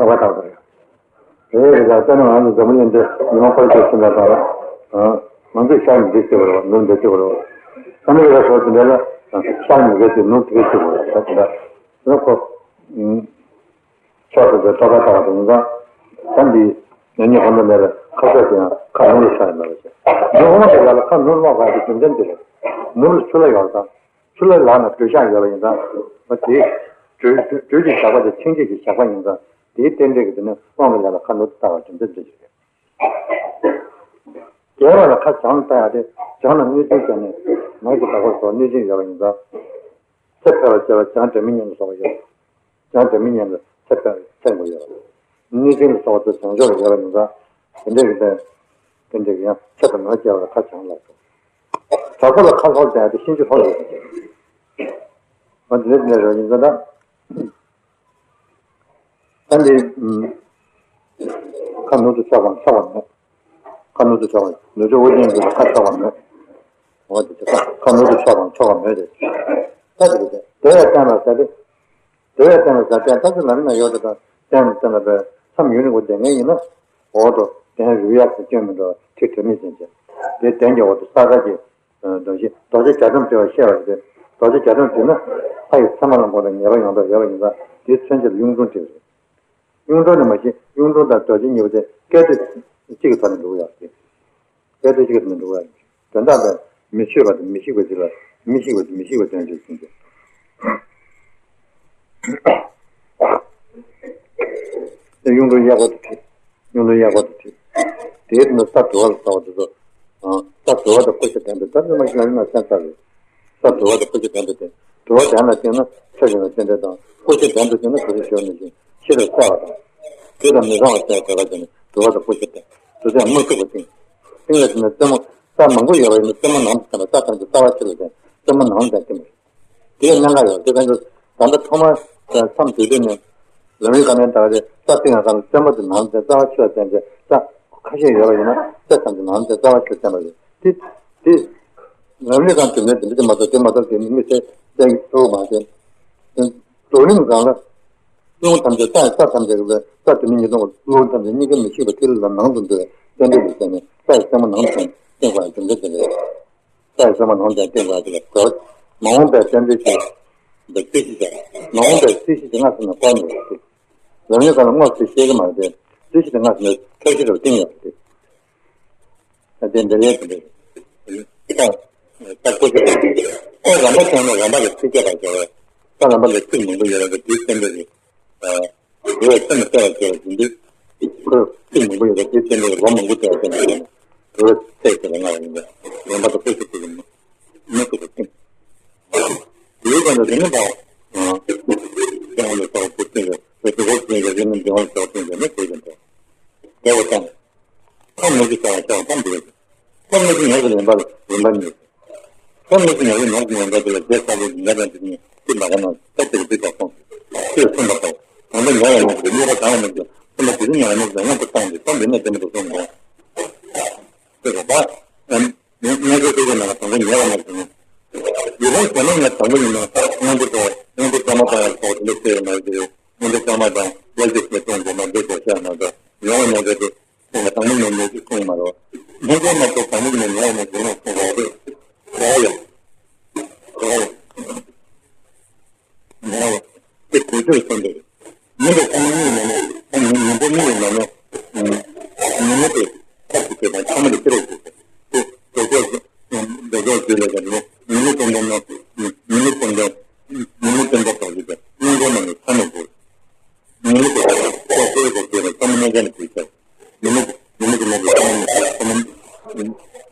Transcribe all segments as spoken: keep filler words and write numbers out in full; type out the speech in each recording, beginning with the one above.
ལྟ་བ་དག་པ་རེད། རེད་རེད། ད་ལྟ་ང་ཚོ་འཛམ་བུ་གླིང་འདི་ཉི་མ་འཁོར་གྱི་ཕྱིན་པ་དང་། ང་ཚོས་ཤར་ནས་འདི་བྱེད་པ་རེད། ནུབ་འདི་བྱེད་པ་རེད། ཨ་མི་རི་ཀ་སོགས་ཀྱི་འདི་ལ་ཤར་ནས་འདི་བྱེད། ནུབ་འདི་བྱེད་པ་རེད། ད་དེ་འདྲ་ཁོ། ཕྱོགས་སུ་ཕྱོགས་ལྟ་བ་དང་ཡིན་ཙང་། ད་འདི་ཉོན་མོངས་ཁོ་ན་མེད་པའི་ཁ་ཕྱོགས་དེ་ཡང་ཁ་ནུབ་ལ་ཤར་ཡོད་པ་བྱས། ཉོན་མོངས་ཀྱི་ལ་ལ་ཁ་ནུབ་ལ་ལོག་པའི་རྒྱུ་མཚན་དེ་རེད། ནུབ་ལ་ཆུ་ལ་ཡོད་ཙང་། ཆུ་ལ་ལ་ན་དྲོད་ཤག་ཡོད་པ་ཡིན་ཙང་། འོ་དེ། དྲོད་དྲོད་དྲོད་ཀྱི་ཞགས་པ་དེ་ཕྱིན་ཆད་ཀྱི་ཞགས་པ་ཡིན་ཙང་། དེའི་རྟེན་འབྲེལ་གྱི་དེ་ནི་དབང་གི་ལ་ལ་ཁ་ནུབ་ལ་ལྟ་བའི་རྒྱུ་མཚན་དེ་ཞིག་རེད། རྒྱས་པ་ལ་ཁ་བྱང་ལ་ལྟ་ཡག་དེ། བྱང་ལ་གནོད་སྦྱིན་བྱས་ནས་ནགས་ཀྱི་བདག་པོ་སོགས་གནོད་སྦྱིན་ཡོད་པ་ཡིན་ཙང་། ཚེ་འཕེལ་བར་བྱེད་པ་བྱང་སྒྲ་མི་སྙན་ལ་སོགས་པ་ཡོད། བྱང་སྒྲ་མི་སྙན་ལ་ཚེ་འཕེལ་བའི་ཚེ་འགོ་ཡོད། གནོད་སྦྱིན་ལ་སོགས་པ་ཚོ་བྱང་ཕྱོགས་ལ་ཡོད་པ་ཡིན་ཙང་། དེ་འདྲའི་གི་དེ། དེ་འདྲའི་གི་ཡང་ཚེ་དང་ནོར་སྐྱེལ་བ་ལ་ཁ་བྱང་ལ་སོགས། དྲག་པོ་ལ་ཁ་ལྷོག་བྱ་ཡག་དེ་གཤིན་རྗེ་ལྷོ་ཡོད་པ་བྱས། འོ་དེ་འདྲ་དེ་འདྲ་རེད་ཡིན་ཙང་ད། ད་འདི། ཁ་ནུབ་ཏུ་ཕྱོགས་པའང་ཆོག་པ་མེད། ཁ་ནུབ་ཏུ་ཕྱོགས་པ་ནུབ་ཕྱོགས་དབུ་རྒྱན་གྱི་ཁ་ཕྱོགས་པ་མེད། འོ་དེ་ཁ་ཁ་ནུབ་ཏུ་ཕྱོགས་པའང་ཆོག་པ་མེད་དེ། ད་དེ་རེད་དེ། དེ་བས་བསྟན་ལ་ཟེར་ཏེ། དེ་བས་བསྟན་ལ་ཟེར་ཏེ་ད་ཚོད་ལ་ནི་ན་ཡོད་དེ་དང་བསྟན་ལ་བསྟན་ལ་བས་མཚམས་ཡུན་རིང་པོ་བསྡད་མཁན་ཡིན་ན། འོག་ཏུ་གདན་རུས་གཡག་གི་སྐྱོན་མི་འགྲོ་བ་ཁྲི་དྲི་མེད་ཅན་བྱས། དེ་གདན་གྱི་འོག་ཏུ་ས་དཀར་གྱི། རྡོ་རྗེ་རྡོ་རྗེ་རྒྱ་གྲམ་བྲི་བར་བཤད་པ་རེད། རྡོ་རྗེ་རྒྱ་གྲམ་བྲིས་ན་ལྷ་ཡི་མཚན་མ་ལ་དགོངས་ཏེ་ངེས་པ་ཡོངས་གྲགས་ཡོད་པ་ཡིན་ཙང་དེའི་མཚོན་བྱེད་ལ་གཡུང་དྲུང་བྲིས་པ་རེད། གཡུང་དྲུང་ནི་མ་གཞི་གཡུང་དྲུང་དང་རྡོ་རྗེ་གཉིས་པོ་དེ་སྐད་དོད་གཅིག་གི་ཐོག་ནས་འགྲོ་གི་ཡོད་རེད། སྐད་དོད་གཅིག་གི་ཐོག་ནས་འགྲོ་གི་ཡོད་རེད། དོན་དག་དེ་མི་ཆོས་པ་དང་མི་ཤིགས་པ་ཅིག་ལ་མི་ཤིགས་པ་དང་མི་ཤིགས་པ་དོན་བྱེད་ཟིན་ཏེ། དེ་གཡུང་དྲུང་གཡས་སྐོར་དུ་བྲིས། གཡུང་དྲུང་གཡས་སྐོར་དུ་བྲིས། དེའི་ནང་ས་དུ་བ་ལ་ཟེར་བ་དེ་ཚོ། ས་དུ་བ་དང་ཀུ་ཤ་ལྡན་པའི་ད་ནི་མ་ཤི་ང་ཡིན་ན་སེམས་ཚ་རེད། ས་དུ་བ་དང་ཀུ་ཤ་ལྡན་པའི་སྟེང་། དུ་བ་ལྡན་ལ་བརྟེན་ན་ཆོས་ཀྱི་ལ་རྟེན་འབྲེལ་དང་། ཀུ་ཤ་ལྡན་དུ་བརྟེན་ན་ག་རེ་ཞོར་ནས་ཤིང་ཤི་རབ་གསལ་བ་དང་། དུས་དང་མི་གང་བ་བྱས་བྱས་པ་དེ་ནི་དུ་བ་དང་ཀུ་ཤ་སྟེང་། དུ་ལྡན་དམུ་ཤུག་པ་སྟེང་། སྟེང་ལ་བརྟེན་ན་རྩེ་མོ། རྩྭ་མང་པོ་ཡོད་པ་ཡིན་ན་རྩེ་མོ་ནང་དུ་བརྟེན་པ། རྩྭ་ཐམས་ཅད་རྩ་བ་ཆུ་ལ་བརྟེན་རྩེ་མོ་ནང་དུ་བརྟེན་པ་རེད། དེའི་གནད་འགག་ཡོད་དེ་ལྟར་ད་ལྟ་ཐོག་མར་མཚམས་བསྡུས་དུས་ནས་ལམ་རིམ་བཀའ་ནས་ད་རེས་རྩྭ་ཏིང་ང་ཚང་ལ་རྩེ་མོ་དེ་ནང་དེ་རྩ་བ་ཆུ་ལ་བརྟེན་ཏེ་རྩྭ་ཁ་ཤས་ཡོད་པ་ཡིན་ན་རྩྭ་ཐམས་ཅད་ནང་དེ་རྩ་བ་ཆུ་ལ་བརྟེན་པ་རེད། དེ་དེ་ལམ་རིམ་སྒང་དེ་ནས་དེ་འདྲ་དེ་མ་གཏོགས་དེ་མ་གཏོགས་དེ་མི་ཚེ་བཙན་གྱི་ཐུབ་མ་བྱས། རྡོ་རིང་སྒང་ལ་རླུང་ཐམས་ཅད་རྩྭ་ཡི་རྩྭ་ཐམས་ཅད་ཀྱི་རྩྭ་དེ་ནི་ཉིས་སྟོང་རླུང་ཐམས་ཅད་གཉིས་ཀ་མི་ཤིགས་པ་ཐིག་ལེ་ལ་ནང་དུ་འདུ་བའི་རྟེན་འབྲེལ་དུ་བྱས་ནས་རྩྭ་ཡི་རྩེ་མོ་ནང་དུ་བརྟེན་པ་རྒྱུ་མཚན་དེ་རེད། ས་ཡི་ས་མ་ནང་དེ་སྟེང་བར་དེ་ལ་གོ། མ་འོངས་པའི་བསྟན་པའི་ཆེད། འདི་རྩོད་གཞི་དང་། མ་འོངས་པའི་རྩོད་གཞི་དེ་སྔ་ས་ནས་བསྐོར་ནས་ཡོད་དེ། ལམ་རིམ་སྒང་ལ་དངོས་སུ་ཤེས་ཀྱི་མ་རེད་དེ། རྩོད་གཞི་དེ་སྔ་ས་ནས་ཐབས་ཤེས་རུ་བཏིང་ཡོད་དེ། ད་དེ་འདི་ལས་དེ་འདྲ། ས་ས་ཀོ་ཤ་དང་། ས་རམ་པ་ཚང་མ་རམ་པ་ལ་ཚིག་བརྒྱ་པར་བྱ་བས། ས་རམ་པ་ལ་ཚིག་མང་པོ་ཡོད་རེད་དེ་དེའི་བསྟན་པའི་རེད། འགྲོ་བའི་སེམས་ལ་གསལ་བར་བྱེད་པ་ཡིན་དུས། ཁོས་ཚིག་མང་པོ་ཡོད་པ་དེ་བསྟན་པའི་ལོ་མང་པོ་བལྟས་པ་ཙམ་གྱིས་འགྲོ་བའི་ཚེ་ཟེར་བ་ལྔ་བ་ཡིན་པས་ལེན་པ་དང་ཀུ་ཤ་ཚིག་གི་མི་མི་ཐུབ་པ་སྟེང་། དེའི་སྒང་དུ་དེ་ནི་ད། ལྡན་ལ་སོགས་པ་སྟེང་གི་བོད་ཀྱི་རོ་བཅས་ཀྱི་རིགས་ནི་ལྡན་ལ་སོགས་སྟེང་གི་ནི་བོད་ཀྱི་འགྲོ། དེ་བས་ཀྱང་། ཁམས་མི་རྒྱུ་བྱ་བ་བྱ་བ་ཙམ་དུ་ཡོད། ཁམས་མི་རྒྱུ་ཉག་གི་ལེན་པ་ལ་ལེན་པ་གཉིས། ཁམས་མི་རྒྱུ་ཉག་གི་ཉག་གི་ལེན་པ་དེ་ལ་རྗེས་ས་ལོ་ཉག་དང་དེ་གཉིས་ཀྱི་ལ་ཁ་ན་ད་དེ་གི་དེ་ལྟར་གསུངས། ཅེས་གསུངས་པ་ལྟར། གང་ལྟར་ཉག་ཡང་མི་རྒྱུ་གཉིས་པ་གང་ཡང་མི་རྒྱུ་གསུངས་པ་དེ་ཉག་ཡང་མི་རྒྱུ་མངོན་དུ་བཏང་སྟེ་གསུངས་པས་ན་དེ་མི་འདུག་གསུངས་འདུག །ཅེས་པ། ཉག་གི་དེ་གི་ནང་ལ་གང་ལྟར་ཉག་ཡང་མི་རྒྱུ། ཡུལ་ལ་བྱས་ན་ང་དང་པོ་ཡིན་ན་སྔོན་འགྲོ་དང་སྔོན་འགྲོ་གཙང་མ་དང་ཡང་སོགས་དེ་འདྲ་བཤད་ཡོད་མ་རེད་དེ། སྔོན་འགྲོ་གཙང་མ་དང་ཡར་རྒྱས་ཀྱི་གཏོང་དགོས་མ་འདོད་དགོས་བཤད་མ་གཏོགས་ཡོང་བ་ཉག་གི་དེ། དེ་ལ་དང་པོ་ཉོན་མོངས་ཀྱི་ཁུངས་མ་རེད། སྔོན་འགྲོ་མ་གཏོགས་དང་པོ་ཉོན་མོངས་ཉོན་མོངས་ཀྱི་ཁུངས་རེད། རེད་ཡ། རེད་ཡ། རེད་ཡ། དེ་གོ་ཆོད་སོང་འདུག །ཉོན་མོངས་ཁུངས་གཉིས་མ་ནོར། ཉོན་མོངས་གཉིས་མ་ནོར། ཉོན་མོངས་དེ་ཁ་ཅིག་དེ་དང་ཚང་མ་ལ་ཅི་རེད་ཟེར། དེ་རྡོ་རྗེ་རྡོ་རྗེ་བརྗོད་ལས་ཀྱང་ཉོན་མོངས་ཀུན་ལྡན་ནོར། ཉོན་མོངས་ཀུན་ལྡན་ཉོན་མོངས་ཀུན་ལྡན་པ་ཞིག་དང་སྔོན་འགྲོ་མ་ནོར་ཚང་མ་དགོས། ཉོན་མོངས་ཀྱི་ས་ཆ་ལྟོགས་པའི་སྒོ་ཕྱེ་ནས་ཚང་མ་གནས་ཀ་ནས་བུད་ཤག །ཉོན་མོངས་ཉོན་མོངས་ཀྱི་ནང་དུ་ཚང་མ་ཚང་མ་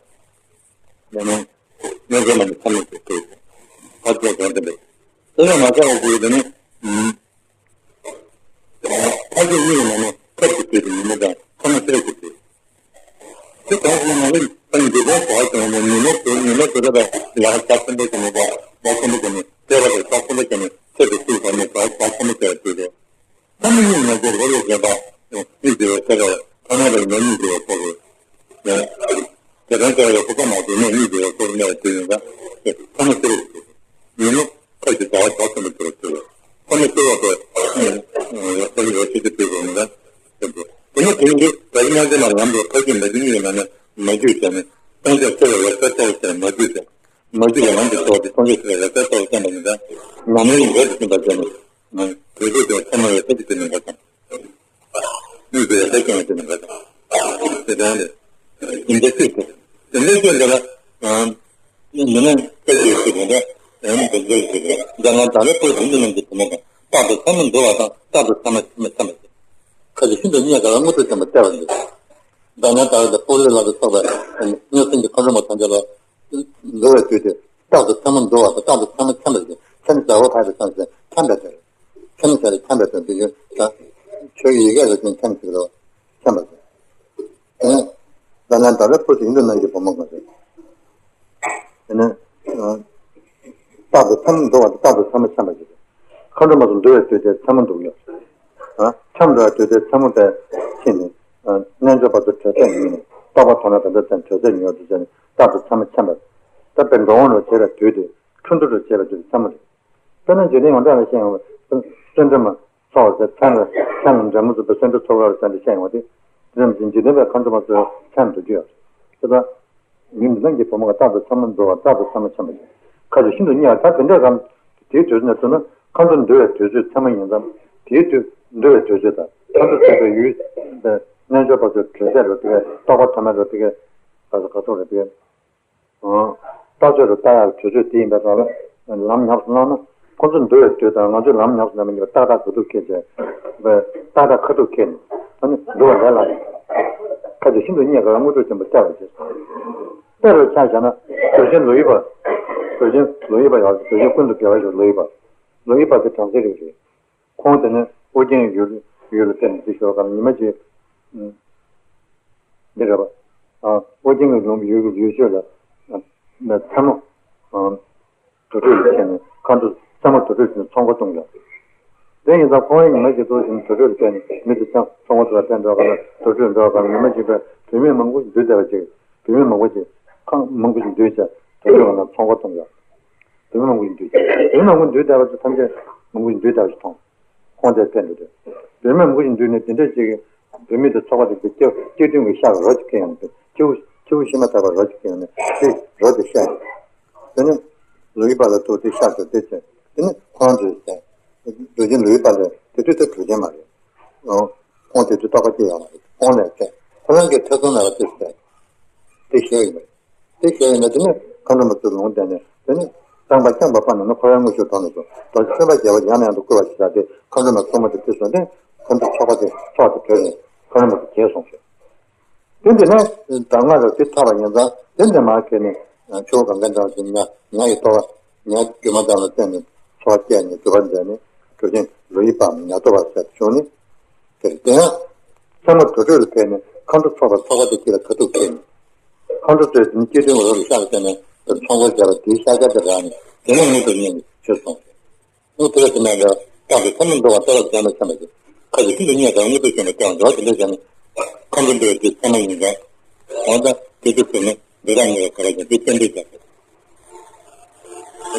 ཉོན་མོངས་གནས་ཀ་ནས་ཚང་མ་བུད་ཤག །ཨ་ཙི་གང་དེ་འདྲ། དེ་ཡང་མ་ཚང་བ་དགོས་དེ་ནི། ཨ་ཙི་གཉིས་ནང་ནས་ཁབ་ཀྱི་དུས་དུ་ཉོན་མོངས་དང་ཚང་མ་ཤེས་རབ་ཀྱི་དུས། དེ་གང་ཞིག་ན་ལས་ཀྱང་འདི་དོན་གོ་བ་ཀྱང་ནས་ཉོན་མོངས་དེ་ཉོན་མོངས་དེ་ལ་ཡང་བྱ་ཆེན་པོ་ཞིག་མེད་པ་བྱ་ཆེན་པོ་ཞིག་ནས་བལྟས་པ་དང་བྱ་ཆེན་པོ་ཞིག་ནས་ཆེད་དུ་བཅུག་པ་ནས་བྱ་ཆེན་པོ་ཞིག་ལ་བལྟས་ཏེ། ཐ་མི་གཉིས་ནས་ཀྱང་རོ་ལས་གཞན་པ་གཉིས་ཀྱི་བའི་ཚེ་ར་ཐ་མ་ར་ཉོན་གཉིས་ཀྱི་བའི་ཚེ་རེད། དེ་རང་ཚེ་ར་ཡོད་ཁོ་པ་མ་དེ་ནས་གཉིས་ཀྱི་བའི་ཚེ་རེད་གནས་པ་དེ་ཡིན་ཙང་ཐ་མ་ཚེ་རེད། ཉོན་མོངས་ཁབ་ཀྱི་བྱ་བ་བྱ་ཆེན་པོ་ཞིག་ལ་བལྟས་ཏེ། ཁོ་ནི་ལྟེ་བ་དེ་ལ་ས་ལུགས་ར་ཤི་ཏི་པི་རོ་མི་ད་ཞེས་པོ། དེ་ནས་དེ་ནི་འདི་ར་ཤི་ཉ་ཟེར་ན་ཡང་དུ་ཁ་ཅིག་མ་ཅི་ཉིད་ཀྱི་ནང་ནས་མ་རྒྱུད་བྱས་ནས་སངས་རྒྱས་ཆེ་བ་ལ་ས་ལྟ་བུ་བྱས་ནས་མ་རྒྱུད་བྱས། མ་རྒྱུད་ལ་ལམ་གྱི་ཚོགས་དེ་སངས་རྒྱས་ཆེ་བ་ལ་ས་ལྟ་བུ་བསྟན་པ་ཡིན་ད། ཉམས་ལེན་འགལ་དུ་ཕྱིན་པ་བྱས་ནས་དོལ་རྒྱུད་དེ་ཚད་མ་ལ་ས་ཅི་དེ་ནས་འགལ་དང་། དངོས་པོའི་ཡང་དག་སྐྱོན་ཡང་དེ་ནི་འགལ་དང་། དེ་ལྟར་ལས། ཡིན་པའི་ཚུལ་དེ། དེ་འདྲའི་ཚུལ་འདི་ལ། ཡང་མི་ནི་སྐད་ཅིག་ཚུལ་དེ་འདྲ། ཡང་མི་འདོད་ཚུལ་དེ། འཇམ་དབྱངས་དང་ལས་ཕུར་དེ་འདི་རྣམས་ཀྱི་བུ་མོ་གང་། རྟག་ཏུ་ཚད་མར་འདུ་བ་དང་རྟག་ཏུ་ཚད་མ་མི་འཆམ་པ་ཞིག་ཁ་ཅིག་ཤིན་ཏུ་རྙེད་དཀའ་བའི་དངོས་གྲུབ་ཆེན་པོ་སྟེར་བར་འདོད། འཇམ་དབྱངས་དང་ལས་ཕུར་ལས་ལ་དུ་སོགས་པའི་མངོན་སུམ་གྱི་མཁའ་འགྲོ་མ་ཐམས་ཅད་ལ། འདུ་བའི་དུས་དེ། རྟག་ཏུ་ཚད་མར་འདུ་བ་དང་རྟག་ཏུ་ཚད་མ་འཆམ་པ་ཞིག་ཚད་མ་ཟ་བོ་ཕར་དུ་ཚང་ཞིང་འཆམ་པའི་དོན། ཁྱེད་ནི་བྱ་རེ་འཁྱམས་པའི་དོན་དུ་ཡོད་ཀྱང་། ཆོས་ཀྱི་ཡི་གེ་ལ་ཅན་འཁྱམས་ཤིག་རོ། འཁྱམས་པ་ཟེར། དེ་ནས། ལ་ལན་ད་ལྟ་ཕུར་དུ་ཡིན་དུ་སྣང་གི་བུ་མོ་གང་རེད། དེ་ནས། རྟག་ཏུ་ཚད་མར་འདུ་བ་དང་རྟག་ཏུ་ཚད་མ་འཆམ་པ་ཞིག་མཁའ་འགྲོ་མ་ཚོ་འདུ་བའི་དུས་དེར་ཚད་མར་འདུ་ཡོད། འཆམ་འགྲོ་བའི་དུས་དེར་ཚད་མ་དེ་ཕྱིན་ནས། རྣལ་འབྱོར་པ་ཚོ་གྲོལ་ཚད་ཉུལ་ནས་རྟོགས་པ་དོན་ལ་དེ་འདྲ་ཚད་གྲོལ་ཚད་ཉུལ་བ་དེ་བྱས་ནས་རྟག་ཏུ་ཚད་མ་འཆམ་པ། ད་དཔེར་འགྲོ་འོང་ལ་བྱེད་པའི་དུས་དེ། འཁྲུལ་འདུ་ལ་བྱེད་པའི་དུས་ཚད་མ་རེད། དཔེར་ན་འཇིག་རྟེན་ཡོངས་གྲགས་ལ་བཤད་ཡོང་བའི་བསོད་ནམས་ཚོགས་ཟེར་མཚན་ལ་མཚན་ལ་འབྲས་བུ་ཚོགས་པའི་བསོད་ནམས་ཚོགས་ལ་བསམ་སྟེ་བཤད་ཡོང་བ་དེ། དེ་ནས་འཇིག་རྟེན་པའི་མཁའ་འགྲོ་མ་ཚོའི་མཚན་འདོགས་རྒྱུ་ཡོད་རེད། དེ་ལྟར་ཡུལ་འདི་དང་གི་བུ་མོ་གང་རྟག་ཏུ་ཚད་མར་འདུ་བ་རྟག་ཏུ་ཚད་མ་འཆམ་པ་ཞིག་ཁ་ཅིག་ཤིན་ཏུ་རྙེད་པ་ད་དེ་འདྲའི་གང་། དེའི་དུས་ནས་བསྡུ་ན་མཁའ་འགྲོ་འདུ་བའི་དུས་ཚོད་ཚད་མ་ཡིན་ཙང་དེའི་དུས་འདུ་བའི་དུས་ཚོད་དང་མཁའ་འགྲོ་ཚད་པའི་ཡུལ། རྣལ་འབྱོར་པ་ཚོའི་གྲོལ་ཚད་རོ་དེ་གའི་རྟོགས་པ་ཐོག་མའི་རོ་དེ་གའི་ག་ཚོད་རེད་དེ་གའི། ལྟ་ཚོད་དུ་ལྟ་ཡག་གི་དུས་ཚོད་དེ་ཡིན་པའི་སྐབས་ལ་ལམ་ཉམས་སུ་བླངས་ན། ཁོ་ཚོ་འདུ་བའི་དུས་དང་ང་ཚོས་ལམ་ཉམས་སུ་བླངས་པ་གཉིས་ཀ་ཏག་ཏག་གོ་ཐུག་ཁེལ་བྱས། ཏག་ཏག་ཁ་ཐུག་ཁེལ་ནས་ཨ་ནི་འདུ་བ་ལས་སླ་རེད། ཁ་ཅིག་ཤིན་ཏུ་རྙེད་དཀའ་བའི་དངོས་གྲུབ་ཆེན་པོ་སྟེར་བར་བྱེད། དཔེ་རུ་ཆ་བཞག་ན་གྲུབ་ཆེན་ལོ་ཡི་པ། གྲུབ་ཆེན་ལོ་ཡི་པ་ཡང་གྲུབ་ཆེན་ཀུན་ཏུ་དགེ་བ་ཞིག་ལོ་ཡི་པ། ལོ་ཡི་པ་དེ་བྲམ་ཟེ་རིགས་རེད། ཁོང་དེ་ནས་ཨོ་རྒྱན་ཡུལ་ཡུལ་ལ་ཕེབས་ནས་འདི་ཞོར་ཁ་ལ་ཉི་མ་གཅིག་འདི་རེད་པ། ཨོ་རྒྱན་གྱི་ལུང་ཡུལ་ཡུལ་ཤོད་ལ་ཚ་མོ་དུར་ཁྲོད་ལ་ཕེབས་ནས་མཁའ་འགྲོ་ཚ་མོ་དུར་ཁྲོད་ཕྱིན་ཚོང་པ་གཏོང་ཡོད། དེ་ཡིན་ཙང་ཁོང་ཡང་ཉི་མ་གཅིག་ཚོ་བཞིན་དུར་ཁྲོད་ལ་ཕེབས་ནས་མི་དེ་ཚང་ཚོང་པ་ཚོ་ལ་ཕན་འགྲོ་ག་ལ་དུར་ཁྲོད་འགྲོ་ག་ལ་ཉི་མ་གཅིག་པའི་བུད་མེད་མང་པོ་ཞིག་འདུས་བསྡད་པ་ཅིག་བུད་མེད་མང་པོ་ཞིག་ཁང་མང་པོ་ཞིག་འདུས་བྱས་དུར་ཁྲོད་ལ་ཚོང་པ་གཏོང་ཡོད། བུད་མེད་མང་པོ་ཞིག་འདུས། བུད་མེད་མང་པོ་འདུས་བསྡད་པ་ཚོ་ཐམས་ཅད་མང་པོ་ཞིག་འདུས་བསྡད་པ་ཞིག་མཐོང་། ཁོང་དེར་ཕེབས་འགྲོ་དུས། བུད་མེད་མང་པོ་ཞིག་འདུས་ནས་དེ་འདྲ་ཅིག་གིས་བུད་མེད་དེ་ཚོགས་པ་དེ་ཚོའི་སྐྱེ་སྐྱེ་བདུན་གྱི་ཤ་གི་རོ་ཅིག་ཁྱེར་ཡོང་ནས་ཁྱེའུ་ཁྱེའུ་ཤི་མ་ཐག་པར་རོ་ཅིག་ཁྱེར་ཡོང་ནས་དེ་རོ་དེ་བཤས། དེ་ནས་ལོ་ཡི་པ་ལ་ཐུག་དེ་ཤ་དེ་དེ་བྱས། དེ་ནས་ཁོང་ཚོས་བཤས། གྲུབ་ཆེན་ལོ་ཡི་པ་ལ་དེ་དུས་དེ་གྲུབ་ཆེན་མ་རེད། ཁོང་དེ་དུས་རྟོགས་པ་སྐྱེ་ཡོད་མ་རེད། ཁོང་ལས་བཤས། ཁོ་རང་གིས་ཐེ་ཚོམ་མེད་པར་དེ་བཤས། དེ་བཤད་ཡོད་མ་རེད། དེ་བཤད་ཡོད་ན་དེ་ནས་མཁའ་འགྲོ་མ་ཚོས་ལུང་བསྟན་ནས་དེ་ནས་རྩངས་པ་རྐྱང་པ་སྤར་ནས་ནི་འཁོར་བའི་དངོས་གཞིར་དོར་ནས་སོ། རྡོ་རྗེ་སེམས་དཔའ་རྒྱལ་བ་ཡང་ནས་ཡང་དུ་བསྐུལ་བ་ཞིག་བྱས་ཏེ་མཁའ་འགྲོ་མ་གཙོ་མོ་དེ་དེ་བཟུང་སྟེ་མཁའ་འགྲོ་ཚོགས་པ་དེ་ཚོགས་དེ་གྲོལ་ནས་མཁའ་འགྲོ་མ་ཚོ་རྒྱལ་སོང་ཞེས། དེ་འདི་ནས་གདམས་ངག་རེ་དེ་ཐོབ་པ་ཡིན་ཙང་དེ་འདི་མར་ཁྱེར་ནས་ཆུ་བོ་གངྒཱའི་འགྲམ་དུ་ཉ་ཉ་ཡི་ལྟོ་བ་ཉ་རྒྱུ་མ་དང་ལ་བརྟེན་ནས་འཚོ་བ་སྐྱེལ་ནས་སྒྲུབ་པ་མཛད་ནས་གྲུབ་ཆེན་ལོ་ཡི་པ་ཉ་ལྟོ་བ་ཟེར་བྱུང་ནས། དེར་བརྟེན། ཚ་མོ་དུར་ཁྲོད་ལ་ཕེབས་ནས་མཁའ་འགྲོ་ཚོགས་པ་ཚོགས་པ་དེ་དཀྱིལ་ལ་ཁ་ཐུག་ཁེལ་ནས། མཁའ་འགྲོ་ཚོས་དེ་ནི་སྐྱེ་བདུན་རོ་ལ་ཤ་ལ་བརྟེན་ནས་དེར་ཚོང་སྒོར་བརྒྱབ་པ་དེའི་ཤ་སྦྱར་དེ་རག་ནས་དེ་ནས་དངོས་སུ་རྙེད་ནས་ཕྱིར་སོང་ཟེར། དངོས་དེ་ལ་དེ་ནས་ལ་རྟག་ཏུ་ཚ་མོ་འདུ་བ་ལྟ་བ་ཟ་མ་ཆ་མ་ཞིག་ཁ་ཅིག་ཤིན་ཏུ་རྙེད་དཀའ་དངོས་སུ་བྱུང་བའི་སྐྱོན་འདྲ་བ་དེ་འདྲ་བྱས་ནས་མཁའ་འགྲོ་འདུ་བའི་དུས་ཚ་མ་ཡིན་ཀྱང་། འོ་ད་དེ་དུས་ཚོད་ནི་འདི་དག་ཉེ་བའི་ཁ་ར་ཅན་དེ་བསྟན་པའི་རྒྱབ་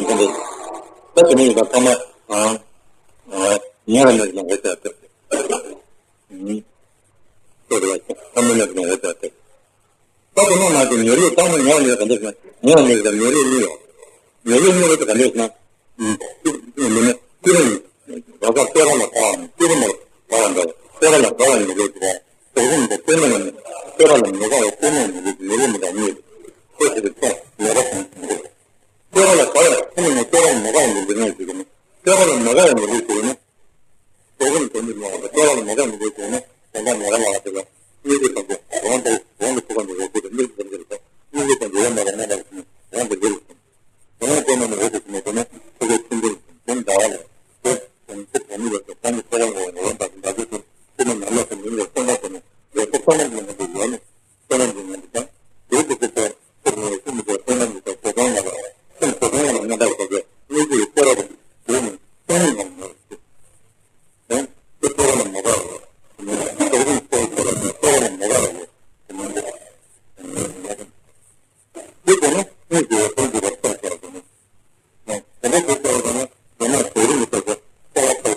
ཏུ། ད་དེ་ནས་ཡིན་ད་ཚང་མ་ཉེ་བའི་གནས་ཀྱི་ངོ་བོ་ལྟར། ཨུམ། ལྟོས་དེ་བ་ཅན་ཐ་མ་ཉེ་བའི་ངོ་བོ་ལྟར་ཏེ། ད་དེ་ནས་ང་ཚོ་མྱུར་ཡུལ་ལྟ་བུ་ཉེ་བ་ཉེ་བ་ག་འདྲ་ཟེར་ན་ཉེ་བ་ཉེ་བའི་མྱུར་ཡུལ་གཉིས་ཡོད། མྱུར་ཡུལ་གཉིས་པོ་དེ་ག་འདྲ་ཟེར་ན། ཨུམ། མི་ནི་ཀུན་རུང་རོ་ཁ་སེ་ར་ལ་དགའ་བ་ནི་ཀུན་རུང་མ་དགའ་བ་འདྲ་བ་སེ་ར་ལ་དགའ་བ་ཡིན་མི་འདུག་ཟེར་བ། དོགས་ཟོན་དང་ལྟོས་མེད་ལ་ནི་སེ་ར་ལ་མི་དགའ་བ་ལྟོས་མེད་མི་འདུག་མྱུར་ཡུལ་མི་དགའ་གཉིས། ཁོ་ཞིག་གི་ཚེ་ལོག་པ་གང་མི་འདུག་སེ་ར་ལ་དགའ་བ་ཡང་ཁོ་ནི་ངས་སེ་ར་ལ་མི་དགའ་བ་འདུག་འདི་ངས་ཟེར་གི་མི། སེ་ར་ལ་མི་དགའ་ཡང་མི་འདུག་ཟེར་གི་མི། དོགས་ཟོན་དོན་གྱི་ལོག་པ་སེ་ར་ལ་མི་དགའ་མི་འདུག་ཟེར་གི་མི། དོན་དག་མི་དགའ་ལ་དེ་ལ་དངོས་གཞི་དང་པོ་རང་དང་རང་གི་ཐུགས་ཀ་འདི་རོ་ཁུ་དང་དངོས་གཞི་དང་འདི་རོ་མ་ར་མ་ར་ཟེར་ནས་རང་དང་འདི་རོ་ཟེར། རང་དང་འདི་རོ་ཟེར་ནས་དེ་ནས་ཐུགས་ཀའི་ཆུ་འདི་ཟེར་དོན་འདྲ་བ་ལ་དེ་དང་དེ་དང་མི་ལ་དང་གང་གི་ཐུགས་ཀ་འོང་རང་དང་འདྲ་དེ་དང་དེ་ནས་ནམ་ལ་དང་མི་ལ་སེམས་པ་དང་ནི་རེ་ཐུགས་ཀ་མ་འདི་མ་འདི་ཡོད་ནས། སེམས་ལ་འདི་ངན་འདི་དང་། དེའི་དུས་སུ་ལྟར་ཐུབ་ནས་སེམས་མི་དགའ་སེམས་ལ་འདི་དག་གོ་སྟངས་མ་དགའ་བ། སེམས་གོ་སྟངས་ལ་མ་དགའ་བ་དག་གི་དངོས་གཞི་ཡི་སེ་ར་དང་དེ་ནི་སེམས་ཉིད་ངང་ངེས་སུ། དེ་སེ་ར་ལ་མ་དགའ་བ། དོགས་ཟོན་སེ་ར་དང་སེ་ར་ལ་མ་དགའ་བ། དེ་ནི་དངོས་གཞི་ཡི་སེམས་ཀྱི་བར་ཆད་ཟེར་བ་དེ་ནི། དེ་འདྲ་ཞིག་ཟེར་བ་དེ་ནི་དེ་ནས་དོགས་ཟོན་གྱི་སེ་ར་དང་སེ་ར་ལ་མ་དགའ་བ།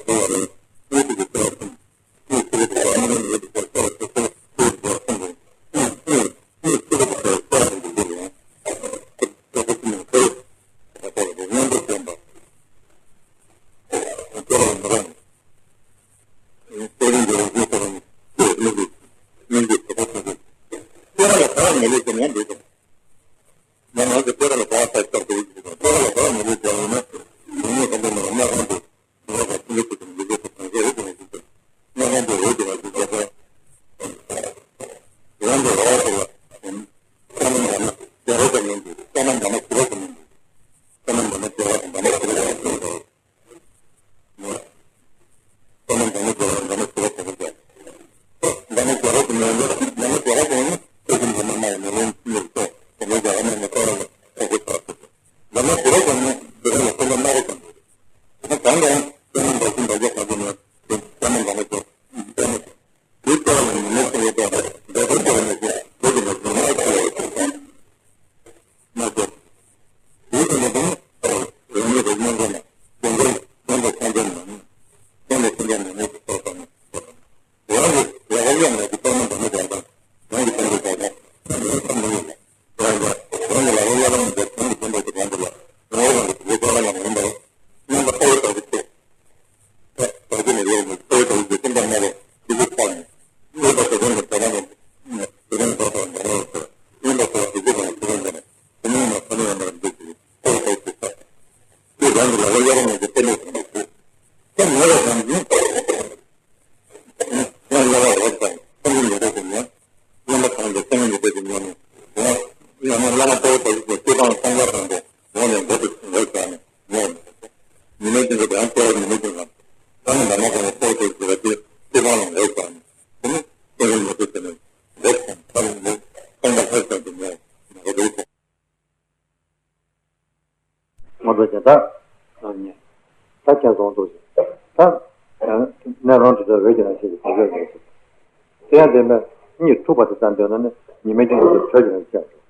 ངོ་ཚ་ཅན་དག་ཨ་ནི་ད་ཁྱེད་སོང་འདུག་ཅིང་ད་ནས་རང་དུ་འོད་ཀྱི་རང་བཞིན་གྱི་བྱེད་སྒོ་ཡོད་ཅིང་། དེ་ཡང་དེ་མེད་གཉིད་འཁྲུགས་པ་དེ་ཙམ་འདོད་ན་ནི་ཉི་མའི་སྟེང་དུ་དྲོད་ཀྱི་རང་བཞིན་ཆགས་འགྲོ།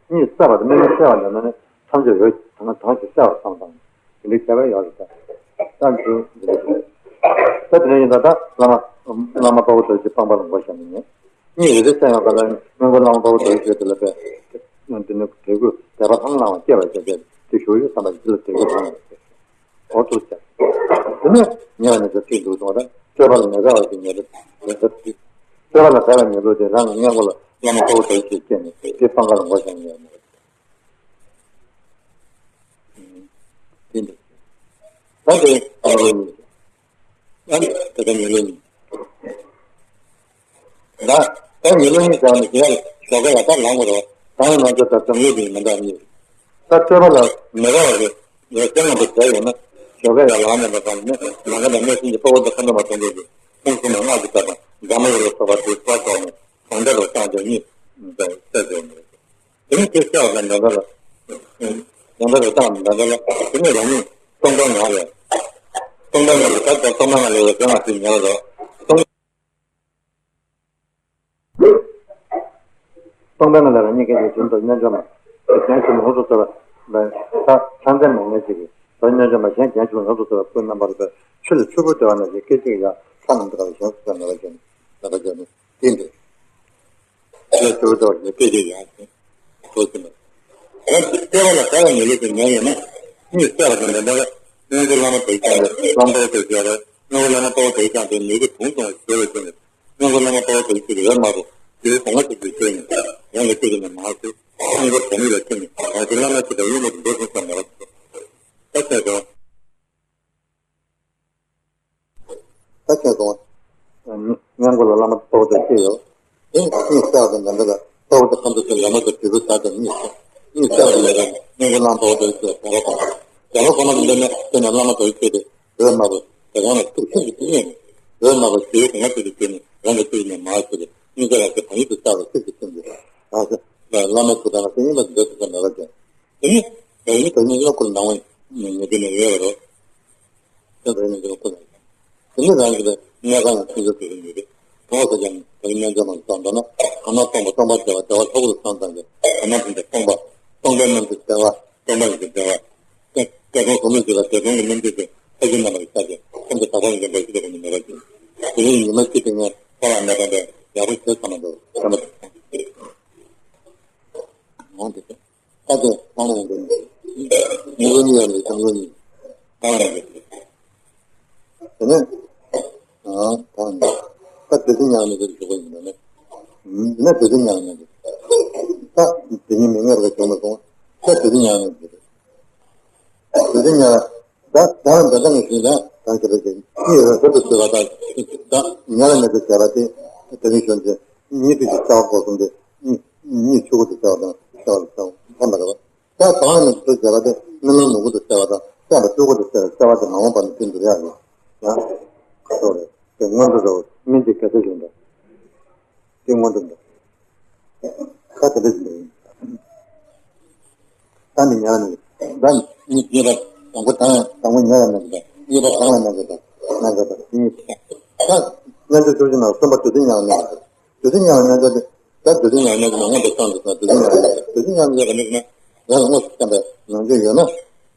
གཉིད་སད་པ་དེ་མིག་སྨན་གསལ་བ་འདོད་ན་ནི་ཐམས་ཅད་འོད་དང་དང་ཞིག་གསལ་བར་བསམ་དང་། དེ་འདྲའི་ཁྱད་པར་ཡོད་རེད་ད། ད་འདི་འདི་འདྲ་ཞིག་རེད། ད་དེ་ནས་ཡིན་ད་ད་བླ་མ་བླ་མ་དཔའ་བོ་དེ་ཅིག་སྤངས་པ་ལ་མགོ་བཞག་ནས་ཉལ། གཉིད་རེ་རེ་སད་ཡོང་ག་ལ་སྔོན་འགོག་བླ་མ་དཔའ་བོ་དེ་ཞིག་དེ་ལ་པས། འདི་ནི་དད་གུས་དད་པ་ལྷང་ལྷང་བ་སྐྱེ་བར་བྱ་བྱས་དེ་ཞུ་ཡོད་བསམ་པ་ཞིག་དེ་ལ་དད་གུས་ལྷང་ལྷང་བྱས། འོ་ཐུགས་ཆེ། དེ་ནས་ཉལ་བ་ནི་ཚེ་ཚིག་འདུག་སོང་བ་དང་སྤྱོད་པ་ལ་མི་དགའ་བ་ཞིག་ཉལ་ཏེ་ཉལ་ཐབས་ཀྱིས། སྤྱོད་པ་ལ་དགའ་བ་ཉལ་ལུགས་དེ་རང་གི་སྔོན་འགོག་ལ་བླ་མ་དཔའ་བོ་དེ་ཞིག་སྐྱེས་ནས་དེ་སྤངས་ཀ་ལ་མགོ་བཞག་ཉལ་བ་མ་རེད། དེ་འདྲ། ད་དེ་ཨ་རོ་ཡིན། ཨ་ནི་ད་ལྟ་ཉལ་ལེ་ཡིན། ད་ད་ཉལ་ལེ་ཡིན་ཟེར་ནས་དེ་ཡང་ཞོགས་ཀ་ཡག་ཐག་ལངས་དགོས་རེད། ད་ཡང་ང་ཚོ་ད་འཛམ་གླིང་འདི་མི་འདྲ་ནི། ད་སྤྱོད་པ་ལ་མི་དགའ་བ་རེད། ཡང་སེམས་ལ་འདི་བྱས་ཡོད་ན་ཞོགས་ཀ་ཡག་ལངས་མེད་པ་དང་ནི་ནམ་མཁའ་དང་གནས་གསུམ་གྱི་དཔའ་བོ་དང་ཁ་འདོན་པ་དང་འདྲ་ཞིག་ཁོང་ཚོ་ནང་སྔགས་ཀྱི་བཀའ་དང་དགའ་མོ་ཡོད་པའི་སོགས་པ་དེ་སྤར་ཐོག་ནས་གང་འདྲ་རུ་བཏང་དེ་གཉིས་ད་གསལ་བྱས་ནས། དེ་ནས་དེ་བསྐྱར་དང་འདྲ་འདྲ་ལ། འདྲ་འདྲ་རེ་དང་འདྲ་འདྲ་ལ་དེ་ནས་རང་ཉིད་སྟོང་པ་ང་རེད། སྟོང་པ་ང་རེད་ད་ལྟ་སྟོང་པ་ང་ལས་ལ་དེ་ང་དེ་ཉལ་རོགས། སྟོང་སྟོང་པ་ང་ལས་རང་ཉིད་སྐད་ཅིག་བྱུང་དུ་རྣལ་འབྱོར་མ། གཞན་ཕྱི་མ་ལོངས་སུ་ཚོལ་བ་ལ་ད་ཕྱག་འཚལ་མང་ངེས་ཅིག་གིས་དོ་རྣལ་འབྱོར་མ་གཞན་རྒྱན་ཕྱི་མ་ལོངས་སུ་ཚོལ་བ་སྐུའི་རྣམ་པར་འབེབས་ཆུ་ལ་ཆུ་བུར་བརྡོལ་བ་ནང་བཞིན་སྐད་ཅིག་ཡང་ཕྱག་རྣམས་དག་པའི་གཞན་སུ་ཚོལ་མེད་པ་བྱས་ནས་ལག་པ་བརྒྱབ་ནས། དེ་འདྲ། དེ་ཚོ་ཚོ་ནི་དཔེ་དེ་ཡང་ཞིང་ཐོས་ཟིན་པ། ཡང་ཅིག་སྐྱེ་བ་ལ་དགའ་བའི་ཉེ་ལུགས་ཀྱི་ཉོན་ཡོད་ན། གཉིད་སད་པ་དང་ལྡན་པ་ལ་སྔོན་འགོག་བླ་མ་དེ་ཀྱང་ལས་བླ་མ་དཔའ་བོ་དེ་ཀྱང་ལས་སྔོན་འགོག་བླ་མ་དཔའ་བོ་དེ་ཀྱང་དེ་ཉེ་གི་དུང་སོང་བའི་ཞེས་པའི་ཚུལ་ནས་སྔོན་འགོག་བླ་མ་དཔའ་བོ་དེ་ཚུལ་རེད་མ་གཏོགས་དེའི་གོང་མ་ཚུལ་དུ་བྱས་ནས་རང་ལ་སྐྱེ་གི་ནས་མ་ཟད་སྔོན་འགོག་དེ་ཉིད་ལ་བརྟེན་ནས་རང་གི་བླ་མ་ཚུལ་དང་བླ་མ་དུ་འགྲོ་སོང་ཙམ་མ་རེད། ད་ཆ་དང་། ད་ཁྱེད་སོང་། སྔོན་འགོག་ལ་བླ་མ་དཔའ་བོ་དང་བཅས་ཡོད། དེ་གཉིད་སད་དང་འདྲ་འདྲ་ལ་དཔའ་བོ་དང་ཁམས་དང་འདྲ་མ་དང་དུས་སུ་ད་དང་གཉིད་སད། གཉིད་སད་དང་འདྲ་འདྲ་སྔོན་འགོག་བླ་མ་དཔའ་བོ་དང་བཅས་ད་ར་དང་། ད་ར་གོ་ན་འདི་ནི་དེ་ནས་བླ་མ་དང་བཅས་ཏེ་འོད་མ་བུ་དེ་རང་ལ་ཐུག་ཤིན་ཏུ་ཐུག་ཉེ་ནས་འོད་མ་བུ་དེའི་གོང་མ་དེ་དུ་བྱས་ནས་རང་གི་ཐུག་ནས་མ་ཟེར་གཉིད་ཀ་ལ་དེ་གང་ཡིན་དུ་བལྟ་བར་ཐུག་ཏུ་ཐུག་འདུག་ཨ་ཟེར། བླ་མའི་ཐུག་དང་ལ་སེམས་གཉིས་པ་དུ་འདོད་དུ་ཀ་མེད་པ་ཀྱང་། དེ་ནི་དེ་ནི་དེ་ནི་གློ་བུར་སྣང་བ་ཉིད་དེ་ནི་ཡོད་རོ། དེ་དེ་ནི་དེ་ནི་ཁོ་ན་དེ་ནི་རང་གི་གནས་ཁང་ཡང་ཆུང་ཆུང་དེ་ནི་མེད་པས་གང་ཟེར་ཀྱང་དེ་ནི་རྣལ་འབྱོར་མ་བསམ་པ་ན་གང་ན་སྟོང་པ་སྟོང་པ་བདེ་བ་བདེ་བ་ལྷ་སྐུ་ལ་བསམ་ཙམ་གྱི་གང་ན་དེ་འདྲ་སྟོང་པ་སྟོང་པའི་རྣམ་ཤེས་བདེ་བ་སྟོང་པ་ཡིན་གྱི་བདེ་བ། དེ་དེ་དོན་གོ་མིན་ཞིག་ལ་དེ་དོན་གྱི་རྣམ་འགྱུར་དེ་ཕ་གི་རྣམ་པར་ཤར་ཏེ་ཁོང་དུ་དག་པ་ཡིན་པའི་ཤེས་པ་ནི་མེད་པ་ཅིང་། དེ་ནི་ཉི་མ་གཅིག་གི་ངས་ ཁོ་ལ་གནས་པ་འདི་ཡག་པོ་བྱས་ཙམ་མ་གཏོགས་བསམ་པ་དང་། འོང་དེ་ད་དེ་ཚང་མ་འོང་དེ་ནི་ངོ་བོ་ཉིད་ཡང་མེད། ཀྱང་ངོ་ཉིད་ད་བ་རང་གི་དེ་ནས་ཨ་ད་ནི་ད་དེ་ཚོ་ཉག་མེད་ཟེར་ཞུ་གི་ཡིན་ན་ནི་ཡིན་ན་དེ་ཚོ་ཉག་མེད་ཟེར། ད་དེ་ཉིད་མི་ངེས་པ་བྱུང་མ་སོང་། ད་དེ་ཚོ་ཉག་མེད་ཟེར། དེ་ཚོ་ཉག་ད་ད་འདི་ལྟ་ངེས་ཤིང་ལ་ད་ཁྱེད་རང་གིས་ཡིད་རང་ཐོབ་ཏུ་བྱེད་པ་དང་། ད་ཉག་ལ་ཉག་ཏུ་བྱེད་པ་དེ་དེ་ནི་གཞོན་དེ་གཉིས་དུས་ཀྱི་ཆགས་སྒོ་གསུམ་དེ་གཉིས་ཆུ་བོ་དུ་བྱེད་པ་དང་ཆགས་ལ་ཆགས་ཐམ་པ་རེད་པ། ད་གང་ནས་དུ་བྱེད་པ་དེ་སྣ་ལམ་མུ་གུ་དུ་བྱེད་པ་དང་སེམས་པ་སྤྲུལ་སྐུ་དུ་བྱེད་པ་བྱ་བ་དེ་མ་འོངས་པ་ནས་དེ་འདུལ་ཡག་ཡིན། ཡང་ཁ་ཐོག་རེད། དེ་སྔོན་འགྲོ་རེད། སྨིན་བྱེད་ག་ཚོད་ཡོད་འདུག་དེ་སྔོན་འགྲོ་འདུག་ཁ་དེ་འདྲ་ཞིག་འདུག་ད་ནི་ཉལ་ནས་ད་ནི་གཉིས་པ་དང་པོ་དང་དང་པོ་ཉལ་ལ་གནང་གི་ད་གཉིས་པ་གང་ལ་གནང་གི་ད་གནང་གི་ད་དེ་གཉིས་ད་སྔོན་འགྲོ་བཅུ་བཞི་ནང་གསུམ་པ་དུས་དེ་ཉལ་ལ་གནང་གི་ད། དུས་དེ་ཉལ་ལ་གནང་གི་ད། ད་དུས་དེ་ཉལ་ལ་གནང་གི་ན་སྔོན་དུ་བཏང་གི་ད་དུས་དེ་ཉལ་ལ་དུས་དེ་ཉལ་ལ་གནང་གི་ན་ཡང་དངོས་སུ་བསྟན་པའི་ནང་རྒྱུན་ཡོད་ན།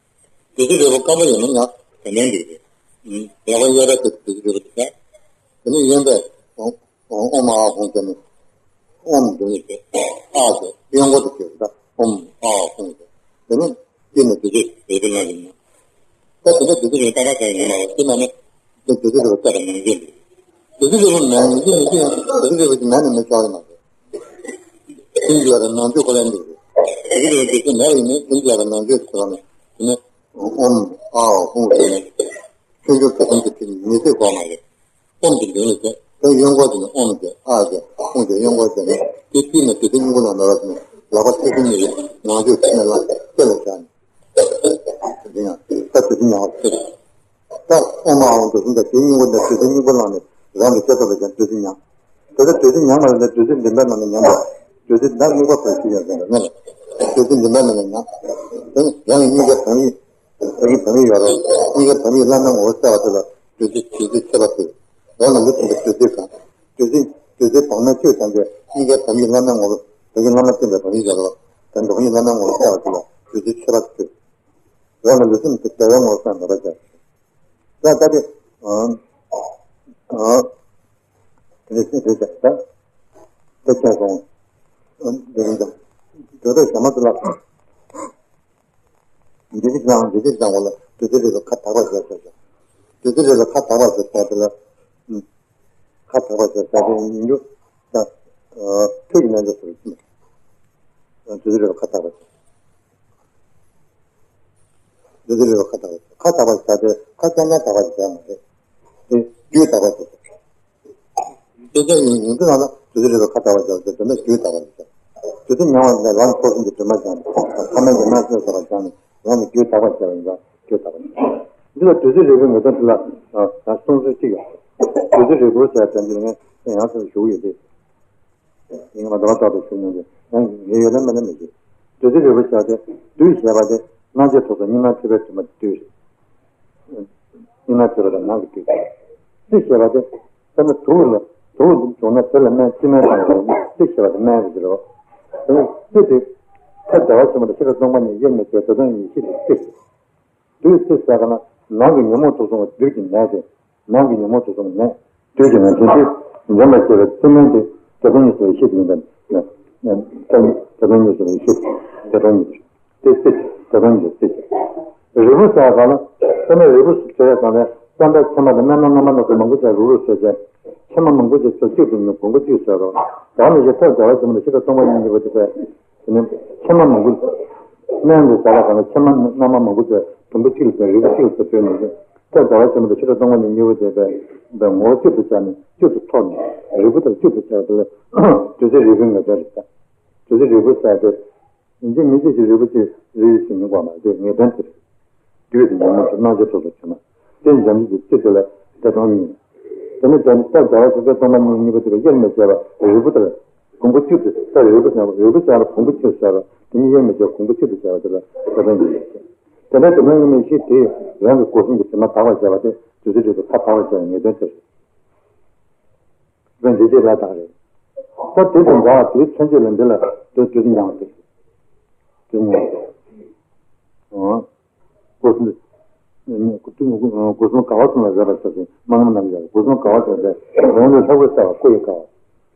དུས་དེ་རེ་བ་སྐམ་པོ་ཡིན་ན་ཡང་དེ་ནས་འདུག་རེད། ལག་པ་གཡས་ར་དེ་དུས་དེ་རེ་བ་དེ་ད་དེ་ནས་གཡོན་པས། ཨོམ་ཨ་ཧོང་ཟེར་ནས། ཨོམ་འདི་ནི་ཟེར། ཨ་ཟེར། གཡོན་སྐོར་དུ་བྱས་ད་ཨོམ་ཨ་ཧོང་ཟེར། དེ་ནི་དཀྱིལ་ནས་བདུད་རྩི་རེ་རེ་བླངས་ཡིན་ན། ད་དེ་འདྲ་བདུད་རྩི་རེ་ཏག་ཏག་ཡིན་མ་རེད། དེ་ནང་ནས་དེ་བདུད་རྩི་རེ་བ་བཅའ་ར་མང་ཤོས་འདུག་བདུད་རྩི་རེ་བ་མང་ཡིན་གྱི་མི་གྱི་ཡང་བདུད་རྩི་རེ་བ་གྱི་མེད་ནས་མི་ཆགས་ཡིན་མ་རེད། དེ་འགྱུར་བ་ར་ནང་ཆོས་ཁོ་ལ་འདུག་རེད། བདུད་རྩི་རེ་བ་བདུད་རྩི་མེད་ཡིན་ནས་དེ་འགྱུར་བ་ར་ནང་ཆོས་ཟེར་བ་ནས་དེ་ནས་ཨོམ་ཨ་ཧོང་ཟེར་ནས་ཆོས་འབྱུང་གྲུབ་ཐོབ་ཀྱི་ཁྲིད་ནི་ཟེར་གོ་མ་རེད། ཨོམ་གྱི་མདུན་ལ་བྱས། དེ་གཡོན་སྐོར་དེ་ནི་ཨོམ་བྱས། ཨ་བྱས། ཨོམ་བྱས། གཡོན་སྐོར་བྱས་ནས་དེ་དཀྱིལ་ནས་བདུད་རྩི་སྙིང་པོ་ལ་ནོར་བ་དེ་ནི་ལག་པ་ཆུ་སྲིན་གཉིས་ཀྱིས་ནང་ཆོས་ཕྲིན་ལས་ལ་ལྟོས་ལ་བཞག་ནས། དེ་ཡང་ད་བདུད་རྩི་མྱང་བ་ཟེར། ད་ཨོམ་ཨ་ཧོང་དུ་གསུམ་དང་དེའི་སྙིང་པོ་ནས་བདུད་རྩི་སྙིང་པོ་བླངས་ནས་རང་གི་ཤ་ཚ་ལ་ཀྱང་བདུད་རྩི་མྱང་། དེ་ལྟར་བདུད་རྩི་མྱང་བ་ལས་བདུད་རྩི་མགྲིན་པའི་ནང་ནས་མྱངས་པ། བདུད་རྩི་ད་སྙིང་པོ་ཕར་ཞིག་ཡོད་ཟེར་བ་ནས་བདུད་རྩི་མགྲིན་པའི་ནང་ནས་མྱངས། དེ་ནི་རང་གི་སྙིང་གའི་བག་ཡིག་བག་ཡིག་བག་ཡིག་ཡོད་རེད། སྙིང་གའི་བག་ཡིག་བླ་མའི་ངོ་བོ་གསལ་བ་དེ་ལ་བདུད་རྩི་བདུད་རྩི་ཆེ་བ་ཟེར། རང་ལ་ལུས་ཐིམ་པའི་བདུད་རྩི་གང་། བདུད་རྩི་བདུད་རྩི་བག་མའི་བཅུད་ཙམ་གྱིས་སྙིང་གའི་བག་ཡིག་བླ་མའི་ངོ་བོ་བག་ཡིག་བླ་མ་བསྟན་པའི་བག་ཡིག་ཡོད་རེད། དེ་བག་ཡིག་བླ་མའི་ངོ་བོ་གསལ་བ་དེ་ལ་བདུད་རྩི་ཆེ་བ་ཟེར། རང་ལ་ལུས་ཐིམ་པའི་རྩ་བའི་ངོ་བོ་གསལ་ནོར་བ་ཟེར། ད་ལྟ་དེ་ཨང་ཨང་དེ་འདྲ་ཞིག་རེད་ད། ད་ཁྱེད་སོང་། འདི་རིང་དང་། དེ་ཚོ་ཞྭ་མོ་དེ་ལ། འདི་ཚིག་དང་འདི་ཚིག་དང་པོ་ལ་བདུད་རྩི་རེད་པས་ཁ་དག་པ་ཟེར་ཟེར་ཟེར། བདུད་རྩི་རེད་པས་ཁ་དག་པ་ཟེར་ཟེར་དེ་ལ། ཁ་དག་པ་ཟེར་ཟེར་དེ་ཡིན་རྒྱུ། ད། ཐུགས་ཀྱི་རྣལ་འབྱོར་ཟེར་གྱི། བདུད་རྩི་རེད་པས་ཁ་དག་པ་ཟེར། བདུད་རྩི་རེད་པས་ཁ་དག་པ་ཟེར། ཁ་དག་པ་ཟེར་དེ་ཁ་རྐྱང་རྐྱང་དག་པ་ཟེར་མ་རེད། དེ་རྒྱུད་དག་པ་ཟེར། དེ་ལྟར་ཡིན་ཡིན་དུས་ན་ལ་བདུད་རྩི་རེད་པས་ཁ་དག་པ་ཟེར་ཏེ་དེ་ནས་རྒྱུད་དག་པ་ཟེར། བདུད་རྩི་མྱང་བ་ལས་རང་ཐོག་གསུམ་གྱི་དྲི་མ་སྦྱངས་ནས་ཐ་མལ་གྱི་སྣང་ཤས་སོགས་ལ་སྦྱངས་ནས་རང་གི་རྒྱུད་དག་པ་ཟེར་བ་ཡིན་ཙང་རྒྱུད་དག་པ་ཟེར། འདི་ལ་བདུད་རྩི་རིལ་བུའི་ངེས་དོན་དེ་ལ་ཡང་གསུང་ཚུལ་གཅིག་ཡོད། བདུད་རྩི་རིལ་བུ་ཟེར་དོན་འདི་ངས་ཡང་སེ་ཞུ་གི་ཡོད་དེ། ངས་མ་འདྲ་བ་ཏག་ཏག་ཞུ་མྱོང་དེ་ཡང་ངས་ཡོད་ན་མེད་ན་མི་ཤེས། བདུད་རྩི་རིལ་བུ་ཟེར་ཏེ་བདུད་ཞེས་པ་དེ་སྣང་མཆེད་ཐོབ་སོགས་གཉིས་སྣང་མཆེད་པའི་དྲི་མ་བདུད། གཉིས་སྣང་མཆེད་པ་དང་ནང་གི་བདུད། རྩི་ཞེས་པ་དེ། དཔེར་ན་དུག་ལ། དུག་བྱུང་ན་དེ་ལ་སྨན་རྩི་སྨན་དང་ཡང་རྩི་ཞེས་པ་དེ་སྨན་རེད་ཟེར་རོ། དེ་ནི་རྩི་དེ། ཐལ་བདེ་བ་ཆེན་པོ་དང་ཤེས་རབ་སྟོང་པ་ཉིད་དབྱེར་མི་ཕྱེད་བདེ་སྟོང་ཉིད་ཡེ་ཤེས་དེ་རྩི། བདུད་རྩི་ཟེར་ག་ན་ནང་གི་ཉོན་མོངས་དུག་གསུམ་གྱི་བདུད་ཀྱི་ནད་དེ། ནང་གི་ཉོན་མོངས་དུག་གསུམ་གྱི་ནད། བདུད་ཀྱི་ནད་དེ་དེ་འཇོམས་པར་བྱེད་པའི་རྩི་སྨན་དེ་བདེ་སྟོང་ཉིད་ཟེར་བའི་ཤེས་དེ་ཡིན་པས། བདེ་སྟོང་ཉིད་ཟེར་བའི་ཤེས་དེ་བདེ་སྟོང་ཉིད། དེ་སྲིད་དེ་དོན་གྱི་སྲིད། རིལ་བུ་ཟེར་བ་ལ། སེམས་ལ་རིལ་བུ་ཟེར་བའི་སྒང་ལ་བསམ་པའི་མཚན་མ་དང་སྨན་སྣ་སྣ་མང་སྣ་ཚོགས་མང་པོ་ཅིག་རུག་རུག་བཟོས་བྱས། མཚན་མ་མང་པོ་ཅིག་བཟོས་གཅིག་ཏུ་ནི་བོང་བུ་གཅིག་བཟོས་རོ། ད་ནི་ཡེ་ཐབས་བྱ་བ་ཟེར་མ་ནི་ཤེས་རབ་སྟོང་པ་ཉིད་གཉིས་པོ་དེ་བས། དེ་ནི་མཚན་མ་མང་པོ། སྨན་དེ་ཟ་བ་སྒང་ལ་མཚན་མ་སྣ་མང་མང་པོ་ཅིག་བོང་བུ་གཅིག་ལ་བཟོས་རིལ་བུ་གཅིག་ལ་བཟོས་བཟོས་ནས། ཐབས་བྱ་བ་ཟེར་མ་ནི་ཤེས་རབ་སྟོང་པ་ཉིད་གཉིས་པོ་དེ་བས། ངོ་བོ་གཅིག་ཏུ་བྱས་ནས་གཅིག་ཏུ་ཐོགས་ནས་རིལ་བུ་དང་གཅིག་ཏུ་བྱས་པ་དེ་ལ་བདུད་རྩི་རིལ་བུའི་ངེས་དོན་རེད། བདུད་རྩི་རིལ་བུ་ཟེར་ཏེ། ཡིན་གཅིག་མིན་གཅིག་གི་རིལ་བུ་གཅིག་རིལ་ཞིག་མིན་པ་མ་ཟད་ངེས་དོན་དེ་རེད། རྒྱུད་དེ་ཉོན་མོངས་སུ་སྣང་མཆེད་ཐོབ་སོགས་བྱུང་ན། དེ་འཇམ་རྩི་གི་རྩི་དེ་ལ་བདེ་སྟོང་ཉིད། དེ་ནི་དོན་རྟོགས་བྱ་བ་ཤེས་རབ་སྟོང་པ་ཉིད་གཉིས་པོ་དེ་ལ་དབྱེར་མི་ཕྱེད་པ་རིལ་བུ་ལྟར། བོང་བུ་གཅིག་ཏུ་ལྟར་རིལ་བུ་ཟེར་བ་རིལ་བུ་ཟེར་བ་བོང་བུ་གཅིག་ཟེར་བ་དེ་ཉིད་དབྱེར་མི་ཕྱེད་བོང་བུ་གཅིག་ཏུ་བྱ་བ་དེ་ལ་བདེ་སྟོང་ཉིད་ཟེར། དེ་ལྟར་དེ་ལ་དངོས་མེད་ཤེས་དེས་རང་གི་སྒོ་གསུམ་གྱི་དྲི་མ་དག་པར་བྱ་བ་དེ་བདུད་རྩི་རིལ་བུ་ཁ་དག་པར་བྱ་བའི་ངེས་དོན་དེ་རེད། དཔེ་འདི་ཅེས་ལ་དག་རེད། ད་དེ་དང་འདྲ་བ་དེའི་མཚོན་བྱེད་ལ་འདི་ལ་དེ་བདུད་རྩི་མྱང་བ་དེ། བདུད་མྱང་བ་དེ། ཨོ། སྒོ་གསུམ་དུ། སྒོ་གསུམ་དགའ་བ་གསུམ་ལ་རོལ་པར་ཤོག་ཅེས་སྨོན་ལམ་གནང་ཡོད། སྒོ་གསུམ་དགའ་བ་ཟེར་ཏེ་རང་ལུས་ལྷ་སྐུར་གསལ་བ་སྐུ་ཡི་དགའ་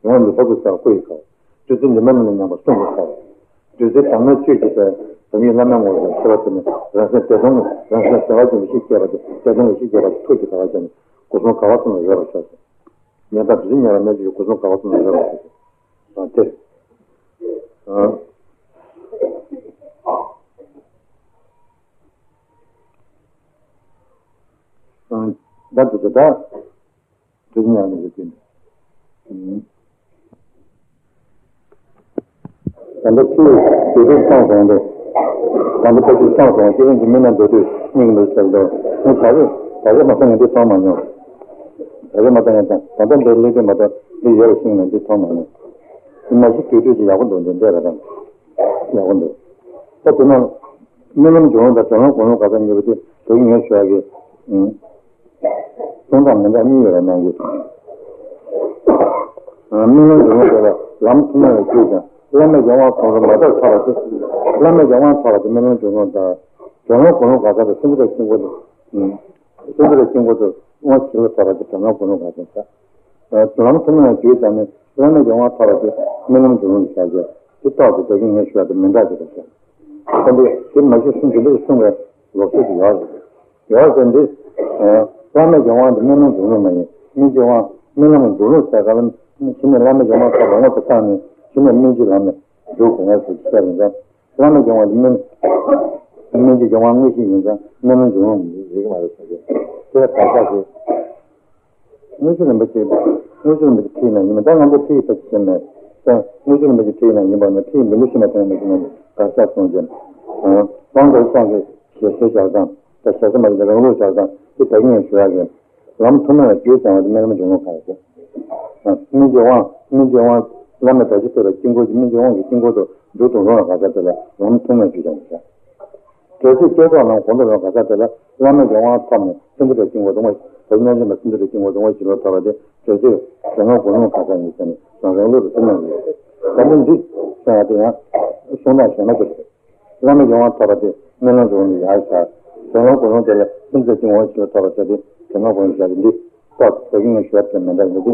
བ། རང་ལུས་ལྷ་སྐུར་གསལ་བ་སྐུ་ཡི་དགའ་བ། བདུད་རྩི་ཉི་མ་ནི་མཉམ་པ་གསུང་གི་དགའ་བ། བདུད་རྩི་དྭངས་མའི་ཆོས་ཀྱི་དཔལ། དམ་ཡེ་བླ་མའི་ངོ་བོར་ཁྱབ་པ་དེ་ནི་རང་སེམས་བདེ་སྟོང་གི་རང་སེམས་བདེ་བ་ཅན་གྱི་གཤིས་སྐྱེས་པ་སྟེ་བདེ་སྟོང་གི་གཤིས་སྐྱེས་པ་སྟེ་ཐུགས་ཀྱི་དགའ་བ་ཅན་ནི་སྒོ་གསུམ་དགའ་བ་གསུམ་ལ་རོལ་པར་ཤོག་ཅེས། ཉན་དང་བདུད་རྩི་ཉེ་བར་གནས་ཀྱི་སྒོ་གསུམ་དགའ་བ་གསུམ་ལ་རོལ་པར་ཤོག་ཅེས། དེ། ད་དེ་ད་དེ་ཉག་ནས་ཟེར་གྱིན། ད་ལྟ་ཁྱི་དེ་དུས་སོང་སོང་སྟེ། ད་ལྟ་ཁྱི་སོང་སོང་ཁྱེད་རང་གི་མི་རྣམས་འདོད་དུས་སྙིང་མི་ཟེར་དོ། ངས་ད་རེས་ད་རེས་མ་སོང་ངས་འདི་མཐོང་མ་མྱོང་། ད་རེས་མ་མཐོང་ངས་ད་ད་ལྟ་འདིར་སླེབས་དུས་མ་གཏོགས་འདི་ཡོད་པ་ཤེས་ནས་འདི་མཐོང་མ་མྱོང་། མ་གཞི་དུས་དུས་ཀྱི་ཡག་པོ་འདུག་འདི་འདྲ་ར་དང་། ཡག་པོ་འདུག་ད་དེ་ན། རྨི་ལམ་སྦྱོར་ལུགས་དང་དོན་ལམ་སྒོམ་ལུགས་ག་ས་གཉིས་པོ་དེ་དེ་གི་ངས་ཞུ་བ་གི། གསུང་སྟངས་མི་འདྲ་གཉིས་ཡོད་པ་གནང་གི། རྨི་ལམ་སྦྱོར་ལུགས་དེ་ལ་ལམ་ཐུན་མོང་བའི་རྒྱུད་དང་བླ་མེད་ཀྱི་དབང་གོང་དུ་མ་དར་ཐོབ་པ་དེ། བླ་མེད་ཀྱི་དབང་ཐོབ་པ་དེ་རྨི་ལམ་སྦྱོར་ལུགས་དང་། དོན་ལམ་སྒོམ་ལུགས་ག་ས་དེ་སེམས་ཙམ་དང་དཀྱིལ་འཁོར་དུ། སེམས་ཙམ་དང་དཀྱིལ་འཁོར་དུ་དབང་བྱིན་རླབས་ཐོབ་པ་དེ་དོན་ལམ་སྒོམ་ལུགས་ག་ས་ད། དོན་ལམ་ཐུན་མོང་བའི་རྒྱུད་དང་ནི་བླ་མེད་ཀྱི་དབང་ཐོབ་པ་དེ་རྨི་ལམ་སྦྱོར་ལུགས་ཀྱི་བྱ་བྱེད་དེ་རྟོགས་ཏེ་བདག་གིས་ངས་ཞུ་བ་དེ་མི་འདྲ་ཞིག་རེད་ཟེར། ཁོ་འདི་དེ་མ་གཞི་གསུང་དེ་འདྲ་གསུང་བའི་ལུགས་སྲོལ་ཞིག་ཡོད་རེད། ཡོད་ཟེར་འདི། བླ་མེད་ཀྱི་དབང་དེ་རྨི་ལམ་སྦྱོར་ལུགས་མ་ཡིན། སྨིན་བྱེད་དབང་རྨི་ལམ་གྱི་སྦྱོར་ལུགས་ཟེར་ག་ལ་གཞི་ནས་བླ་མེད་ཀྱི་དབང་ཐོབ་པ་ངོ་དེ་བཏང་ནས་གཞི་ནས་སྨིན་བྱེད་ལམ་ལ་འཇུག་དགོས་ངེས་སུ་བཤད་ཡིན་ཙང་། བླ་མེད་ཀྱི་དབང་དེ་སྨིན། སྨིན་བྱེད་ཀྱི་དབང་དངོས་གཞི་ཡིན་ཙང་རྨི་ལམ་སྦྱོར་ལུགས་རེད་མ་རེད་ཟེར་གྱི། དེ་ལ་བར་ཆད་ཞིག་དངོས་གཞི་རིན་པོ་ཆེ། དངོས་གཞི་རིན་པོ་ཆེ་ཁྲིད་ན་ཡིན་པ་ད་ང་ཚོ་ཁྲིད་ཡིག་ཕལ་ཆེར་མེད། ད་དངོས་གཞི་རིན་པོ་ཆེ་ཁྲིད་ན་ཡིན་པ་ནི་ཁྲིད་མི་ལུས་ཤི་མ་ཐོན་མི་ཤི་ན་གར་ཤག་སོང་ཅན། དབང་དུ་སངས་རྒྱས་ཞལ་གསེར་ཞལ་ཐང་ད་ཞལ་གསེར་མ་ཡིན་ན་རང་ལུགས་ཞལ་ཐང་དེ་ད་གིན་ངས་ཞུ་ཡག་གི། ལམ་ཐུན་མོང་བའི་རྒྱུད་ཀྱང་བ་དེ་རྨི་ལམ་སྦྱོར་ལུགས་གང་ཡིན། སྨིན་བྱེད་དབང་སྨིན་བྱེད་དབང་བླ་མེད་དགྲ་བཅོམ་ཐོབ་པའི་དཀྱིལ་འཁོར་གྱི་སྨིན་བྱེད་དབང་གི་དཀྱིལ་འཁོར་དུ་འཇུག་ཏུ་འགྲོ་བ་ག་ས་དེ་ལ་ལམ་ཐུན་མོང་བའི་རྒྱུད་ཀྱང་བ་བྱ། དྲོད་ཚད་བསྐྱེད་རྫོགས་རྣམས་གོང་དུ་འགྲོ་ག་ས་དེ་ལ་བླ་མེད་ཀྱི་དབང་ཐོབ་ནས་སེམས་ཙམ་དང་དཀྱིལ་འཁོར་དུ་དབང་བྱིན་རླབས་ཐོབ་པ་དེ་དྲོད་ཚད་དང་དཀྱིལ་འཁོར་དུ་དབང་བྱིན་རླབས་ཐོབ་པ་དེ་དྲོད་ཚད་དོན་ལམ་སྒོམ་ལུགས་ག་ས་ཡིན་ཟེར་ནས་རང་རང་ལུགས་སུ་ཐུན་མོང་ཡོད། ད་ནི་འདི་ཟེར་བ་དེ་ཡང་གསུང་སྟངས་གཞན་མ་དེ་རེད། བླ་མེད་ཀྱི་དབང་ཐོབ་པ་དེ་རྨི་ལམ་སྦྱོར་ལུགས་ཡར་བཞག་དོན་ལམ་སྒོམ་ལུགས་དེ་ལ་སེམས་ཙམ་དང་དཀྱིལ་འཁོར་དབང་བྱིན་རླབས་ཐོབ་པ་ཟེར་ཏེ་དོན་ལམ་སྒོམ་ལུགས་ཡར་འདི་རྟོགས་ཟེར་གྱི་ངས་ཞུ་བ་དེ་མི་འདྲ་ཡིན་ཏེ།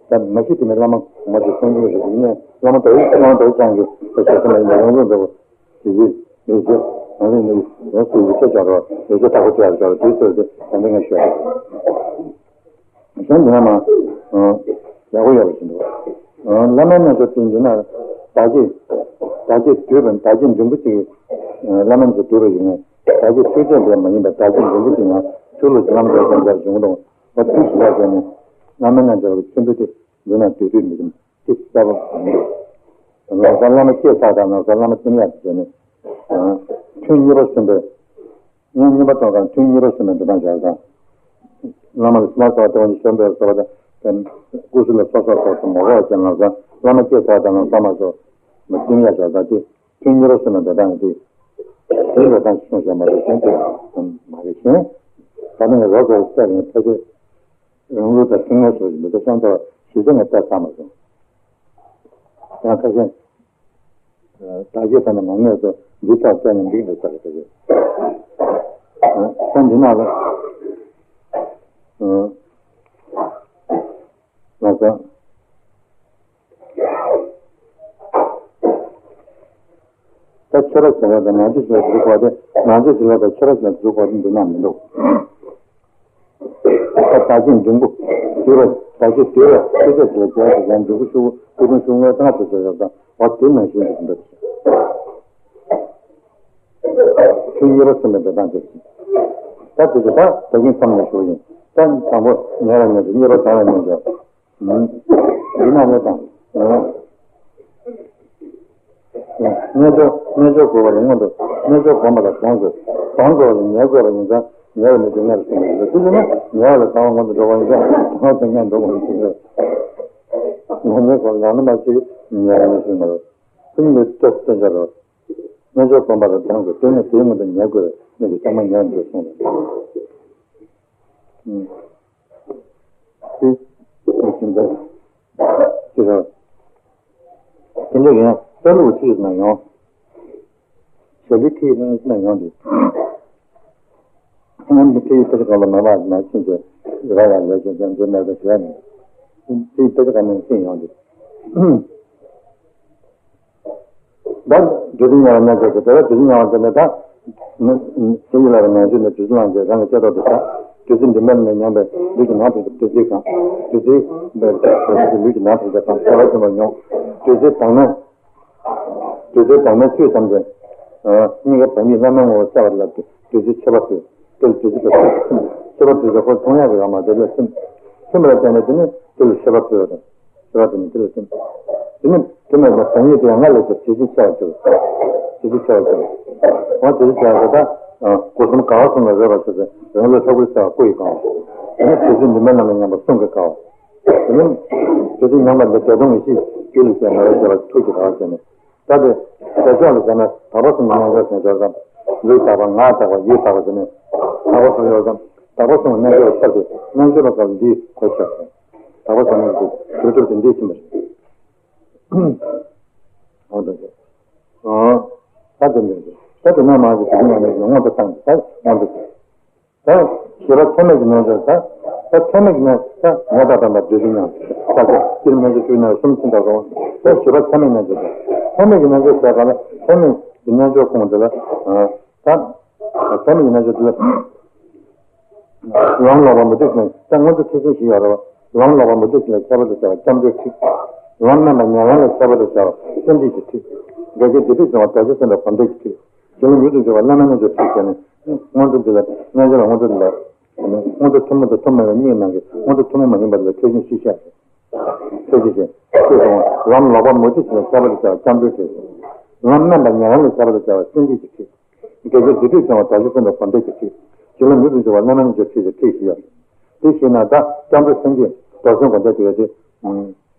ད་མ་གཞི་དེ་ནི་བླ་མ་གོང་མ་དེ་གསུང་རྒྱུ་རེད་ཡིན་ནའི་བླ་མ་ད་ཡིན་བླ་མ་ད་ཡིན་ཚང་གི་ད་ཞེ་ས་མ་ཡིན་ན་རང་ལུགས་འདྲ་པོ། དེ་ཡིས་མི་ཚེ་རང་ལུས་ནི་རང་སུ་ཡི་ཚེ་བྱ་རོགས་ཡི་ཚེ་ཐག་པ་ཆོད་ཡར་བྱ་རོགས་དེ་ཚོར་ཏེ་ད་འདི་ངས་ཞུ་ཡ་རེད། གཞན་འདི་ན་མ། ཡག་པོ་ཡོད་པ་ཞིག་འདུག་བླ་མའི་རྣལ་འབྱོར་དེ་འདི་ན་བདག་བསྐྱེད། བདག་བསྐྱེད་བསྡུས་པ་བདག་བསྐྱེད་འབྲིང་པོ་ཅིག་བླ་མ་ཚོས་བསྡུས་པ་ཡིན་ནའི་བདག་བསྐྱེད་ཐུགས་རྗེ་འདྲ་མ་ཡིན་པར་བདག་བསྐྱེད་འབྲིང་པོ་ཅིག་ཡང་ཆོས་ལུགས་ཀྱི་ལམ་འགྲོ་ཙམ་ཡར་བྱུང་འདུག་བ་དུས་སུ་ལ་བྱས་ནས་བླ་མའི་རྣལ་འབྱོར་གྱི་ཆེན་པོ་དེ་འདི་ན་བསྡུས་བསྡུས་མི་རུང་། དེ་གསལ་པོ་གང་འདུག་ལམ་སང་བླ་མ་སྐྱེས་ཚར་དང་ལམ་སང་བླ་མ་སྟོན་ཡག་ཅིག་བྱས་ནས། ཐུན་གཉིས་པ་གསུམ་པའི། ཡང་གཉིས་པ་གཏོང་གང་ཐུན་གཉིས་པ་གསུམ་པའི་འགྲོ་སྟངས་བྱ་དང་། བླ་མ་ལ་སྨར་ཚ་བ་སྟོན་གྱི་ཤོར་འབེབས་སོགས་པ་དང་། སྐུ་གཟུགས་ལ་སོ་སོ་སོ་སོ་མ་གོ་བ་ཅན་ལམ་སང་བླ་མ་སྐྱེས་ཚར་དང་ལམ་སང་མ་སོ། མ་སྟོན་ཡག་བྱ་དང་དེ། ཐུན་གཉིས་པ་གསུམ་པའི་འགྲོ་སྟངས་དེ། དེ་འགྲོ་སྟངས་ཤིག་གསུངས་བཞག་མ་རེད་གཞན་དེ། མ་རེད་གཞན། ད་ནི་ང་རོགས་ཚོར་བལྟས་ནས་ཕལ་ཆེར། རང་ལུགས་དང་ཐུན་མོང་སོགས་ཀྱི་མི་ཚེ་བསམ་ཚར་བ་ཞིབ་ཆ་ངས་བལྟས་ཚར་མ་སོང་། ཡང་ཁ་ཤས། བདག་བསྐྱེད་ཐ་ན་མ་ངེས་སོ་འདི་ཐོག་བལྟས་ནས་འགྲིག་འདུག་ཟེར་བ་དེ་རེད། ད་འདི་ནང་ལ། ལགས་སོ། ད་ཁྱོད་ར་བྱེད་ལ་དང་ནང་ཆོས་བྱེད་ལ་འཛུགས་པ་དེ་ནང་ཆོས་བྱེད་ལ་དང་ཁྱོད་ར་བྱེད་ལ་འཛུགས་པ་དེ་འདི་ན་མི་འདུག་ད་བདག་བསྐྱེད་འབྲིང་པོ། བསྡུས་པ་བདག་བསྐྱེད་བསྡུས་པ་ཐུགས་རྗེ་ཆེ་ལ་རྒྱལ་ཞེས་ཀྱང་འབྲིང་པོ་ཤོག་བུ་སྐུ་གདུང་ཤོག་ངོས་ཐང་ཆེ་ཆེ་ཡོད་དང་བ་དེ་ནང་བཞིན་དུ་འདུག་ཆོས་གཉེར་པ་གསུམ་པའི་འགྲོ་སྟངས་དེ་བཞིན། ད་དེ་ཚོ་ད་ད་གིན་མཚམས་ནས་ཞུ་ཡིན། ད་དང་པོ་ཉལ་བ་ཉལ་ཞོར་གཉེར་པ་དང་བ་ཉལ་ཞོར། འདི་ན་གནས་དང་། རྣལ་འབྱོར་རྣལ་འབྱོར་དགོས་པ་ལ་སྔོན་དུ་རྣལ་འབྱོར་སྒོམ་པ་ལ་གདོང་དགོས། གདོང་དགོས་པ་ལ་ཉལ་དགོས་པ་ཡིན་ཙང་ཉལ་བ་ནི་སྡུག་བསྔལ་སེམས་ལ་འགྱུར་རོ། དེ་ལས་ན་ཉལ་བ་ལ་གདོང་བ་སྔོན་དུ་འགྲོ་བ་ཡིན་ཙང་གདོང་སེམས་ངན་འགྲོ་དགོས་པ་ཡིན་ཟེར། ང་ཉལ་དགོས་ལ་ནི་མ་ཞིག་ཉལ་བ་ནི་ཞིག་མ་རེད། ཁོ་གཉིས་ལས་སྟོབས་སྟོན་བྱ་རོགས། རྣལ་འབྱོར་སྒོམ་པ་ལ་གདོང་དགོས། དེ་ནས་དེའི་སྔོན་དུ་ཉལ་དགོས་པས་ནི་གི་ཚང་མ་ཉལ་དགོས་གསུངས་པ། དེ་ཅི་རེད། དེ་འདྲ་ཡིན་ན་ལྟ་ལུགས་ཁྲིད་ན་ཡོང་། ཞལ་ལུས་ཁྲིད་ན་ཡོང་དེ། སྔོན་གྱི་ཁྲིད་ཡིག་དཔེ་ཆ་ཁག་ལ་མ་བར་མ་ཕྱིན་ཏེ་ར་བ་ལས་ཀྱང་ཀྱང་འདི་མེད་པ་ཞིག་ཡང་མེད། ཁྲིད་ཡིག་དཔེ་ཆ་ཁག་ནང་ཤེས་ཡོང་སྟེ། ད་བདུད་རྩི་མྱང་བའི་རྣལ་འབྱོར་གྱི་དེ་ལ་བདུད་རྩི་མྱང་བ་དེ་ལས་ད་ནི་ཤེས་ཡོན་ལ་རང་ནང་བཞིན་ནས་བདུད་རྩི་བླངས་ཏེ་རང་གི་ལྕེ་ཐོག་ཏུ་བཞག་བདུད་རྩི་མགྲིན་པའི་ནང་མྱངས་པས་ལུས་ཀྱི་ནང་དུ་བདུད་རྩི་གང་། བདུད་རྩི་འབེབས་ཏེ་ལུས་ཀྱི་ནང་དུ་གང་ཁྱད་པར་ཅན་པར་མྱོང་། བདུད་རྩི་དྭངས་མས། བདུད་རྩི་དྭངས་མའི་བཅུད་ཙམ་ཅན། སྙིང་གའི་བདག་ཉིད་བླ་མའི་ངོ་བོ་གསལ་བ་ལ་བདུད་རྩི་མཆོད་པ་ཕུལ། དེ་ལ་བདུད་རྩི་དང་མཆོད་པ་ཕུལ་ཏེ་ཁོ་མཐོང་ཡག་གི་ཡོད་མ་རེད་ལ་ཐིམ། ཐིམ་པ་ལ་བརྟེན་ནས་དེ་ནི་དེ་ལ་མཆོད་པ་ཕུལ་བ་དང་། མཆོད་པ་དེ་ནི་དེ་ལ་ཐིམ། དེ་ནི་དེ་མེད་པར་བདག་ཉིད་དེ་ཡང་སྔར་ལས་ཀྱང་བདུད་རྩི་ཆེ་བར་གྱུར། བདུད་རྩི་ཆེ་བར་གྱུར། འོ་དེ་རྩི་ཆེ་བར་གྱུར་ད། སྒོ་གསུམ་དགའ་བ་གསུམ་ལ་རོལ་པར་བྱེད་པའི་རང་ལུས་ལྷ་སྐུར་གསལ་བ་སྐུ་ཡི་དགའ་བ། དེ་ནི་བདུད་རྩི་མགྲིན་པའི་ནང་ན་མྱངས་པ་གསུང་གི་དགའ་བ། དེ་ནི་དེ་ཚེ་མྱངས་པ་འདི་བདེ་སྟོང་ངེས་ཤེས་རྒྱུད་ལ་སྐྱེས་མེད་པར་བྱེད་པ་ཐུགས་ཀྱི་དགའ་བ་བྱས་ནས། ད་དེ་བདེ་མཆོག་ལ་བྱས་ན་དག་པ་གསུམ་གྱི་རྣལ་འབྱོར་ཟེར་འབྱོར་ཙམ། ལུས་དག་པ་ངག་དག་པ་ཡིད་དག་པ་ཟེར་ནས། དག་པ་གསུམ་ཡོད་ཙམ། དག་པ་གསུམ་གྱི་རྣལ་འབྱོར་ལ་ཐོབ་སྟེ་རྣལ་འབྱོར་པ་སྐབས་འདིའི་གོ་ཆོད་ཟེར། དག་པ་གསུམ་གྱི་དུས་ཐོབ་དེ་འདིའི་ཕྱིན་པ་རེད། འོ་ད་དེ། ཨ། ད་དེ་འདྲ་རེད། ད་དེ་ནས་མ་གི་དེ་ནས་མ་གི་སྔོན་དུ་བཏང་ད་སྔོན་དུ། ད་བཞི་པ་ཚད་མེད་ཀྱི་རྣལ་འབྱོར་ད། ད་ཚད་མེད་ཀྱི་རྣལ་ད་ངོ་བརྟགས་དམ་པ་བདུད་རྩི་མྱང་། ད་ལྟ་སྤྱིར་རྣལ་འབྱོར་བཅུ་ན་གསུམ་ཕྱིན་པ་རོ། ད་བཞི་པ་ཚད་མེད་རྣལ་འབྱོར་ད། ཚད་མེད་ཀྱི་རྣལ་འབྱོར་ཟེར་ག་ལ་ཚད་མེད་ཀྱི་རྣལ་འབྱོར་ཁོང་དེ་ལ། ད་ཚད་མེད་ཀྱི་རྣལ་འབྱོར་དེ་ལ། ལམ་ལོག་པ་མུ་སྟེགས་ཅན་ད་སྔོན་དུ་ཚད་ཆེན་ཞིག་ཡོད་རེད་བ། ལམ་ལོག་པ་མུ་སྟེགས་ཅན་ལ་ཁྱད་པར་དུ་བྱ་བ་སྐྱབས་འགྲོའི་ཁྲིད། ལམ་དམན་པ་ཉེ་ལམ་ལ་ཁྱད་པར་དུ་བྱ་བ་སེམས་སྡུད་ཀྱི་ཁྲིད། འགལ་རྐྱེན་སྡིག་སྒྲིབ་སྦྱོང་བ་རྡོ་རྗེ་སེམས་དཔའི་གོམས་བརྡེག་གི་ཁྲིད། བྱིན་རླབས་མྱུར་དུ་འཇུག་པ་བླ་མའི་རྣལ་འབྱོར་ཁྲིད་བྱས་ནས། སྔོན་དུ་འདི་ལ་རྣལ་འབྱོར་ལ་སྔོན་དུ་ལ། སྔོན་དུ་ཐུན་མོང་དང་ཐུན་མོང་མ་ཡིན་པ་ལ་ཁྱད་ཆོས་ཤིག་བཤད། ཁྱད་ཆོས་ཤིག་ཁྱད་ཆོས་སོང་བ་ལམ་ལོག་པ་མུ་སྟེགས་ཅན་ལ་ཁྱད་པར་དུ་བྱ་བ་སྐྱབས་འགྲོའི་ཁྲིད། ལམ་དམན་པ་ཉེ་ལམ་ལ་ཁྱད་པར་དུ་བྱ་བ་སེམས་སྡུད་ཀྱི་ཁྲིད། འགལ་རྐྱེན་སྡིག་སྒྲིབ་སྦྱོང་བ་རྡོ་རྗེ་སེམས་དཔའི་གོམས་བརྡེག་གི་ཁྲིད། བྱིན་རླབས་མྱུར་དུ་འཇུག་པ་བླ་མའི་རྣལ་འབྱོར་ཁྲིད་ཀྱི་ཁྲིད་ཞིག་ཡོད། དེ་ཤེས་ན་ད་སྐྱབས་འགྲོ་སེམས་བསྐྱེད་རྡོར་སེམས་གོམས་བརྡེག་ཅེས་པ་དེ།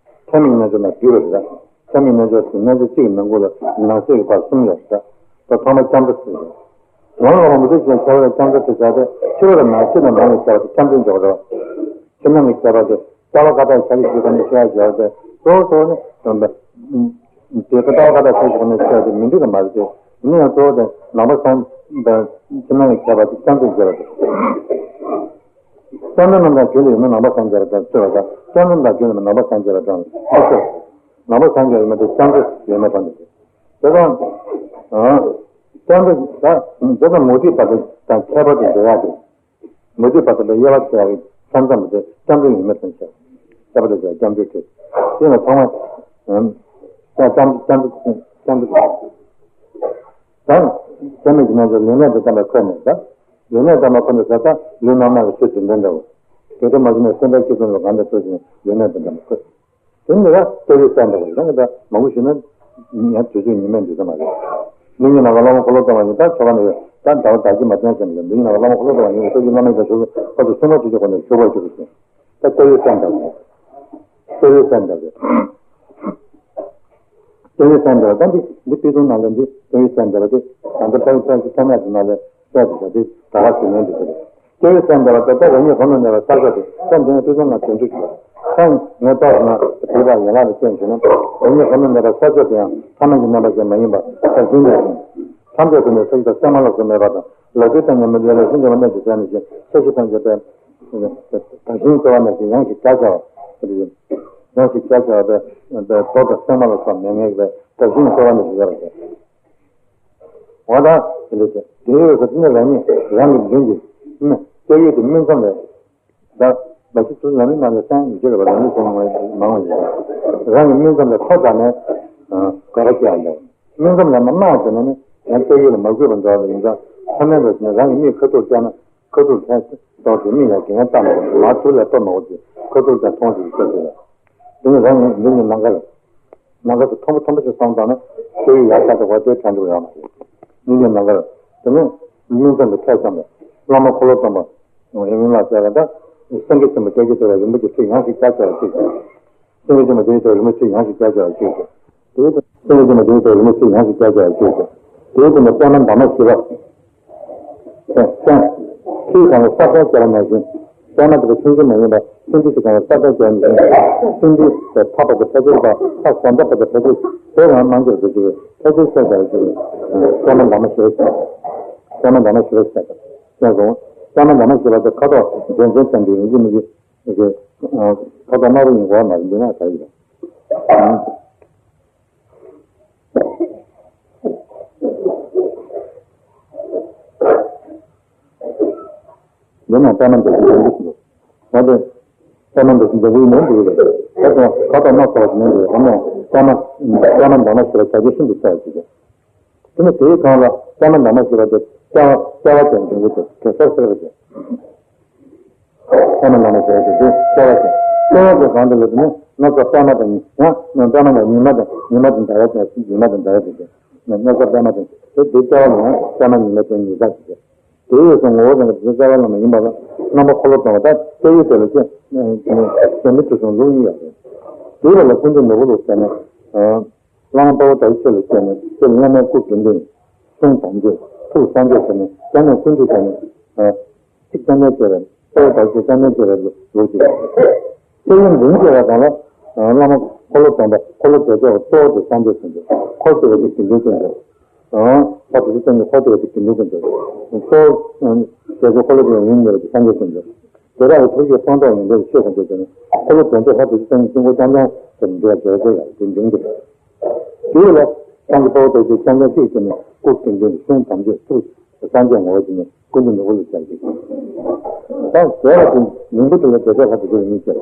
ཚད་མེད་རྣལ་འབྱོར་ལ་བསྡུས་པ་རེད། ཚད་མེད་རྣལ་འབྱོར་དེ་རྣལ་འབྱོར་གཅིག་གི་ནང་ཁུལ་ལ་ནང་གསེས་ཀྱི་བར་གསུམ་ཡོད་རེད། ད་ཐོག་མ་སྐྱབས་འགྲོ་ཟེར་རེད། ལམ་ལ་མུ་སྟེགས་ཅན་ཁྱད་པར་སྐྱབས་འགྲོ་དེ་བྱ་སྟེ་ཕྱི་རོལ་ལ་ནང་ཕྱི་ལ་ནང་གི་ཁྱད་པར་དེ་སྐྱབས་འགྲོའི་འཇོག་རེད། ཕྱི་ནང་གི་ཁྱད་པར་དེ་རྩ་བ་ཀ་དག་ཆ་གི་ཞིག་ག་ནས་ཤེས་ཡ་སྦྱོར་ཏེ་གཙོ་བོ་གཙོ་བོ་ནི་དེ་ཀ་རྩ་བ་ཀ་དག་ཆ་གི་ཞིག་ག་ནས་ཤེས་ཡ་དེ་མི་འགྲིག་ག་མ་རེད་དེ། ཡིན་ན་ཡང་གཙོ་བོ་དེ་ནང་པ་སངས་དང་ཕྱི་ནང་གི་ཁྱད་པར་དེ་སྐྱབས་འགྲོའི་འཇོག་རེད། སྐྱབས་འགྲོ་རྣམས་དང་རྒྱུད་ལ་ཡོད་མེད་ནང་པ་སངས་རྒྱས་པ་དང་ལྟོས་པ་དང་སྐྱབས་འགྲོ་རྣམས་དང་རྒྱུད་ལ་ཡོད་མེད་ནང་པ་སངས་རྒྱས་པ་དང་ལྟོས། ནང་པ་སངས་རྒྱས་ཡོད་མེད་དེ་སྐྱབས་འགྲོ་ཡོད་མེད་དང་ལྟོས། དེ་དང་། སྐྱབས་འགྲོ་ད་དེ་དང་མུ་སྟེགས་པ་དེ་དང་ཁྱད་པར་དུ་འགྲོ་ཡག་དེ། མུ་སྟེགས་པ་དེ་ལ་དབྱེ་བ་ཕྱེ་ཡག་གི་ས་མཚམས་དེ་སྐྱབས་འགྲོ་ཡོད་མེད་ཙམ་བཤད། ཁྱད་པར་དུ་བྱས་སྐྱབས་འགྲོའི་ཁྲིད། དེ་ལ་ཐོག་མ། སྐྱབས་སྐྱབས་སྐྱབས་སྐྱབས་འགྲོ། ད་ཚད་མེད་ཀྱི་རྣལ་འབྱོར་ལུས་གནད་དུ་བསྟན་པ་ཁོ་ནས་ད། ལུས་གནད་བསྟན་པ་ཁོ་ནས་ཟེར་ད་ལུས་རྣམ་སྣང་གི་ཆོས་བདུན་ལྡན་འདྲ་བོ། དེ་ལྟར་མ་བྱུང་ན་སེམས་དཔའི་སྤྱི་གཙུག་ལ་གང་དུ་སྤྲོ་ཞིང་ལུས་གནད་དུ་བསྟན་པ་ཁོ། དེ་ནི་ར་སྐྱབས་ཡུལ་གསལ་འདྲ་བོ་རང་གི་ད་མང་པོ་ཞུས་ན་ཡང་དུས་ཚོད་ཉི་མས་འདུག་ས་མ་རེད། འདི་ཉིད་ནང་གི་བླ་མ་འཁོར་ལོ་སྡོམ་པ་ཡིན་ད་ཆོ་ག་ནི་ཡོད་ད་ཟླ་བ་ཟླ་གཅིག་མ་བསྟན་ཟེར་ནས་འདི་ཉིད་ནང་གི་བླ་མ་འཁོར་ལོ་སྡོམ་པ་ཡིན་ལ་སྐྱབས་ཡུལ་བླ་མའི་ད་ཞུ་ཁོ་ད་སུ་མ་ཐུག་ཆོག་ཁོ་ནས་ཞུ་བར་ཞུ་དགོས་ཤིང་། ད་སྐྱབས་ཡུལ་གསལ་འདྲ་བོ། སྐྱབས་ཡུལ་གསལ་འདྲ་བོ། སྐྱབས་ཡུལ་གསལ་འདྲ་བ་ད་འདི་འདི་དཔེ་ཐུང་ནང་ལ་འདི་སྐྱབས་ཡུལ་གསལ་འདྲ་བ་དེ་ད་ལྟ་ཕལ་ཆེར་ཐ་སྙད་དེ་ནང་ལ་གསལ་དུ་བྱ་དེ་ད་ག་ཞུ་ནས་འདི་ཟེར། སྐྱབས་ཡུལ་གསལ་འདྲ་བ་ད་ལྟ་རང་ཉིད་ཧོར་ནང་གནས་པ་ས་ཕྱོགས་དེ་ད་འདི་ནས་དཔེ་ཐུང་ང་དོན་དུ་ཞུ་བ། ད་ངས་རྟོགས་ན་དེ་དག་ཡན་ལག་ལ་བརྟེན་བྱུང་ན་རང་ཉིད་ཧོར་ནང་གནས་པ་ས་ཕྱོགས་དེ་ཡང་ཐ་མལ་གྱི་རྣམ་པ་ཅན་མ་ཡིན་པ་བདག་གཞན་མེད་ཅིང་། ཐམས་ཅད་ཀུན་ནས་ས་གཞི་དང་སྲན་མ་ལ་སོགས་མེད་པ་དང་ལག་མཐིལ་དང་མཉམ་པའི་ལས་ལ་ཤིན་ཏུ་གནས་ཀྱི་ས་ནས་ཤེས་ས་གཞི་ཐམས་ཅད་པས། བདག་གཞན་བརྩེ་བ་ནས་ཀྱང་ཡང་ཞིག་བརྒྱ་བྱ་བ། ཡང་ཞིག་བརྒྱ་བྱ་བ་དེ་རྡོ་དང་སྲན་མ་ལ་སོགས་མེད་ངེས་པའི་བདག་གཞན་བརྩེ་བ་ནས་ཞིག་ཡོད་པ་དེ། འོ་ད་དེ་འདྲ་བྱས་དེ་ཡོད་ཟེར་དེ་ནི་རང་ཉིད་རང་གི་མདུན་གྱི་སྐྱབས་ཡུལ་དེ་སྨིན་མཚམས་ལས། ད་མ་གཞི་ཚུལ་ལམ་རིམ་མ་ལས་སེམས་ཡིད་ཆེས་རེད་པ་ལམ་རིམ་སེམས་མང་བ་ཡིན། རང་གི་སྨིན་མཚམས་ལས་མཐོ་དྲགས་ནས་དགའ་རབ་སྐྱེ་ཡང་འདྲ། སྨིན་མཚམས་ལས་མ་དམའ་བ་བྱས་ན་ནི་ཡང་སྐྱབས་ཡུལ་ལ་མ་གུས་པ་འདྲ་བ་ཡིན་ཙང་ཐ་མལ་འདྲ་བྱས་ན་རང་གི་མིག་ཁ་ཐུག་བལྟས་ན། ཁ་ཐུག་ལ་ཐོག་ཅིག་མིག་ལ་གན་ཡང་བལྟ་མ་དགོས་མ་ཐུག་ལ་ལྟོ་མ་དགོས་ཀྱི་ཁ་ཐུག་ལ་མཐོང་ཅིག་སྐྱབས་ཡུལ་ལ། དེ་ནི་རང་ཉིད་འདི་ཉིད་ནམ་མཁར། ནམ་མཁའ་སུ་མཐོན་པོ་མཐོན་པོ་ཞིག་སོང་ཙང་ན་སྐྱབས་ཡུལ་ཡར་ལྟ་དགོས་པ་དེ་དྲན་འགྲོ་ཡོད་མ་རེད། འདི་ཉིད་ནམ་མཁར། དེ་ནི་སྨིན་མཚམས་ཀྱི་ཐད་ཙམ་ལ་བླ་མ་འཁོར་ལོ་སྡོམ་པ། ཡོན་མིན་ལ་བྱས་པ་ད། སེང་གེ་ཆེན་པོ་སྐྱབས་ཀྱི་ཐོད་པ་རིན་པོ་ཆེ་ཁྲི་ཡང་ཞིག་བརྒྱ་བྱ་བ་གཅིག་དང་། སེང་གེ་ཆེན་པོ་སྐྱབས་ཀྱི་ཐོད་པ་རིན་པོ་ཆེ་ཁྲི་ཡང་ཞིག་བརྒྱ་བྱ་བ་གཅིག་དང་། དེ་ལྟར་སེང་གེ་ཆེན་པོ་སྐྱབས་ཀྱི་ཐོད་པ་རིན་པོ་ཆེ་ཡང་ཞིག་བརྒྱ་བྱ་བ་གཅིག་དང་། དེ་ལྟར་ན་པདྨ་འདབ་མ་བཞི་པ། སེང་། ཁྲིའི་སྒང་ལ་ས་བོན་སྦྱར་བ་ནང་བཞིན། པདྨ་དེ་ལ་ཆུང་ཆུང་མ་ཡིན་པ་སེང་ཁྲི་ཞིག་སྒང་ལ་ས་བོན་སྦྱར་བ་ནང་བཞིན། སེང་ཁྲི་དེ་ཐག་པ་དེ་ཕལ་ཆེར་དང་ཐག་བཟོ་འདྲ་པ་དེ་ཕལ་ཆེར་དེ་རང་མང་གྱུར་དུ་ཞིག་ཕལ་ཆེར་ཤེས་བྱ་ཞིག་པདྨ་འདབ་མ་བཞི་པ་ཞིག་པདྨ་འདབ་མ་བཞི་པ་ཞིག་ཀྱང་རུང་། པདྨ་འདབ་མ་བཞི་པ་དེ་ཁ་དོག་རྒྱལ་མཚན་ཙམ་གྱི་ཡིན་གཅིག་མིན་གཅིག་ཁ་དོག་དམར་པོ་ཡིན་དགོས་མ་རེད། འདི་ན་ག་ཡིན་པ། འདི་ན་པདྨ་འདབ་བཞི་འདྲ་འདུག་ཟེར། ང་དེ་པདྨ་འདབ་བཞི་འདྲ་བོའི་མིང་འདུག་རེད། ད་དུང་ཁ་དོག་སྣ་ཚོགས་ཤིག་མིང་འདུག་ཨ་ནི་པདྨ་པདྨ་འདབ་མ་བཞི་པ་བྱ་རྒོད་ཤིན་ཏུ་གསལ་བ་ཞིག་རེད། དེ་ནི་དེའི་སྒང་ལ་པདྨ་འདབ་མ་བཞི་པ་དེ་སྐྱ་བ་སྐྱ་བ་ཅན་འབྱུང་པོ་དེ་གེ་སར་གསལ་བ་ཅན། པདྨ་འདབ་མ་བཞི་པ་དེ་དེ་སྐྱ་བ་ཅན། སྐྱ་བ་དེ་གང་དུ་ལ་དེ་ནི་སྣ་ཚོགས་པདྨ་དང་ཉི་ཡང་སྣ་པདྨ་དང་ཉི་མ་དང་ཉི་མ་དང་ཟླ་བ་དང་ཉི་མ་དང་ཟླ་བ་དེ་དེ་སྣ་ཚོགས་པདྨ་དང་དེ་དེ་སྐྱ་བ་ལ་ཡང་པདྨ་ཉི་མ་ཅན་ཉི་ཟླ་ཞིག་རེད། དེ་ཡོད་ཙང་ངོ་བོ་དང་གི་རྩ་བའི་ལམ་ཡིན་པ་ལ་རྣམ་པ་འཁོར་ལོ་སྟོང་པ་དང་སྐྱེ་བོའི་དེ་ལ་སྐྱེ་ཞེས་མི་དུ་སོང་ལུགས་གཉིས་ཡོད་རེད། དེ་བས་ལ་ཀུན་འདུས་ནོར་བུ་ལུགས་ཟེར་ན། བླ་མ་དཔའ་བོ་དག་ཆོས་ལ་སྐྱེས་ནས་ཆོས་ལ་མཉམ་མེད་སྐུ་དགེ་འདུན། གསུང་དམ་ཆོས་ཐུགས་སངས་རྒྱས་ཟེར་ནས་སྐྱབས་གནས་ཀུན་འདུས་ཟེར་ནས། ཚིག་སྐྱབས་གནས་བཅས་པ་དཔའ་བོ་དག་ཆོས་སྐྱབས་གནས་བཅས་པ་ལུགས་ཀྱི། སྐྱེ་བོ་འདུན་བཅས་པ་དང་ལ། བླ་མ་འཁོར་ལོ་སྟོང་པ་འཁོར་ལོ་བདེ་མཆོག་གཙོ་བོ་དེ་སངས་རྒྱས་ཀུན་འདུས། འཁོར་བཅས་པ་དེ་དགེ་འདུན་ཀུན་འདུས། ཨ། ཕ་དེ་ཚོ་ཙམ་གྱི་འཁོར་དེ་བ་དེ་དགེ་འདུན་ཀུན་འདུས། གཙོ་བོ་བྱས་ཏེ་འཁོར་ལོ་དེ་ཡུན་གནས་པ་དེ་སངས་རྒྱས་ཀུན་འདུས། དེ་དག་གི་ཐུགས་རྗེ་སྤངས་རྟོགས་ཡོན་ཏན་གྱི་ཆོས་ཀུན་འདུས་ཏེ་ནི། འཁོར་ལོ་བདེ་མཆོག་ལྷ་དེ་ཚོ་ཙམ་གྱི་སྐྱེ་འགོ་རྐྱང་རྐྱང་དེ་འདུས་པ་བྱས་ཏེ་ཡང་དེ་འབྱུང་འདུས། དེ་ལ་སངས་རྒྱས་དཔའ་བོ་དག་ཆོས་སྐྱབས་གནས་གཅིག་བྱས་ནས་སྐུ་དགེ་འདུན་གསུང་དམ་ཆོས་ཐུགས་སངས་རྒྱས་ངོ་བོ་བྱས་ནས་ཀུན་འདུས་ནོར་བུ་ལ་སྦྱར་ཞིང་། ད་རྒྱས་པ་དེ་མིང་པོ་དེ་ལ་བདེ་མཆོག་ལྷ་དེ་ཚོ་ལ་ཉིད་ཅེས།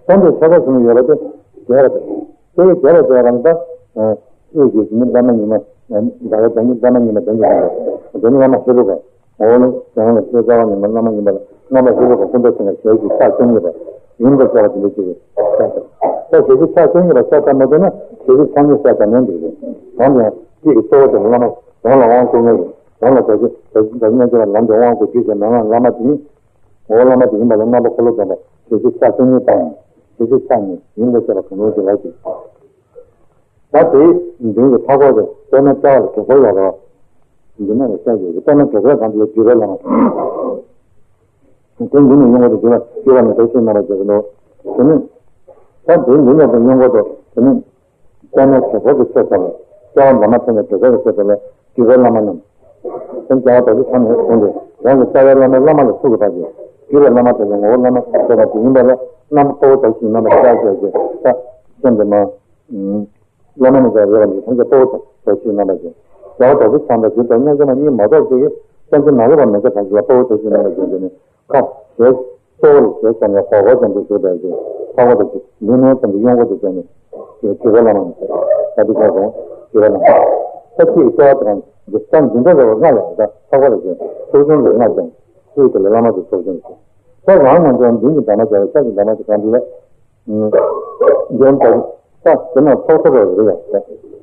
སངས་རྒྱས་ཆོ་ག་གཞུང་ཡོད་པ་དེ་རྒྱས་པ་དང་། དེ་ཡི་རྒྱས་པ་དེ་རང་ད། ཨེ་ཀྱི་ནི་པདྨ་ཉི་མ། ཟླ་བ་ཟླ་ཉི་པདྨ་ཉི་མ་ཟླ་ཉི་མ་ཟླ་ཉི་བླ་མ་ཧེ་རུ་ཀ། འོ་ནི་ཀྱང་ལ་ཤེས་རྩ་བ་ཉི་མ་བླ་མ་ཉི་མ་ལ་རྣམ་པ་ཧེ་རུ་ཀ་ཀུན་ཏུ་སེང་གེ་ཞལ་གྱི་ཕྱག་བཅུ་གཉིས་པ་ཡིན་པར་བྱ་བ་དེ་འདྲ་ཅིག་གསལ་བཏབ། ད་ཞལ་གྱི་ཕྱག་བཅུ་གཉིས་པ་གསལ་བཏབ་མ་ཐུབ་ན་ཞལ་གྱི་ཕྱག་གཉིས་གསལ་བཏབ་ནས་འགྲིག་རེད། གང་ཡང་གཅིག་གི་གཙོ་བོ་དེ་བླ་མ་རང་ལ་དབང་བསྐུར་མཁན་ཡིན། རང་ལ་བདག་གི་བདག་གི་བདག་གི་སྨན་བཅོས་ལ་ལམ་དུ་དབང་བསྐུར་རྒྱུ་ཞེས་མེད་ན་བླ་མ་དེ་ཡིན། འོ་བླ་མ་དེ་ཡིན་པ་ལ་རྣམ་པ་འཁོར་ལོ་སྟོང་པ་ཞལ་གྱི་ཕྱག་བཅུ་གཉིས་དང་། ཞལ་གྱི་ཕྱག་གཉིས་ཡིན་ལ་བཤད་པ་གང་རུང་ཞིག་ལ་ཞིག་ད་དེའི་མདུན་གྱི་མཐའ་སྐོར་དུ་པདྨའི་རྩ་བ་ལ་དྲུག་སྐོར་ཡོད་དོ། འདི་ནས་ལ་བཤད་ཡོད་ཀྱི་པདྨའི་དྲུག་སྐོར་གང་དེ་ལ་བརྒྱུད་པའི་བླ་མ། དེ་འདི་ནས་ཡོང་བ་དེ་བརྒྱུད་པ་བརྒྱུད་པ་ནི་བདག་ཤེས་རྣམ་པར་རྒྱལ་པོ་ནོ། དེ་ནི། ད་དེའི་འདི་ནས་དང་ཡོང་བ་དོ་དེ་ནི། པདྨའི་དྲུག་སྐོར་གྱི་ཚེ་ས་ལ། སྐྱེ་བ་འདབ་མ་ཚན་ནས་དྲུག་སྐོར་གྱི་ཚེ་ས་ལ་བརྒྱུད་པའི་བླ་མ་རྣམས། དེ་རྒྱལ་བ་རྡོ་རྗེ་འཆང་ནས་བྱུང་སྟེ་རང་གི་རྩ་བའི་བླ་མའི་བླ་མ་ལ་ཐུག་གི་བར་གྱི་བརྒྱུད་པའི་བླ་མ་དེ་ལ་ངོ་བོ་བླ་མ་ཞེས་པ་དེ་ཡིན་པ་ལ་རྣམ་པ་འཁོར་ལོ་དག་ཞིང་རྣམ་པ་ཤར་བྱས་ཏེ་ད་སེམས་དེ་མ། བླ་མ་ནི་ཀྱང་རེ་བ་ནི་ཐམས་ཅད་དཔའ་བོ་དང་རྡོ་རྗེ་རྣམ་པ་ཅན། རྒྱལ་བ་རྡོ་རྗེ་འཆང་དང་རྗེ་བདག་ཉིད་ཀྱང་མ་གཉིས་མ་གཏོགས་ཅིག་གིས་སེམས་ཅན་ནམ་མཁའ་དང་མེ་ལྕེ་ཐམས་ཅད་ལ་དཔའ་བོ་རྡོ་རྗེ་རྣམ་པ་ཅན་དེ་ནི་ཁ་ཞེས་གཙོ་བོ་ལ་ཞེས་བསམ་ཡང་གོ་གོ་ཙམ་དུ་བཞུགས་པའི་ཚེ་འཕགས་པ་རྡོ་རྗེ་ལུས་གནས་ཙམ་གྱི་གཡོ་འགུལ་དུ་བྱས་ནས་བརྒྱུད་པའི་བླ་མ་ནི་ད་དེ་ཀྱང་རུང་བརྒྱུད་པའི་བླ་མ་ད་གཅིག་གི་ལྟེ་བ་དང་འདི་ལྟ་འཛིན་གྲྭ་རེ་བ་ལྔ་ཡང་ད་འཕགས་པ་རྡོ་རྗེ་ཐུགས་གསུམ་ལས་ལྔ་ཀྱང་དབུས་དེ་ལ་བླ་མ་དེ་ཚོགས་ཆེན་ཞེས། ད་རང་ངོ་འཇོག་མདུན་གྱི་འདབ་མ་བྱ་བའི་ཤར་གྱི་འདབ་མ་དེ་གང་དེ་ལ། འདིར་འདུག་ས་དེ་ན་ཚོགས་གསོག་པ་རེ་ཡང་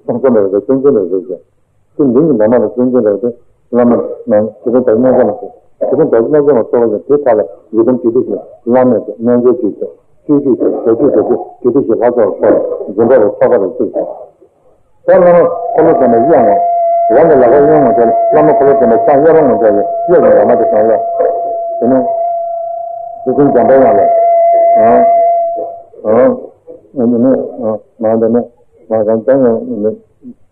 ཚོགས་གསོག་པ་རེ་ཀུན་མཁྱེན་རེ་ཟེར། དེ་མདུན་གྱི་འདབ་མ་ལ་ཀུན་མཁྱེན་རེ་དེ་བླ་མ་ནང་དེ་ཚོ་དག་སྣང་ཆ་མ་སོ། དེ་ཚོ་དག་སྣང་ཆ་མ་སོ་བ་ཡང་དེ་མཐའ་ལ་ཡི་དམ་རྒྱུད་སྡེ་བཞི་བླ་མེད་དེ་རྣལ་འབྱོར་རྒྱུད་དེ་སྤྱོད་རྒྱུད་དེ་བྱ་རྒྱུད་དེ་རྒྱུད་སྡེ་བཞི་ལྷ་ཚོགས་སོགས་འཛིན་གྲྭ་རེ་ཚོགས་པ་རེ་བརྩིས། ད་བླ་མ་འཁོར་ལོ་སྟོན་པ་གཡས་ངོ་། རང་གི་ལག་པ་གཡོན་ངོ་དེ་བླ་མ་འཁོར་ལོ་སྟོན་པ་ཕྱག་གཡས་པ་ངོ་དེ་གཡས་ཀྱི་འདབ་མ་དེ་གང་ཡ། དེ་ནས་དེ་བཞིན་འཇམ་པའི་དབྱངས་ལ། ཨང་། ཨང་། ཨ་ནི་ནི། ཨང་། མ་འདི་ནི། མ་གང་ལྟར་ཡང་ནི།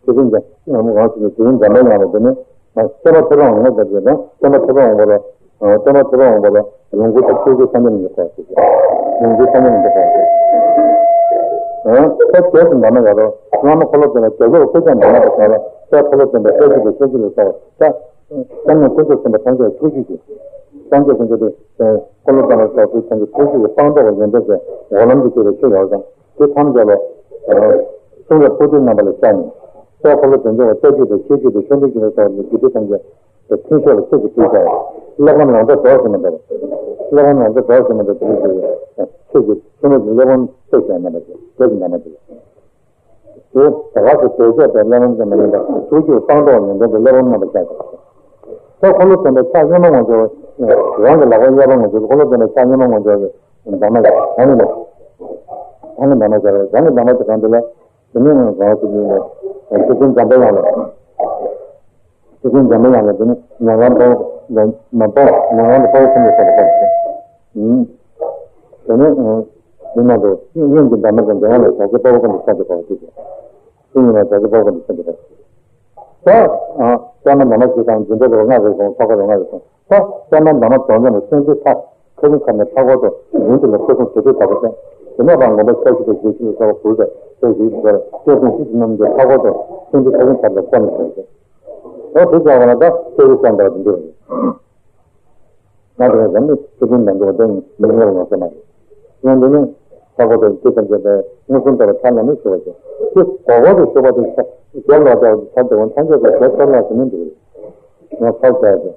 དེ་བཞིན་འཇམ། ཨང་། མ་གང་ཞིག་ནི་དེ་བཞིན་འཇམ་པའི་དབྱངས་ལ་དེ་ནི། ཨང་། སྟོན་པ་ཐོད་པ་འོང་བ་དེ་དང་སྟོན་པ་ཐོད་པ་འོང་བ་ལ། ཨང་། སྟོན་པ་ཐོད་པ་འོང་བ་ལ་ལོངས་སྐུ་དང་ཆོས་སྐུ་སངས་རྒྱས་ནི་འཇོག་པ་ཞིག་ལོངས་སྐུ་སངས་རྒྱས་ནི་འཇོག་པ་ཞིག་ཨང་། ད་རྒྱས་སུ་འདབ་མ་ཡ་རོ། བླ་མ་འཁོར་ལོ་སྟོན་པ་རྒྱ་མཚོར་སྐུ་ཅང་འདབ་མ་དེ་གང་ལ། ད་འཁོར་ལོ་སྟོན་པ་ས་བཅུ་པའི་ས་བཅུ་ལ་ས་བ་ད། སྐྱབས་གནས་ཀུན་ཏུ་སེམས་དཔའ་ཐམས་ཅད་ཐུགས་རྒྱུད་ཀྱི། སངས་རྒྱས་ཀུན་ཏུ་དེ། འཁོར་ལོ་ཙཱ་ན་སོགས་སུ་ཐམས་ཅད་ཐུགས་རྒྱུད་ཀྱི་སྤངས་རྟོགས་ཀྱི་ཡོན་ཏན་ཅན་འོག་ལམ་དུ་སྐྱེ་བའི་ཆོས་ཡོད་ཙང་དེ་ཐམས་ཅད་ལ། གསུང་རབ་པོ་ཏི་རྣམ་པ་ལ་ཤར་ནས། ས་འཁོར་ལོ་བདེ་མཆོག་ལ་ལྟ་རྒྱུད་དང་ཤེས་རྒྱུད་དང་ཤེས་འདོད་ཀྱི་ལ་སོགས་པའི་རྒྱུད་སྡེ་ཐམས་ཅད་དེ་མཐུན་ཕྱོགས་ལ་ཚིག་གིས་བསྡུས་ཀྱང་། གླེགས་བམ་རང་འདྲ་རྫོགས་ཟིན་མ་འདྲ་བ། གླེགས་བམ་རང་འདྲ་རྫོགས་ཟིན་མ་འདྲ་དེ་ལ་ཞེས་པའི་ཚིག་གི་ཚིག་སྨོས་ཀྱི་གླེགས་བམ་ཚིག་ཀྱང་རྣམ་པ་ཅན་རྒྱས་ཀྱི་རྣམ་པ་ཅན། དེ་ད་ག་སེ་དོལ་རྒྱལ་པའི་གླེགས་བམ་ཙམ་མ་ཡིན་པར་ཐུགས་རྒྱུད་སྤངས་རྟོགས་ཡོན་ཏན་གྱི་གླེགས་བམ་རྣམ་པར་ཤར་ཏེ། ད་འཁོར་ལོ་སྟོན་པའི་ཕྱག་གཡོན་མ་ངོ་སྦྱོར་བ། རང་གི་ལག་པ་གཡས་པ་ངོ་སྦྱོར་བ། འཁོར་ལོ་སྟོན་པའི་ཕྱག་གཡོན་མ་ངོ་སྦྱོར་བའི་འདབ་མ་ཡ་རང་གི་ལག་པ། རང་གི་འདབ་མ་སྦྱར་བའི་རང་གི་འདབ་མ་དེ་གང་དེ་ལ། དེ་ནས་རང་གི་ཉིད་ལ་ཆེ་ཆུང་འཇམ་པའི་དབྱངས་ལ། ཆེ་ཆུང་འཇམ་པའི་དབྱངས་ལ་དེ་ནས་ཉམས་ལམ་དཔའ་བོ་ལ་མ་དཔའ་ཉམས་ལམ་དུ་དཔའ་བོ་ཁོ་ནས་ས་ལ་བབས་ཏེ། དེ་ནས་འདི་ན་དུ་གཡོན་གྱི་འདབ་མ་དང་འདྲ་བ་ལ་བྱ་རྩེ་དཔའ་བོ་ཁོ་ནས་ས་ལ་བབས་ཏེ། གཡོན་ལ་བྱ་རྩེ་དཔའ་བོ་ཁོ་ནས་ས་ལ་བབས་ཏེ། ད་ཨ་ཙམ་མ་ནང་མ་ཞིག་དང་འཛིན་གྲྭ་རོ་ལྔ་རེ་སོང་། ཚོགས་ཁ་རོ་ལྔ་རེ་སོང་། ད་ཙམ་མ་ནང་མ་རྫོགས་ནས་སེམས་ཅན་ཐ་ཁ་རིང་ཁ་ནས་མཐའ་འཁོར་དུ་མདུན་དུ་ལ་སྐུ་གསུང་ཐུགས་རྗེ་དྲག་པོ་བསྟན། དེ་ནས་རང་ངོ་མ་ཁྱབ་བཞི་དང་བརྒྱད་ཅུ་ལ་སོགས་པ་དགུ་དང་བཅུ་བཞི་ཡི་བར་སྐད་དང་ཤིས་ཀྱི་རྣམ་འགྱུར་མཐའ་འཁོར་དུ་སེམས་ཅན་ཐ་རིང་ཁ་ལ་བསྐོར་ནས་བྱོན་ཏེ། འོ་དེ་ཙམ་པ་ལ་ད་སྐྱེ་བོའི་སེམས་དང་འདི་འདྲ་བ་རེད། ང་དེ་ནས་ཟམ་ནི་ཆོས་ཀུན་མ་འདུག་པ་དེ་མི་ངོར་ངོ་ས་མ་རེད། ཡང་འདི་ནི་ས་གོ་དང་ཅི་ཙམ་བྱས་པའི་མངོན་སུམ་ལྟར་ཐ་ན་མི་ཞུ་བ་བྱས། དེ་གོ་གོ་དུ་ཞུ་བ་དེ་ས་རྒྱ་ལོ་ཙཱ་བ་ས་དེ་བ་ཐམས་ཅད་ཀྱི་ཞལ་ཚར་ལ་ཟིན་ནི་འདུག་ང་ཚར་བྱས་ཏེ།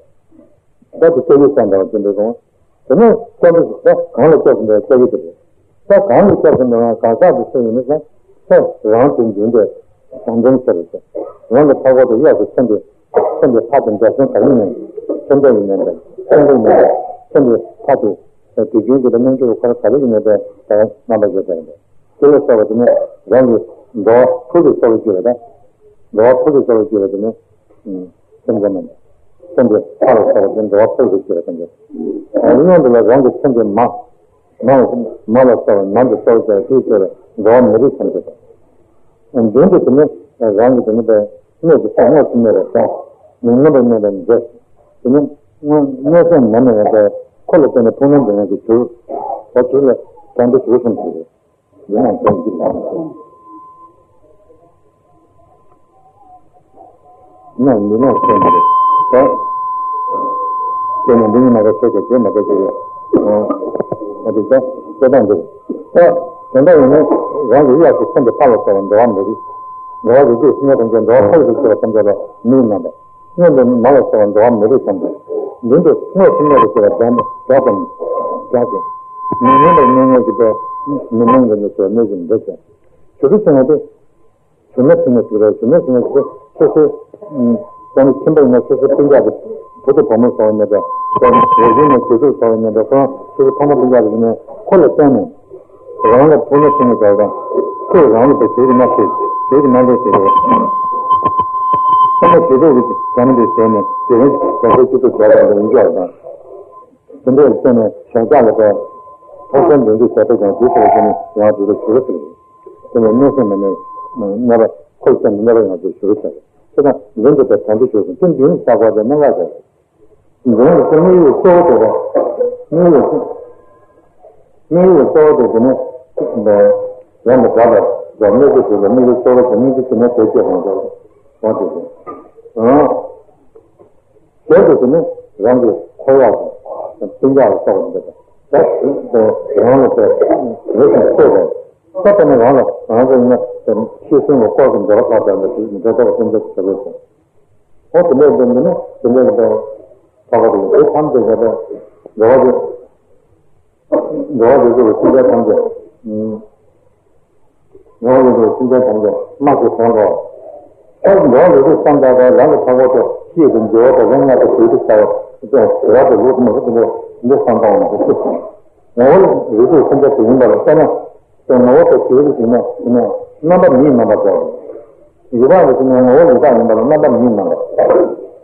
ད་དེ་སྐྱེ་བོའི་སེམས་དང་དེ་འདྲ་རུང་། དེ་ནས་སྐྱེ་བོ་ད་གང་ལ་སྐྱེས་ཟིན་པའི་སྐྱེ་བོ་དེ་རེད། ད་གང་ལ་སྐྱེས་ཟིན་པའི་གང་ཟག་དེ་སུ་ཡིན་ན་ད་རང་དེ་འཛིན་པའི་བྱང་ཆུབ་སེམས་རེད། རང་གི་མཐའ་འཁོར་དུ་གཡས་སུ་མཚན་དེ། མཚན་དེ་ཕ་དང་འདྲ་མཚུངས་གང་ཡིན་ནའང་། མཚན་དེ་ཡིན་ནའང་འདྲ། མཚན་དེ་ཡིན་ནའང་མཚན་དེ་ཕ་དེ། དུས་རྒྱུན་གྱི་རྣམ་འགྱུར་ཁོ་རང་ག་རེ་ཡིན་ནའང་འདྲ། ད་རྣམ་པ་བཞི་ལྟར་འདྲ། དེ་ལ་སོགས་པ་དེ་ནི་རང་གི་འགྲོ་བ་ཕུགས་ཀྱི་གཙོ་བོ་སྐྱེ་བ་དང་། འགྲོ་བ་ཕུགས་ཀྱི་གཙོ་བོ་སྐྱེ་བ་དེ་ནི་སེམས་ཅན་མིན་པ། སེམས་ཅན་ཕ་ལ་སོགས་པ་དེ་འགྲོ་བ་ཕུགས་སུ་སྐྱེ་བ་དང་འདྲ། སྔོན་དུ་ལ་རང་གི་མཚན་དེ་མ། མ་མ་ལ་སོགས་པ་མ་འདི་གཙོ་བོ་སྐྱེ་བ་དེའི་ཕྱིར་འགྲོ་བ་མི་རིགས་ཐམས་ཅད་དང་། མདུན་དུ་དེ་ནི་རང་གི་དེ་ནི་པའི་གནས་ཀྱི་ས་དངོས་སུ་གནས་པའི་ས། མི་མངོན་པར་གནས་པའི་མཛོད། དེ་ནི་དངོས་དངོས་སུ་མ་གནས་པའི་ཁོ་ལ་བརྟེན་ནས་ཕུང་ལམ་འདི་ནང་གི་གྱུར། བ་གྱུར་ལ་དོན་དུ་གྱུར་གསུངས་ཏེ། འདི་ནང་དོན་གྱི་ལམ་དུ། ནང་མི་ནང་སེམས་ཀྱི་ད། དེ་ནས་འདི་ཉིད་མ་ག་ཤེས་ཀྱི་དེ་མ་ག་ཤེས་ཀྱི། ཨ་དེ་ད་དེ་དང་འདི། ད་དེ་འདྲ་ཡིན་ན་རང་གི་གཡས་སུ་མཚན་དེ་ཕ་ལ་སོགས་པ་འགྲོ་བ་མི་རིགས། འགྲོ་བ་རིགས་དྲུག་སེམས་ཅན་ཐམས་ཅད་འགྲོ་བ་ཕུགས་སུ་སྐྱེ་བ་ཐམས་ཅད་ལ་མིའི་རྣམ་པ། སྔོན་དུ་མ་ལ་སོགས་པ་འགྲོ་བ་མི་རིགས་ཐམས་ཅད། མདུན་དུ་དངོས་སུ་གནས་པ་ཞེས་པ་བྱ་དང་བྱ་སྟེ། མི་མངོན་པར་གནས་ངེས་ཀྱི་པའི་མི་མངོན་གྱི་གནས་སུ་གནས་ཀྱི་འདུ་ཞིང་། གྱུར་ཏོ་ཟེར་ན་དེ། གྱུར་ན་ཟེར་ན་ཟེར་རོ། གྱུར་ན་ཟེར་ན་ཟེར་སོ་སོའི། ཨ་ནི་ཁྱིམ་པ་ཡིན་ན་སོ་སོའི་སྤུན་ཀྱག་གི་བུ་དང་བུ་མོ་བཟོ་བ་མེད་པ། རོ་བཞིན་ནས་གྱུར་ཏོ་བཟོ་བ་མེད་པ། ཁོ་རང་སོ་སོའི་ཕ་མ་སྤུན་ཀྱག་གི་ནས་ཁོ་ལ་བརྟེན་ནས། རང་ལ་བུ་ལ་བརྟེན་ནས་བྱ་བ་དང་། ཁོས་རང་ལ་བུ་གྱུར་གྱི་མ་ཁྱེར། གྱུར་གྱི་མ་འདོད་ཟེར་རོ། ཕ་མ་གྱུར་ཏོ་གི་བྱ་མི་འདོད་ཟེར་ནས་དེ་རིང་བྱ་སའི་གྱུར་ཏོ་བྱ་བ་དང་ཡིན་ཀྱང་དང་། དེ་འདྲའི་བརྟེན་ནས་བྱང་ཆགས་ལ་བརྟེན། ཐོབ་བྱ་འདོད་འདོད་བྱ་ཐབས་ཀྱང་དེ་ལྟར་བྱས་ནས་ཡང་དེ་ལ་གྱུར་ཟེར། དེ་ནས་གནས་སེམས་མ་གནས་གནས་པ་ཁོ་ལ་བརྟེན་ནས་གནས་པ་ཡང་དེ་གྱུར་ཟེར། དེ་དང་མདུན་དུ་དེ་དོན་དུ་གྱུར་ཟེར། དེ་མདུན་ས་གོ་དེ་གནས་ལ་ཟེར། མདུན་དུ་དེ་དམིགས་ཡུལ་གཙོ་བོ་དེ་རེད། དམིགས་ཡུལ་དམིགས་ཡུལ་གཙོ་བོ་དེ་དེ་ནས་རང་གི་དགྲ་ལ་དགྲ་གནོད་ཀྱི་དུས་ལ་དམིགས་ཡུལ་གཙོ་བོ་དེ་དམིགས་ཡུལ་དེ་ནས་དེ་སྐྱེ་དང་འགྲོ་འོང་དེ་དེ། གལ་ཏེ་དེ་ནི་རང་གི་འཁོར་བ་དང་སྤུན་ཀྱག་ལ་སོགས་པ་འདི་དག་ད་རང་ལ་དེ་རེ་ཞིང་འཁོར་བ། ད་ལྟ་ནི་རང་ལ་རང་གི་ཡིན་ན་ཤི་གསོན་ལ་ལྐོག་གི་འབྲེལ་བ་ཐག་པ་ལ་ཞིག་འབྲེལ་ཐག་སེམས་ཅན་གྱི་བྱ་བའི་སོང་། འོ་དེ་འདྲ་འདི་འདི་ནི་དེ་འདྲ་གི་ད་ཐག་པ་དེ་དེ་ཐམས་ཅད་ཀྱི་ད་འགྲོ་བ་དེ། འགྲོ་བ་རིགས་དྲུག་གི་སེམས་ཅན་ཐམས་ཅད། འགྲོ་བ་རིགས་དྲུག་གི་སེམས་ཅན་ཐམས་ཅད་རྨ་བྱས་གོང་དུ། ཨ་འགྲོ་བ་རིགས་དྲུག་བསམ་དག་པའི་རང་གི་ཐོག་ཁོག་ཏུ་ཤེས་ཀྱི་འགྱུར་བ་དང་རང་ངོ་ཐོག་བོད་དུ་ལྟ་བ་དེ་ལ་དེ་ལོག་མི་ཐུབ་པ་འདི་བསམ་སྟངས་མི་འདུག་ངོ་བོ་རིགས་དྲུག་སེམས་ཅན་དེ་ཡིན་པ་ལ་དཔེར་ན། དེ་ངོ་བོ་དེ་དུས་རིགས་ཡིན་ན་ཡིན་ན་རྣམ་པ་མིའི་རྣམ་པ་དགོས། ཡུལ་བ་རིགས་ཀྱི་ངོ་བོ་ཡུལ་བ་ཡིན་པ་ལ་རྣམ་པ་མིའི་རྣམ་པ།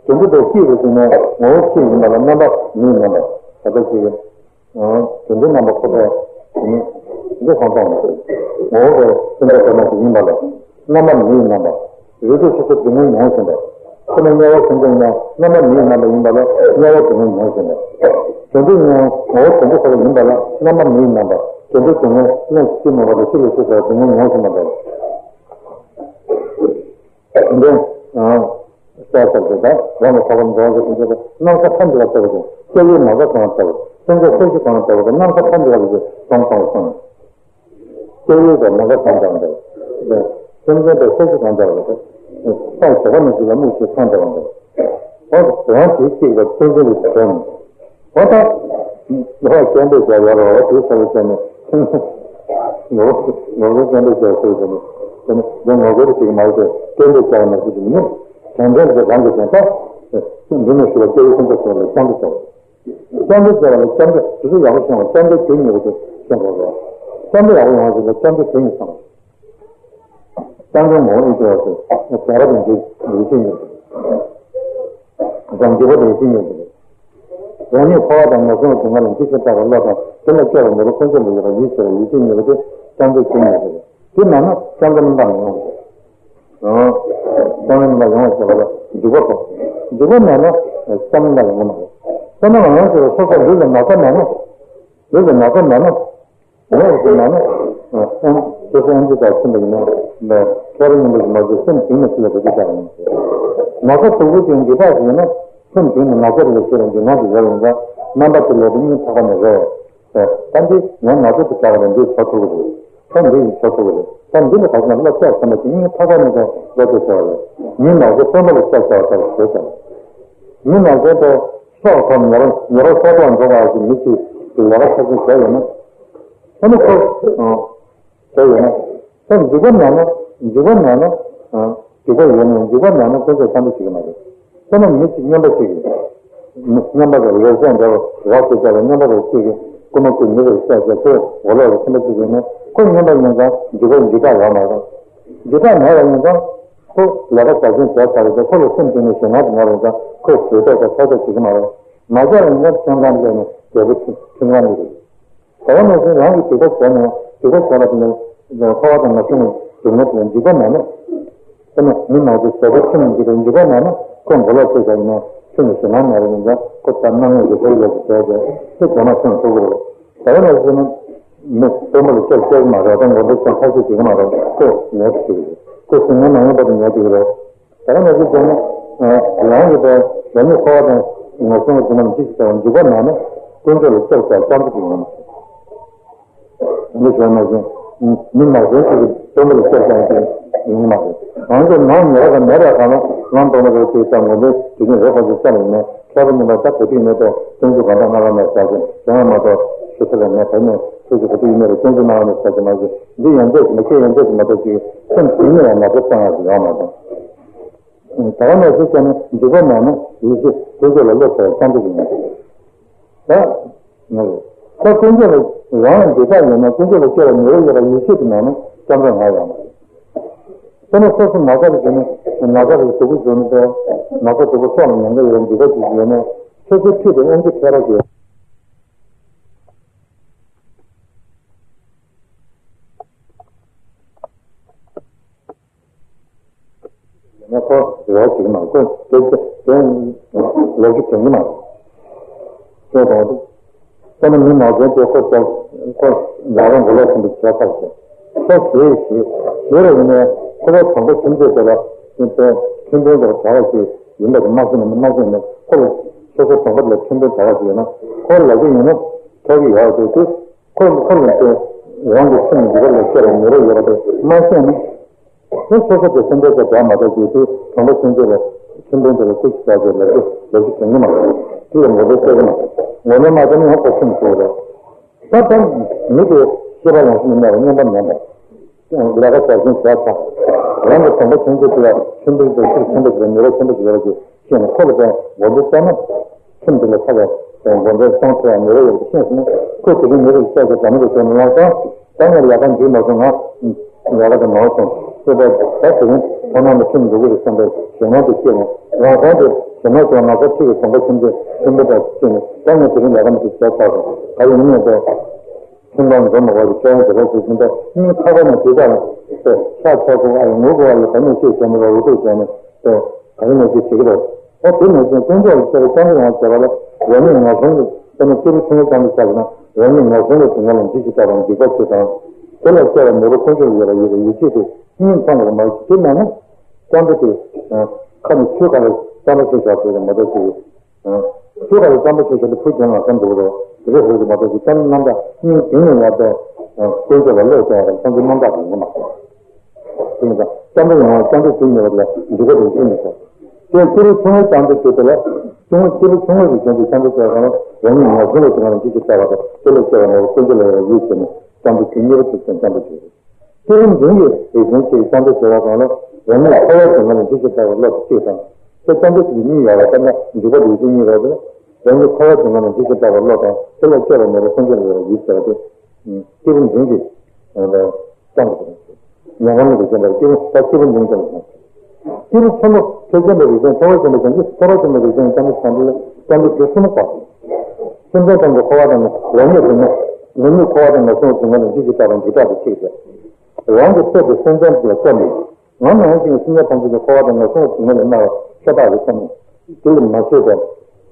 དོན་དུ་དེ་ཤེས་རིགས་ཡིན་ན་ངོ་བོ་ཤེས་ཡིན་པ་ལ་རྣམ་པ་མིའི་རྣམ་པ། ད་ལྟ་ཅིག་དོན་དུ་རྣམ་པ་ཁོ་པས་དེ་ནི་འདི་གང་དང་ངོ་བོ་གི་སེམས་ཅན་དེ་མ་ཞིག་ཡིན་པ་ལ་རྣམ་པ་མིའི་རྣམ་པ། རིགས་དྲུག་སོ་སོ་སྡུག་བསྔལ་མྱོང་བཞིན་པ། ཁོ་ནི་དམྱལ་བའི་སེམས་ཅན་ཡིན་ན་རྣམ་པ་མིའི་རྣམ་པ་ཡིན་པ་ལ་དམྱལ་བའི་སྡུག་བསྔལ་མྱོང་བཞིན་པ། དོན་དུ་ཡང་ངོ་བོ་དོན་དུ་ཁོ་པ་ཡིན་པ་ལ་རྣམ་པ་མིའི་རྣམ་པ། དོན་དུ་སྡུག་བསྔལ་གླེང་ཤེས་མེད་པ་ལ་ཤི་ལ་སོགས་པའི་སྡུག་བསྔལ་མྱོང་བཞིན་པ་འདྲ། འདི་ཨ་ས་ས་ས་ད་རང་ལ་ཁ་བ་འདྲ་བ་ཞིག་འདུག་ན་ས་ཐམས་ཅད་ལ་ལྟ་བུ་དང་སྐྱེ་བོའི་མ་ག་གང་ལ་ལྟ་བུ་སེམས་ཅན་སོ་སོ་གང་ལ་ལྟ་བུ་དང་ན་ས་ཐམས་ཅད་ལ་ལྟ་བུ་གང་གང་ལ་གསུངས། སྐྱེ་བོའི་མ་ག་གང་ལ་ལྟ་བུ་སེམས་ཅན་དང་སོ་སོ་གང་ལ་ལྟ་བུ་ས་ཞོག་ནས་ཞིག་ལ་དམིགས་ཤིང་ཐང་ལྟ་བུ་འདུག་འོ་རང་དེའི་གཅིག་ལ་སེམས་ཅན་ལ་དོན། འོ་ད། ངོ་བོ་སྐྱོན་འདོད་བྱ་ཡོད་རེད་བ་དེ་ས་ལ་བྱས་ནས། ངོ་བོ་ངོ་བོ་སྐྱོན་འདོད་བྱ་ཟེར་བྱས་ནས། དེ་ནི་འདི་ངོ་བོ་ཞིག་མ་ཡོད་དེ་སྐྱོན་འདོད་བྱ་མ་ཞིག་ནི། དྲན་དྲན་གྱི་རང་གི་དོན་དག་འདི་ནས་ཞུ་བ་སྐྱེ་བོའི་སེམས་ཅན་ཟེར་བ་ལ་སྐྱོན་འདོད་བྱ། སྐྱོན་འདོད་བྱ་བ་ལ་སྐྱོན་འདོད་དེ་ཚོ་ཡག་པོ་ཤེས་པ་སྐྱོན་འདོད་གྱོད་ཉེས་པོ་དེ་ཤེས་དགོས་རེད་བ། སྐྱོན་འདོད་ཡག་པོ་ཡོང་བ་ཞིག་ལ་སྐྱོན་འདོད་གྱོད་ཉེས་བཏང་། སྤྱང་ཀའི་ངོ་བོ་ཨི་ལྟ་བ་སྟེ། བྱ་ར་དང་འདྲེ་ཡིད་ཆེས་ཉེར་དགུ། རང་རྒྱུད་པ་དང་ཡིད་ཆེས་ཉེར་དགུ། རང་ཉིད་འཁོར་བ་དང་ངན་སོང་གི་སྡུག་བསྔལ་ལ་འདི་ཕྱིར་ལྟ་བའི་བློ་དང་དེ་ལ་སྐྱོ་བའི་ནུས་པ་ཀུན་རྫོབ་ལ་ཡོད་པ་ཡིད་ཆེས་པ་ཡིད་ཆེས་ཉེར་དགུ་སྟེ་སྤྱང་ཀའི་ཁྱོན་ཉེར་དགུ་རེད། དེ་མེད་ན་སྤྱང་ཀ་རྣམ་དག་མི་ཡོང་གི་རེད། བསམ་བློ་ལ་ཡོང་བ་བྱེད་པ་ལ་འཇུག་པ་གོ། འཇུག་པ་མེད་ན་བསམ་བློ་ལ་ཡོང་གི་མ་རེད། བསམ་བློ་ལ་ཡོང་བྱེད་པ་སོ་སོ་ལུས་ལ་ན་ཚ་མེད་ན། ལུས་ལ་ན་ཚ་མེད་ན། ལུས་ལ་ན་ན། ཨེམ། སོ་སོ་ཨེམ་ཆི་དང་མཐུན་པ་ཡིན་ན། མཁས་པ་སྙིང་པོ་ཞིག་མ་བྱུང་སེམས་གཏིང་ནས་ཅི་ལ་ག་དུས་བཞག་ཡིན། ན་ཚ་སྡུག་པོ་ཅན་འདི་དག་ཡིན་ན། སེམས་གཏིང་ནས་ན་ཚ་རེ་ལ་སྐྱེ་རུང་འདི་ང་གི་ཡོད་ཡིན་ཙང་རྣམ་པ་དེ་ལས་དེ་སྙིང་ཐག་པ་ནས་རེད། ད་འདི་ངའི་ང་ཚོ་དེ་ག་རེ་འདི་བྱ་ཐུབ་ཀྱི་རེད། ད་འདི་ཡིས་བྱ་ཐུབ་ཀྱི་རེད། ད་འདི་ལ་ག་ཚོད་ན་བློ་ཁོག་ཚང་མ་ཅིག་སྙིང་ཐག་པ་ནས་ཀྱང་བློ་ཁོག་བྱ་བ་རེད། མི་ནག་པོ་སྟོན་པ་ལ་ཤ་ཤ་བ་ལྟར་བྱེད་ཀྱང་། མི་ནག་པོ་དེ་སྲོག་ཐོག་ཉེ་ར་ཉེ་ར་སྲོག་ཐོག་འགྲོ་བ་ཞིག་མི་གཅིག་གི་ལས་ཀ་ཚབས་ཆེན་བྱས་ཡོད་ན། ཨ་ནི་ཁོ་བྱས་ཡོད་ན། ད་འཇིགས་པ་མེད་ན། འཇིགས་པ་མེད་ན། ཨ། འཇིགས་པ་ཡོད་ན་འཇིགས་པ་མེད་ན་དཀོན་མཆོག་བསམ་པ་ཞིག་གི་མ་རེད། དཔེར་ན་མི་གཅིག་སྨྱོན་པ་གཅིག་གིས། མི་སྨྱོན་པ་རེད་ལོག་སོང་འདྲ་བ་རོགས་བྱེད་བྱ་བ་སྨྱོན་པ་རེད་གཅིག་གིས་རྐུ་མ་རྐུ་མི་རེད་བཤད་བྱས་ཁོས་མགོ་ལོག་ལ་ཁྱིམ་པ་གཅིག་ཡིན་ན་ཁོ་སྨྱོན་པ་ཡིན་ཙང་འཇིགས་པ་འཇིགས་སྐྲག་ཡོད་མ་རེད། འཇིགས་སྐྲག་མེད་པ་ཡིན་ཙང་ཁོ་ལས་ཀ་བྱ་ཆེན་བྱས་ཚར་རེད་ཙང་ཁོ་ལ་སེམས་གཏིང་ནས་ཞེད་སྣང་དེ་ཡོད་རེད་ཙང་ཁོས་གྲོས་ཐོག་དང་ཐོག་ཐོག་བྱེད་ཀྱི་མ་རེད། མ་བྱས་པ་ཡིན་ཙང་ཁྱོད་རང་སླེབས་ནས་རྒྱལ་པོ་ཁྲིམས་ཁང་འདི་རེད། ད་ག་ནང་བཞིན་རང་གི་སྡིག་པ་བྱས་ནས་སྡིག་པ་བྱས་པ་དེ་ནི་འཁོར་བ་དང་ནམ་མཁའི་སྡུག་བསྔལ་དེ་ལ་འཇིགས་པ་མེད་ན། དེ་ནི་མི་ནག་པོ་ཟས་པ་ཁྲིམས་ཀྱི་འཇིགས་པ་མེད་ན་ཁོ་མགོ་ལོག་བྱས་བཞག་ཡིན་ན་ཁྱོད་ནི་ཞེད་སྣང་མེད་པ་ཡིན་ཙང་ཁོ་ལྟར་སྣང་ངོ་ཞིག་ཁོའི་ལས་སུ་བྱས་ཏེ་དེ་དོན་ལ་སེམས་ཐུག་གི་རེད། ད་ག་ནང་བཞིན་ནི་མི་སྟོན་པ་ལ་སྐྱབས་བཅོལ་གྱི་མ་རེད་དང་མགོ་འདོད་ཀྱང་ཐག་གཅོད་བྱེད་ཀྱི་མ་རེད་ཁོ་ངས་ཤེས་ཀྱི་རེད་ཁོ་སེམས་ངན་མ་ཡིན་པ་དེ་ངས་ཤེས་ཀྱི་རེད། ད་ག་ནང་བཞིན་བྱས་ན། རང་གི་པའི་རང་ཉིད་འཁོར་བ་དང་ངན་སོང་གི་དུས་ན་འཇིགས་ཤིག་དང་འཇིགས་པ་མེད་ན་དཀོན་མཆོག་ལ་སྐྱབས་བཅོལ་སྐྱབས་འགྲོ་དེ་ཡོང་མ་རེད། འདི་བྱས་ན་བཞིན་མི་ནག་ཅན་ཅིག་གི་སྟོན་པ་ལ་སྐྱབས་བཅོལ་དེ་ཡོང་མ་རེད། རང་གི་ནང་ཉེས་པ་དང་མེད་པའི་སྒང་ལ་ལམ་སྟོན་པ་རེད་ཅེས་བསམ་ངོ་འདི་དེ་ཉིད་རེད་པ་ཅེས་བསམ་ཡིན་ན་མཁས་པ་རྙིང་པ་ད་ག་དུས་ཡིན་ན་ད་སྟོན་ཆོས་གང་དག་སྔ་ལ་ནས་བྱ་ཞིང་དེ་ཡང་མ་གཏོགས་ཞུ་ཐུབ་པ་མེད་པ་ནས་ཐུགས་ཀྱི་ག་དུས་ཡིན་ན་རེད་སྟོན་ཆོས་སྔ་ལ་ནས་བྱ་ཞིང་མ་ཞིག་འདི་ཡོན་ཏན་ཞིག་མ་ཁྱེད་ཡོན་ཏན་ཞིག་མ་གཏོགས་ཅིག་སེམས་གཏིང་ནས་ཡང་ནག་པོ་བཏང་ཡག་ཅིག་ཡོང་མ་གཏོགས། ད་ག་ནང་བཞིན་བྱས་ན་འཇིགས་པ་མེད་ན་ཡིད་ཆེས་དཀོན་མཆོག་ལ་བློ་གཏད་བསམ་པ་ཡིན། ད་ང་རེད། ད་དཀོན་མཆོག་ལ་རང་འདི་དག་ཡོད་ན་དཀོན་མཆོག་ལ་སྐྱེ་བ་ཉེ་བོ་ཡོད་པ་ཡིད་ཆེས་ཀྱི་ནང་ན་སྐྱབས་འགྲོ་ང་ཡང་མ་རེད། དཔེར་ན་སོ་སོ་ན་ཚ་རེ་བྱུང་ན་ན་ཚ་རེ་སྡུག་པོ་བྱུང་ན་ད་ན་ཚ་སྡུག་པོ་སྲོག་ལ་ཉེན་ཁ་ཡོད་པ་འཇིགས་པ་ཅིག་ཡོད་ན་སོ་སོའི་འཁྲིས་དེ་དབང་ཆ་ཁྱེར་རོགས་བྱེད། ཡིན་ན་ཁོ་རོགས་བྱེད་ཀྱི་མ་རེད་ཁོ་དེ་དེ་ལོག་གི་དྲན་གྱི་མ་རེད། ཤེས་དང་དུ། ཁོ་ནི་མི་ནག་ཅན་དེ་ཁོ་ཚོ་ཁོ་ལས་ཀ་མགོ་ལོག་ཟིན་པའི་བྱས་ཚར་ཟེར། ཁོ་ཞེས་ཞེས་ཞེས་རེ་ཡིན་ནའི་ཁོ་པའི་གྲོང་པ་ཁྱིམ་མཚེས་དེ་ལ་ཁྱིམ་པའི་ཁྱིམ་དཔོན་དེ་ལ་གྲྭ་བ་ཞིག་ཡིན་པ་དེ་མ་ཤེས་ན་མ་ཤེས་ན་ཁོ་ལ་སོ་སོ་གྲོང་པ་དེ་ལ་ཁྱིམ་དཔོན་གྲྭ་བ་ཞིག་ཡོད་ན་ཁོ་ལ་ལབ་ཀྱི་ཡིན་ན་ཐོབ་ཀྱི་ཡོད་དེ་དུས། ཁོ་ཁོ་ལ་ཚེ་རང་གི་ཁྲིམས་འདི་ག་ལ་ཤེས་ར་མི་རོ་ཡོད་པ་དེ་མ་ཤེས་ན། ཁོ་སོ་སོ་དེ་སེམས་ཁྲལ་དེ་འདྲ་མ་གཏོགས་ཀྱི་དུས་གྲོང་པ་ཁྱིམ་མཚེས་ལ་ཁྱིམ་དཔོན་དེ་ལ་སྐུ་ཞིག་བྱ་དགོས་ལབ་ཀྱི་ལབ་ཀྱི་དྲན་གྱི་མ་རེད། དེ་ལ་ངོ་འདོད་སྐྱེ་གི་མ་རེད། ངོ་འདོད་མ་སྐྱེ་ན་ཡང་ཁོ་ཁྲིམས་བཟོ་གི་རེད། ད་ལྟ་མི་དེ་ཤེས་པ་ཡོངས་སུ་མི་གནས་པ་སྨྱོན་པ་མིན་པ། ལས་ཀ་བྱ་ཞིང་བྱ་ཚ། རང་གི་གྲོང་པ་ཁྱིམ་མཚེས་དེ་ལ་ཁྱིམ་དཔོན་དེ་ཚུར་ཁྱིམ་པ་ཞིག་ལ་མི་རོ་ཁྱིམ་པ་ཞིག་ཡོད་པ་ཅིག་ཤེས་ནས་ཁོ་ལ་ཀྱང་མགོ་འདོད་བཏང་ན། ཁྱིམ་དེ་ལ་ཁ་ལ་མགོ་འདོད་གཏོང་ཐུབ་པ་མི་རེད་ཡོད་པ་ཤེས་སོང་ན་ཁོས་དེ་རིང་མི་རིགས་བཤད་ཀྱི་དམ་གྱི་དོན་ལ་ལག་བསྟར་ད་ངས་ལས་ཀ་འགྲིག་མ་སོང་ང་ལས་ཀ་དེ་མང་སོང་ཁོས་ད་ད་དེ་རིང་ཁོ་རང་ལ་ཁྲིམས་འགྲོ་གི་རེད་བསམ་པའི་ཞེད་སྣང་དེ་སྐྱེས་རུང་རང་དབང་དེ་ཞེད་སྣང་དེ་ང་ཚོ་ཁྲིད་ཀྱི་གོམ་པ་ཁྱིམ་ཚེས་ཁྱིམ་པ་དང་ཁྱིམ་ནས་ད་ངས་དེ་རིང་ལས་ཀ་མི་འགྲིག་བྱས་ཚར་སོང་ག་ཡིན་ངས་ད། ཁྱིམ་ཚང་འཛོམས་པ་བར་གྱི་ཁྱད་པར་དེ་ལ་ཞིག་ཟིན་པ་སྙིང་ཐག་པ་ནས་དེ་དག་ལ་ཤ་ཆག་སོང་ཨ་ཡི་ངུ་དགོས་པ་ལ་ག་ནས་ཤེས་བྱས་ནས་ར་འུ་ཐུག་བྱས་ནས་ཏོ་ག་རེ་ནས་ཤེས་བྱེད་ཀྱི་རེད། ཨ་དེ་ནས་ཀྱང་དཀོན་མཆོག་ལ་ཁྱེད་ལ་སྐྱབས་འགྲོ་ཡང་བྱས་པ་ལ་རང་ཉིད་ངན་སོང་གི་ལྟ་ན་སྐྱེས་བུ་ཆུང་ངུ་ཙམ་དུ་ཆགས་ན་རང་ཉིད་ངན་སོང་གི་སྡུག་བསྔལ་ལ་འཇིགས་ཤིང་སྐྲག་པ་འཇིགས་པ་ཆེ་དང་དེ་ལ་སྐྱེ་བ་མེད་པ་དཀོན་མཆོག་ལ་ཡོད་པ་ཡོད་པ་ཡིད་ཆེས་དེ་སྙིང་ཐང་ལ་མ་ཞིག་དེ་མེད་ན་སྐྱབས་འགྲོ་དེ་ཁ་ནས་ཆོས་ག་རེ་སྐྱབས་འགྲོ་ཆོས་བྱ་དགོས་ཀྱི་མ་གཏོགས་ཅིག་ཆོས་ལ་བསམ་པ་ཆེ་ཆེ་ལ་ཕུགས་རྒྱང་ལ་བསམ་འགྲོ་གི་རེད། དེ་རེད་ཧོལ་གྱི་མ་གཏོགས་ཀྱི་བསམ་རྣམ་དག་སྙིང་གཏིང་ནས་ཡར་ལྟ་དཀོན་མཆོག་ལ་བློ་གཏད་ཡ་དང་བསམ་ཚུལ་རྣམ་དག་གི་ཡོང་གི་མ་རེད། དེ་ཡིན་ཙང་བསམ་པ་ཡོང་བ་བསམ་པ་ཞིག་ཉེ་བ་ལ་འཇུག་པ་དང་ཤིན་ནས་སོ། དེ་སྐྱེས་བུ་ཆུང་ངུ་ཙམ་དུ་གྱུར་པ་ལ་ཆུང་ངུ་སྐྱེས་བུ་ཆུང་ངུ་ཞིག་བྱུང་དུས་བསམ་པ་བྱས་ཙང་ལ་རང་ཉིད་ངན་སོང་ལ་ཞིག་ང་ལ་འཇིགས་ཀྱི་ལྟ་བ་དང་དེ་ལ་སྐྱེ་བ་མེད་པ་དཀོན་མཆོག་ལ་ཡང་ཡིད་ཆེས་ནས་བསམ་པ་དེ་གཉིས་པ་དེ་ཙམ་བསམ་པ་བྱུང་། སྐྱེས་བུ་འབྲིང་གིས་རིགས་ཅན་གྱི་བསམ་པ་བྱེ་བ་གང་ལ་རང་ཉིད་འཁོར་བའི་སྡུག་བསྔལ་ལ་འཇིགས་ཤིང་སྐྲག་པའི་བློ་དེ་གཅིག་དང་། དེ་བསམ་པ་དེ་གཉིས་ཡོད་པ་ལྟར་ན་འཇུག་པ་ལུགས་ཀྱི་གཉིས་རེད་དེ། རང་ཉིད་འཁོར་བའི་སྡུག་བསྔལ་ལ་འཇིགས་ཤིང་སྐྲག་པའི་བློ་དང་དེ་ལ་སྐྱོ་བའི་མེད་པ་སེམས་ཅན་ལ་ཡོད་པ་ཡིད་ཆེས་པ་དེ། སྐྱེས་བུ་འབྲིང་གིས་བསམ་པ་དེ་ཉན་རང་ལ་རིགས་ཅན་པར་སྐྱེས་བུ་ད་སྐྱེས་བུ་འབྲིང་ཅན་ལ་སོང་། སྐྱེས་བུ་ཆེན་པོ་ཐེག་ཆེན་པའི་རིགས་ཅན་ཐེག་པ་ཆེན་པོ་ཅན་གྱི་ཐེག་པ་ཆེན་པོའི་རིགས་ཅན་བསམ་པ་བྱེ་བ་ལ་བསམ་པ་དེ་གསུམ་བསགས། སེམས་ཅན་ཐམས་ཅད་འཁོར་བ་དང་ནི་རང་ཉིད་རིགས་ནི་རང་ཉིད་འཁོར་བ་དང་ངན་སོང་གི་སྡུག་བསྔལ་ལ་འཇིགས་ཤིང་སྐྲག་པའི་འཇིགས་སྐྲག་དེ་གཅིག་བྱས། རང་གི་སེམས་དེ་སེམས་ཅན་ལ་སྐྱོ་མེད། ང་ནང་བཞིན་སེམས་ཅན་ཐམས་ཅད་ཀྱི་འཁོར་བ་དང་ངན་སོང་གི་སྡུག་བསྔལ་ལས་མནར་བ་ཤ་སྟག་རེད་བསམ་ནས། དེ་ལ་མ་བཟོད་པའི།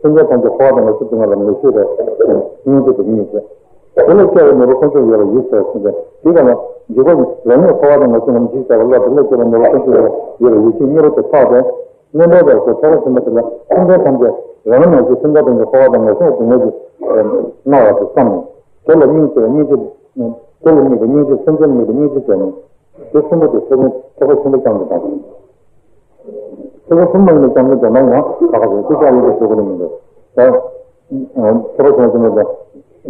སེམས་ཅན་ཐམས་ཅད་འཁོར་བ་དང་ངན་སོང་སྡུག་བསྔལ་ལ་མི་བཟོད་པའི་སྙིང་རྗེ་དེ་སྙིང་རྗེ། དེ་ལ་སྐྱེ་བའི་ནོར་བུ་དཀོན་མཆོག་ཡོད་པར་ཡིད་ཆེས་པ་ཟེར་ཏེ། དེ་ག་ལ་འཇུག་པ་ནི་རང་ཉིད་འཁོར་བ་དང་ངན་སོང་ལ་མི་འཇིགས་བྱ་བ་བློ་དེ་ལ་སྐྱེ་བའི་ནོར་བུ་དཀོན་མཆོག་ཡོད་པར་ཡིད་ཆེས་གཉིས་པོ་དེ་འཕགས་པས། མངོན་པར་རྫོགས་པའི་ཐེག་པ་ཆེན་པོ་དེ་ལ་སེམས་ཅན་ཐམས་ཅད་རང་ཉིད་ཀྱི་སེམས་ཅན་ཐམས་ཅད་འཁོར་བ་དང་ངན་སོང་སྡུག་བསྔལ་གྱིས་མནར་བ་དེ་བསམ་ནས། དེ་ལ་སྙིང་རྗེ་བ་སྙིང་རྗེ། དེ་ལ་དམིགས་པའི་སྙིང་རྗེ། སེམས་ཅན་དམིགས་པའི་སྙིང་རྗེ་བྱས་ནས། དེ་གསུམ་པོ་དེ་ཐེག་ཐེག་པ་ཆེན་པོ་རྐྱང་དུ་དང་། ཐེག་པ་གསུམ་མ་ཡིན་པའི་རྐྱང་དུ་དེ་མ་ཡང་ཁ་ཁ་རེད། དེ་ཀྱང་ཡིན་པའི་ཆོས་སྐུ་ལ་མི་འདུག་ད་ཐེག་པ་ཆེན་པོ་ཆེན་པོ་དེ་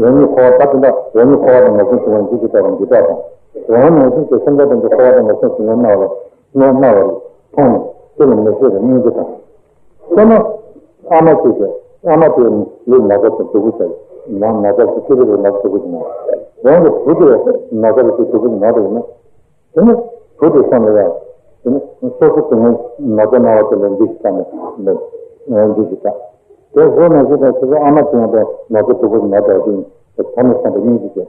རང་ཉིད་འཁོར་བ་ད་དེ་འདྲ་རང་ཉིད་འཁོར་བ་དང་ངན་སོང་སྡུག་བསྔལ་འཇིགས་སུ་སྐྲག་པ་འདི་དག་དང་། རང་ངན་སོང་དེ་སེམས་ཅན་ཐམས་ཅད་འཁོར་བ་དང་ངན་སོང་སྡུག་བསྔལ་མནར་བ་ལ་མནར་མནར་བ་མཐོང་ནས་དེ་ལ་མི་བཟོད་པའི་སྙིང་རྗེ་དང་། དཔེར་ན། ཨ་མ་གཅིག་གིས། ཨ་མ་དེ་ལུས་ན་ཚ་དང་སྡུག་པོ་བྱས། ན་ན་ཚ་དེ་ཅི་ལུས་ན་ཚ་སྡུག་པོ་ཞིག་ན། རང་གི་བུ་དེ་ན་ཚ་དེ་སྡུག་པོ་ཞིག་ན་དེ་ཡིན་ན། དེ་ནི་བུ་དེ་སོང་ལ་ཡ། དེ་ནི་སོ་སོ་དེ་ནི་ན་ཚ་ན་བ་དེ་ལ་འདི་ཞིག་བཏང་ནས་འདི་ཞིག་བཏང་། དེ་བཟོ་ན་ཞིག་དང་སོ་སོ་ཨ་མ་དེ་ཡང་དེ་ན་ཚ་སྡུག་པོ་ཞིག་ན་དེ་བ་དེ་ཡིན། དེ་ཐོག་མ་སོང་དེ་སྙིང་རྗེ་བྱས།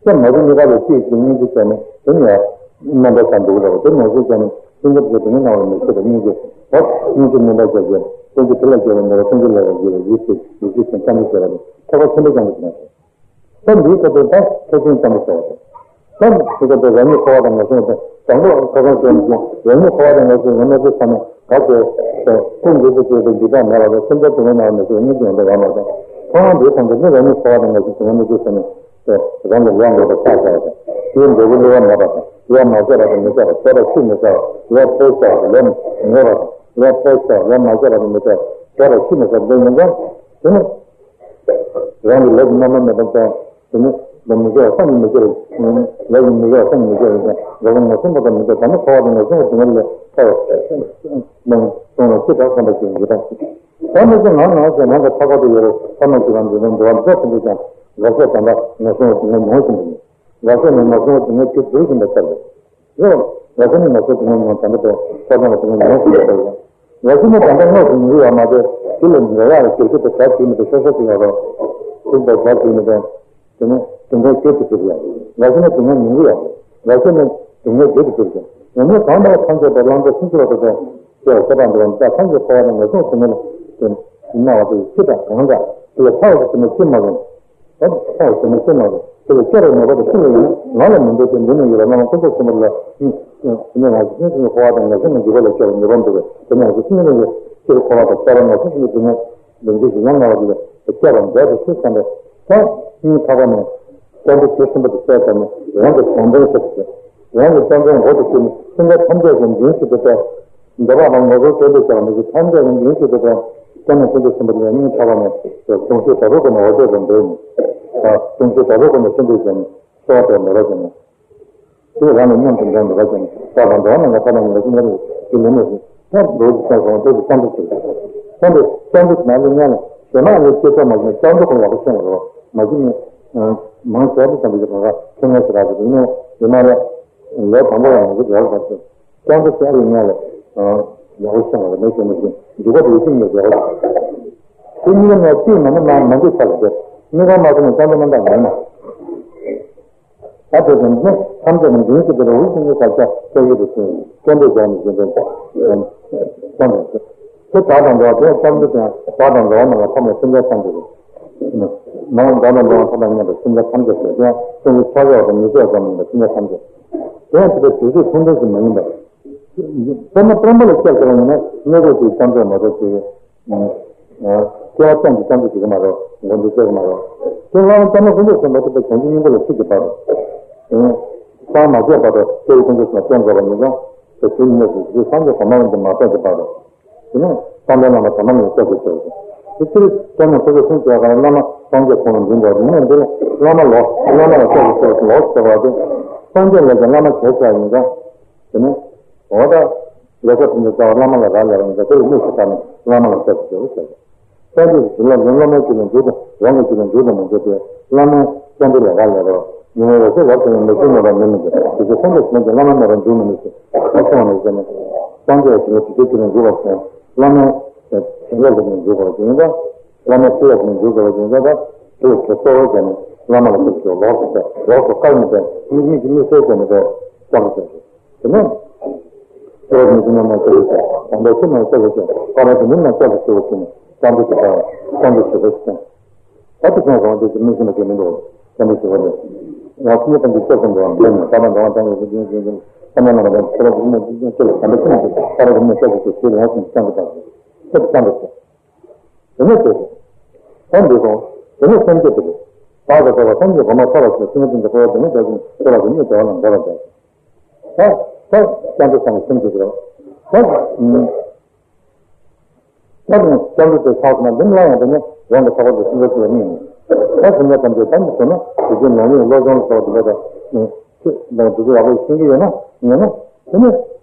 དེ་མ་གི་གཉིས་ཀ་ལ་གཅིག་གིས་སྙིང་རྗེ་བྱས་ནས་དེ་ནི་ཡང་རྣམ་པར་བྱང་འདུག་ལ། དེ་ནང་བཞིན་བྱས་ནས་སེམས་ཅན་དེ་དེ་ནི་སྣང་བ་མི་བྱེད་པ་སྙིང་རྗེ། འོ་སྙིང་རྗེ་རྣམ་པར་བྱང་རྒྱལ། སེམས་ཅན་དེ་ལ་སྐྱེ་བའི་ནོར་བུ་སེམས་ཅན་ལ་ཡང་རྒྱལ་བའི་ཡིད་ཆེས་ཡིད་ཆེས་ཅན་བསམ་བློ་བྱེད་པ་ནི་ཐེག་པ་ཆེན་པོའི་སྐྱོང་བ་ཞིག་ན། ད་འདིའི་སྐབས་དུ་ད་ཐེག་ཆེན་བསམ་པ་ཟེར་བ་དང་། ད་འདི་སྐབས་དུ་རང་ཉིད་འཁོར་བ་དང་ངན་སོང་དང་དང་པོ་ཁ་སང་བྱས་ནས་རང་ཉིད་འཁོར་བ་དང་ངན་སོང་ངན་སོང་བསམ་ན་ག་ཚོད་ཀུན་འདུས་སུ་བྱས་པའི་འཇིགས་སྐྲག་མེད་པ་དང་སེམས་ཅན་སྡུག་བསྔལ་མྱོང་བ་མི་བྱེད་པའི་སྙིང་རྗེ་ཡོང་དུ་ཡོང་བ་དང་། མཐོང་བ་འདིའི་ཐམས་ཅད་ནི་རང་ཉིད་འཁོར་བ་དང་ངན་སོང་སྡུག་བསྔལ་མི་བྱེད་བསམ་ནས། རང་གི་ལས་ངན་པ་བསགས་བཞག་པ་དང་། དེའི་འབྲས་བུ་བསླུ་བ་མེད་པ་དང་། ལས་མ་བྱས་པ་དང་མི་བྱས་པ། བྱས་པ་ཕྱིར་མི་བྱ་བ། ལས་འཕེལ་བྱ་བ་དང་ལས་ཉེས་པ་དང་། ལས་འཕེལ་བྱ་བ། ལས་མ་བྱས་པ་དང་མི་བྱས་པ། བྱས་པ་ཕྱིར་མི་བྱ་བ་འདི་ཡིན་ཙང་། དེ་ནི་རང་གི་ལས་ཀྱི་རྣམ་པ་མེད་པ་དང་། དེ་ནི་ལས་མི་བྱ་བ་བསམ་མི་བྱ་བ། ལས་ཀྱི་མི་བྱ་བ་བསམ་མི་བྱ་བ་དང་། འགྲོ་བ་ངན་སོང་པ་དང་མི་བྱ་བ། ད་ནི་འཁོར་བ་དང་ངན་སོང་གི་སྡུག་བསྔལ་ལས་ཐར་བ་ལ་སོང་བ་ཅི་ལྟར་བསམ་པ་ཞིག་ཡིན་ཙང་། ད་མི་ཚེ་ནང་ནང་བཞིན་རང་གི་ཐར་པ་དུ་ཡོད་པའི་ཐ་མ་ཞིག་ལ་འདི་ནི་འགྲོ་བ་འདི་ཚོ་ཚང་མས་ཀྱང་འགའ་ཤས་ད་ལྟ་ངན་སོང་སྡུག་བསྔལ་མྱོང་བཞིན་པ་ཡིན། འགའ་ཤས་ནི་ངན་སོང་སྡུག་བསྔལ་གྱིས་སྡུག་བཞིན་པ་ལྟར་རེད། འགའ་ཤས་ནི་ངན་སོང་སྡུག་བསྔལ་མྱོང་ད་ལྟ་དུ་ཐར་པ་ལ་སྡུག་བསྔལ་མྱོང་བཞིན་པ་ལྟར་རེད། འགའ་ཤས་ནི་ད་ལྟ་དངོས་སུ་མྱོང་གི་ཡོད་མ་རེད། དེ་ལས་འགྲོ་ཡག་ལ་ཞབས་ཞུ་དེ་ག་བྱེད་མི་འདུག་ཤོག་ཤོག་ཅིག་ཡོད་རོགས། དེ་ལྟར་ག་བྱེད་མི་འདུག་དེ་ནས་སྡུག་བསྔལ་སྐྱེ་དུ་གྱུར་ཡང་། ལ་ཤི་ནས་སྡུག་བསྔལ་མྱོང་གི་ཡང་། ལ་ཤི་ནས་སྡུག་བསྔལ་སྐྱེ་དུ་གྱུར་ཀྱང་། ཡང་ན་གང་ལྟར་ཐམས་ཅད་པའི་བླང་དོར་ཆུང་ཆུང་བ་དང་། ཞེས་པ་ཤ་སྟག་འདི་བ་ནི་ཐམས་ཅད་འཁོར་བ་དང་ངན་སོང་སྡུག་བསྔལ་ལ་སྣང་བ་དེ་ཅི་དང་གང་འདྲ། དེ་ལ་ཐར་བ་ཞིག་ནི་ཅི་མ་རུང་། ཐར་བ་ཞིག་ནི་ཅི་མ་རུང་། དེ་ལ་སྐྱེ་བའི་ནུས་པ་དང་ཤི་བའི་ཡིན་ང་ལ་མི་འདོད་དེ་འདི་ནས་ཡོད་པ་བླ་མ་དཀོན་མཆོག་ཆེན་པོ་ལ་ནི། དེ་ནས་ང་ཞིག་ཤིང་ཤིང་འཁོར་བ་དང་ངན་སོང་གི་འཇིགས་པ་ལས་སྐྱོབ་པའི་ནུས་པ་འདུག་པས། དེ་ནས་ང་ཞིག་ཤིང་ཤིང་གི་སྤྱིར་འཁོར་བ་དང་འཁོར་བ་ངན་སོང་གི་སྡུག་བསྔལ། ལན་རྒྱུ་ཞིག་ཡང་ང་བ་དེ་ལ་སྐྱེ་བ་འདས་པའི་ཚུལ་བསམ་པས། ད་སྙིང་ཐག་པ་ནས་བསྟན་པའི་ཆོས་གསུམ་པོ་དེ་གསལ་བཏབ་ནས་རང་གི་དྲང་དོན་ཆེད་དུ་བྱས། རང་གི་བསྟན་པའི་མགོ་དེ་བསྐྱེད་ནས་སེམས་ཅན་ཐམས་ཅད་ཀྱི་མདུན་ཞིག་ཏུ་བསྟན། འདོད་པ་དང་ངོ་བོའི་སྐད་དུ་བྱ་བ་མི་བྱེད་ཐམས་ཅད་ཀྱི་མདུན་ཞིག་ཏུ་བསྟན། བསྟན་ནས་སེམས་ཅན་གསུམ་པོ་དེ་ཡང་སྙིང་ཐག་པ་ནས་གདུང་ཤུགས་དྲག་པོའི་སྒོ་ནས་འོ་དེ་ཙམ་འབད་ནས། གདུང་ཤུགས་དྲག་པོའི་སྒོ་ནས་སེམས་ཅན་བྱས་ནས་གསོལ་བ་དེ་མོས་པ་བྱས་ནས། དེ་རང་ལ་སྙོམས་སུ་འགྲོ་འདོད་པ་ཅན། བདག་དང་འགྲོ་བ་རྣམས་ལ་ཕན་པ་ཉིད་ལ་ཤིན་ཏུ་རེ་ཞིག་ལས་མེད་ཅིང་། ད་འགྲོ་བའི་སེམས་སོང་དེ་ཀྱི་བསམ་གྲུབ་ཅིག་བསམ་པའི་བསམ་གྲུབ་ནང་ལ་ཉལ་ལ་ཞེ་མ་ལས་སྐྱེ་ཚོགས་མ་བྱུང་བསམ་གྲུབ་ཁོ་ཡག་པོ་ཤེས་ལ་རོ། མ་གཞི་ནི་མང་ཆེ་བ་བསམ་པའི་གང་ག་ཁྱེད་ངས་ཞེ་དྲག་ཅིག་ཡིན་ནས་ཡིན་ན་རེ། ལས་དང་པོ་ཡང་མ་གཞི་རེ་བ་ཟེར། བསམ་གྲུབ་ཅིག་ཨ་ལས་ཉལ་ལ་ཡག་པོ་ཤེས་ལ་རོ། མེད་ཤེས་མེད་ཅིང་འཇུག་པ་དེ་ཡེ་ཤེས་ཉིད་རེ་བ་ཟེར། དེ་གཉིས་ཀ་ནས་གཅིག་མ་ནི་མ་མ་འདུག་ས་ལ་དེ་གཉིས་ཀ་མ་ཐུབ་ན་བསམ་གྲུབ་རྣམ་དག་མེད་ན། ད་དེ་ཙམ་ནི་ཐམས་ཅད་ནི་འདུན་གྱི་དེ་ལ་འུ་ཅག་གི་བཀའ་རྒྱ་སྐད་ཡིག་ཏུ་ཕྱིན་སྐད་འབོད་བྱས་ནས་བཞིན་དུ་བསམ་པ་ཞིག་དེ་བདག་དང་འགྲོ་བ་དེ་བསམ་གྱི་དེ་བདག་དང་འགྲོ་བ་རྣམས་ལ་ཕན་པ་སེམས་ཅན་ཐམས་ཅད་རེད། མ་འོངས་བདག་དང་འགྲོ་བ་ཐོབ་པར་མཉམ་པའི་སེམས་ཅན་ཐམས་ཅད་ཟེར་དེ་ཡང་སེམས་ཅན་ཆགས་ཡོད་དང་མི་ཆགས་ཙམ་མིན་པར་སེམས་ཅན་ཐམས་ཅད། དེ་ཡང་དེ་ལྟར་དུས་ཚོད་ཐུང་ཐུང་ཞིག་མ་ཡིན་པར། དཔེར་ན་དཔོན་པོ་ལ་སྐྱབས་བཅོལ་བ་ཡིན་ན་གནས་སྐབས་ཀྱི་སྐྱབས་བཅོལ་མ་གཏོགས་ཅིག་སྐྱེ་བ་ཙམ་གྱིས་སྐྱབས་འཇུག་བྱེད་ཀྱི་མ་རེད། མགོ་འཛིན་བྱེད་ཀྱི་མ་རེད། དེ་བླ་མ་ལྟ་ན་ཀུན་རྫོབ་སེམས་དཔའ་ཐུབ་པ་བྱང་ཆུབ་སྙིང་པོ་ལ་ཆིབས་ཀྱི་བར་དུ། དེ་ནས་སངས་མ་རྒྱས་བར་དུ་སྐྱེ་བོ་ཀུན་རྫོབ་སེམས་དཔའ་བསྟེན་དགོས་པ་ཡིན་ཙང་། དེ་དུས་ནས་སུ་དེ་སངས་རྒྱས་གོང་མ་རང་གི་མ་ཐོབ་ཀྱི་བར་དུ། དེ་ནས་བསམ་པའི་ལམ་ལ་གོང་མ་ནས་སྐྱབས་སུ་མཆིའོ། དེ་ཕྱིར་སྐྱབས་གནས་ཁོ་ཚོ་གསུམ་བྱས་པ་ལ་བླ་མ་སངས་རྒྱས་ཁོང་ལ་འཛིན་དགོས་པ་ཡིན་ན། འདི་ལ་བླ་མ་ལོ་བླ་མ་ལ་སྐྱབས་སུ་མཆིའོ་ལོ་ཟེར་བ་དེ། སངས་རྒྱས་ལས་ཀྱང་བླ་མ་གལ་ཆེ་བ་ཡིན་ཙང་། དེ་ནས་འོ་ད། ལས་ཀ་དེ་འདྲ་བྱ་བ་བླ་མ་ལ་རག་ལས་རང་འདྲ་དེ་ལ་དམིགས་སུ་བཀར་ནས་བླ་མ་ལ་སྐྱབས་སུ་མཆིའོ་ཟེར། སངས་རྒྱས་ཀྱི་བྱིན་རླབས་ནི་བླ་མའི་རྒྱུད་ལས་འཇུག་དང་རང་གི་རྒྱུད་ལས་འཇུག་དང་མི་འཇུག་སྟེ། བླ་མའི་བསྟན་པའི་ལས་ཀ་ལས་རོ། ཉོན་མོངས་པ་ཚོ་རབ་ཏུ་ཡང་མི་འཇུག་མེད་པར་མི་མི་འཇུག་དེ་ཚེ་སངས་རྒྱས་བྱིན་རླབས་ཀྱིས་བླ་མ་མེད་པར་འཇུག་མི་ནུས་ཤིང་། ད་གསུངས་པ་ནང་བཞིན་ནི། སངས་རྒྱས་ཀྱི་བྱིན་རླབས་དེ་ཚེ་རྒྱུད་ལས་འཇུག་པར་བྱུང་། བླ་མའི་བྱིན་རླབས་ཀྱིས་ནི་འཇུག་པར་བྱུང་ཡིན་ཙང་། བླ་མའི་བྱིན་རླབས་ཀྱིས་ནི་འཇུག་དགོས་པར་བྱུང་ཡིན་ཙང་། ད་དེ་ལ་དེ་གཙོ་བོར་བྱས་ནས་བླ་མ་ལ་སྐྱབས་སུ་མཆིའོ་ལོགས་སུ་བྱས་ལོགས་སུ་བཀར་ནས་བྱས་དམིགས་དམིགས་ཀྱི་དམིགས་བསལ་བྱས་ནས་བྱས་སྐྱབས་སུ་མཆིའོ། དེ་ནས། ཆེན་རྣམས་ལ་སྐྱབས་སུ་མཆི། དམ་པའི་ཆོས་རྣམས་ལ་སྐྱབས་སུ་མཆི། ཕ་རོལ་ཏུ་མི་རྣམས་སྐྱབས་སུ་མཆིའོ་ཞེས་ནས་བསམ་པ་དེ་ལྟར་བསམ་པའི་ཞིབ་པ་ཞིག་དང་། ད་དེ་ཙམ་རང་དེ་ཚོ་མི་ཤེས་ན་དགེ་མི་འདུག་བསམ་པའི་ཞིབ་པ་དེ། ཡང་སེམས་ཅན་ཐམས་ཅད་སྐྱབས་སུ་འགྲོ་བ་མེད་ནས་ད་ལྟ་འགྲོ་བ་དང་ཡོད་པའི་ཡོན་ཏན་ཅན་ཐམས་ཅད་ལ་མ་དང་ཕ་རོལ་ཏུ་མི་རྣམས་སྐྱབས་སུ་དམ་པའི་ཆོས་རྣམས་ཀྱི་ཕ་རོལ་ཏུ་མི་རྣམས་སྐྱབས་སུ་མཆི་ཞེས་ཡང་སེམས་ཀྱི་བསམ་པ་དང་། དེ་ལྟར་བསམ་པ་ཞིག་དེ་ནས་དེ་ད་འདི་སོང་། དེ་ནས་སེམས་བསྐྱེད་དེ་རེད། བདག་དང་ཕྲད་པ་ཐམས་ཅད་གོང་མར་ཐོབ་པར་ཤོག་སེམས་ཅན་ཐམས་ཅད་འཁོར་བ་སྡུག་བསྔལ་རྒྱ་ཆེན་ཚོགས་ལ་སྡུག་བསྔལ་བདེ་བ་ལ་འགོད་པར་བྱ། ད་ད་བསམ་པའི་སྒོ་ནས་སེམས་བསྐྱེད་དེ་རེད། ད་ད་དེ་ནས་བསམ་པའི་དེ་ཆགས་སོང་ན་འདི་སླར་ཡང་དེ་ནས་རང་གི་ཐོབ་པ་དེ་སེམས་ཅན་ཚོགས་ལ་སྨིན་ནས། ད་སེམས་ཅན་ཐམས་ཅད་ད་འདི་བྱས་ན་དེ་ཚོའི་ནང་ནས་བློ་སྦྱོང་ལ་སོགས་པ་འདི་འདྲ་ད་ནས་ཚེ་འདི་ཚོ་ཡག་པོ་ཤེས་ཀྱི་ཡོད་ན་ངེས་ན། དེ་ནས་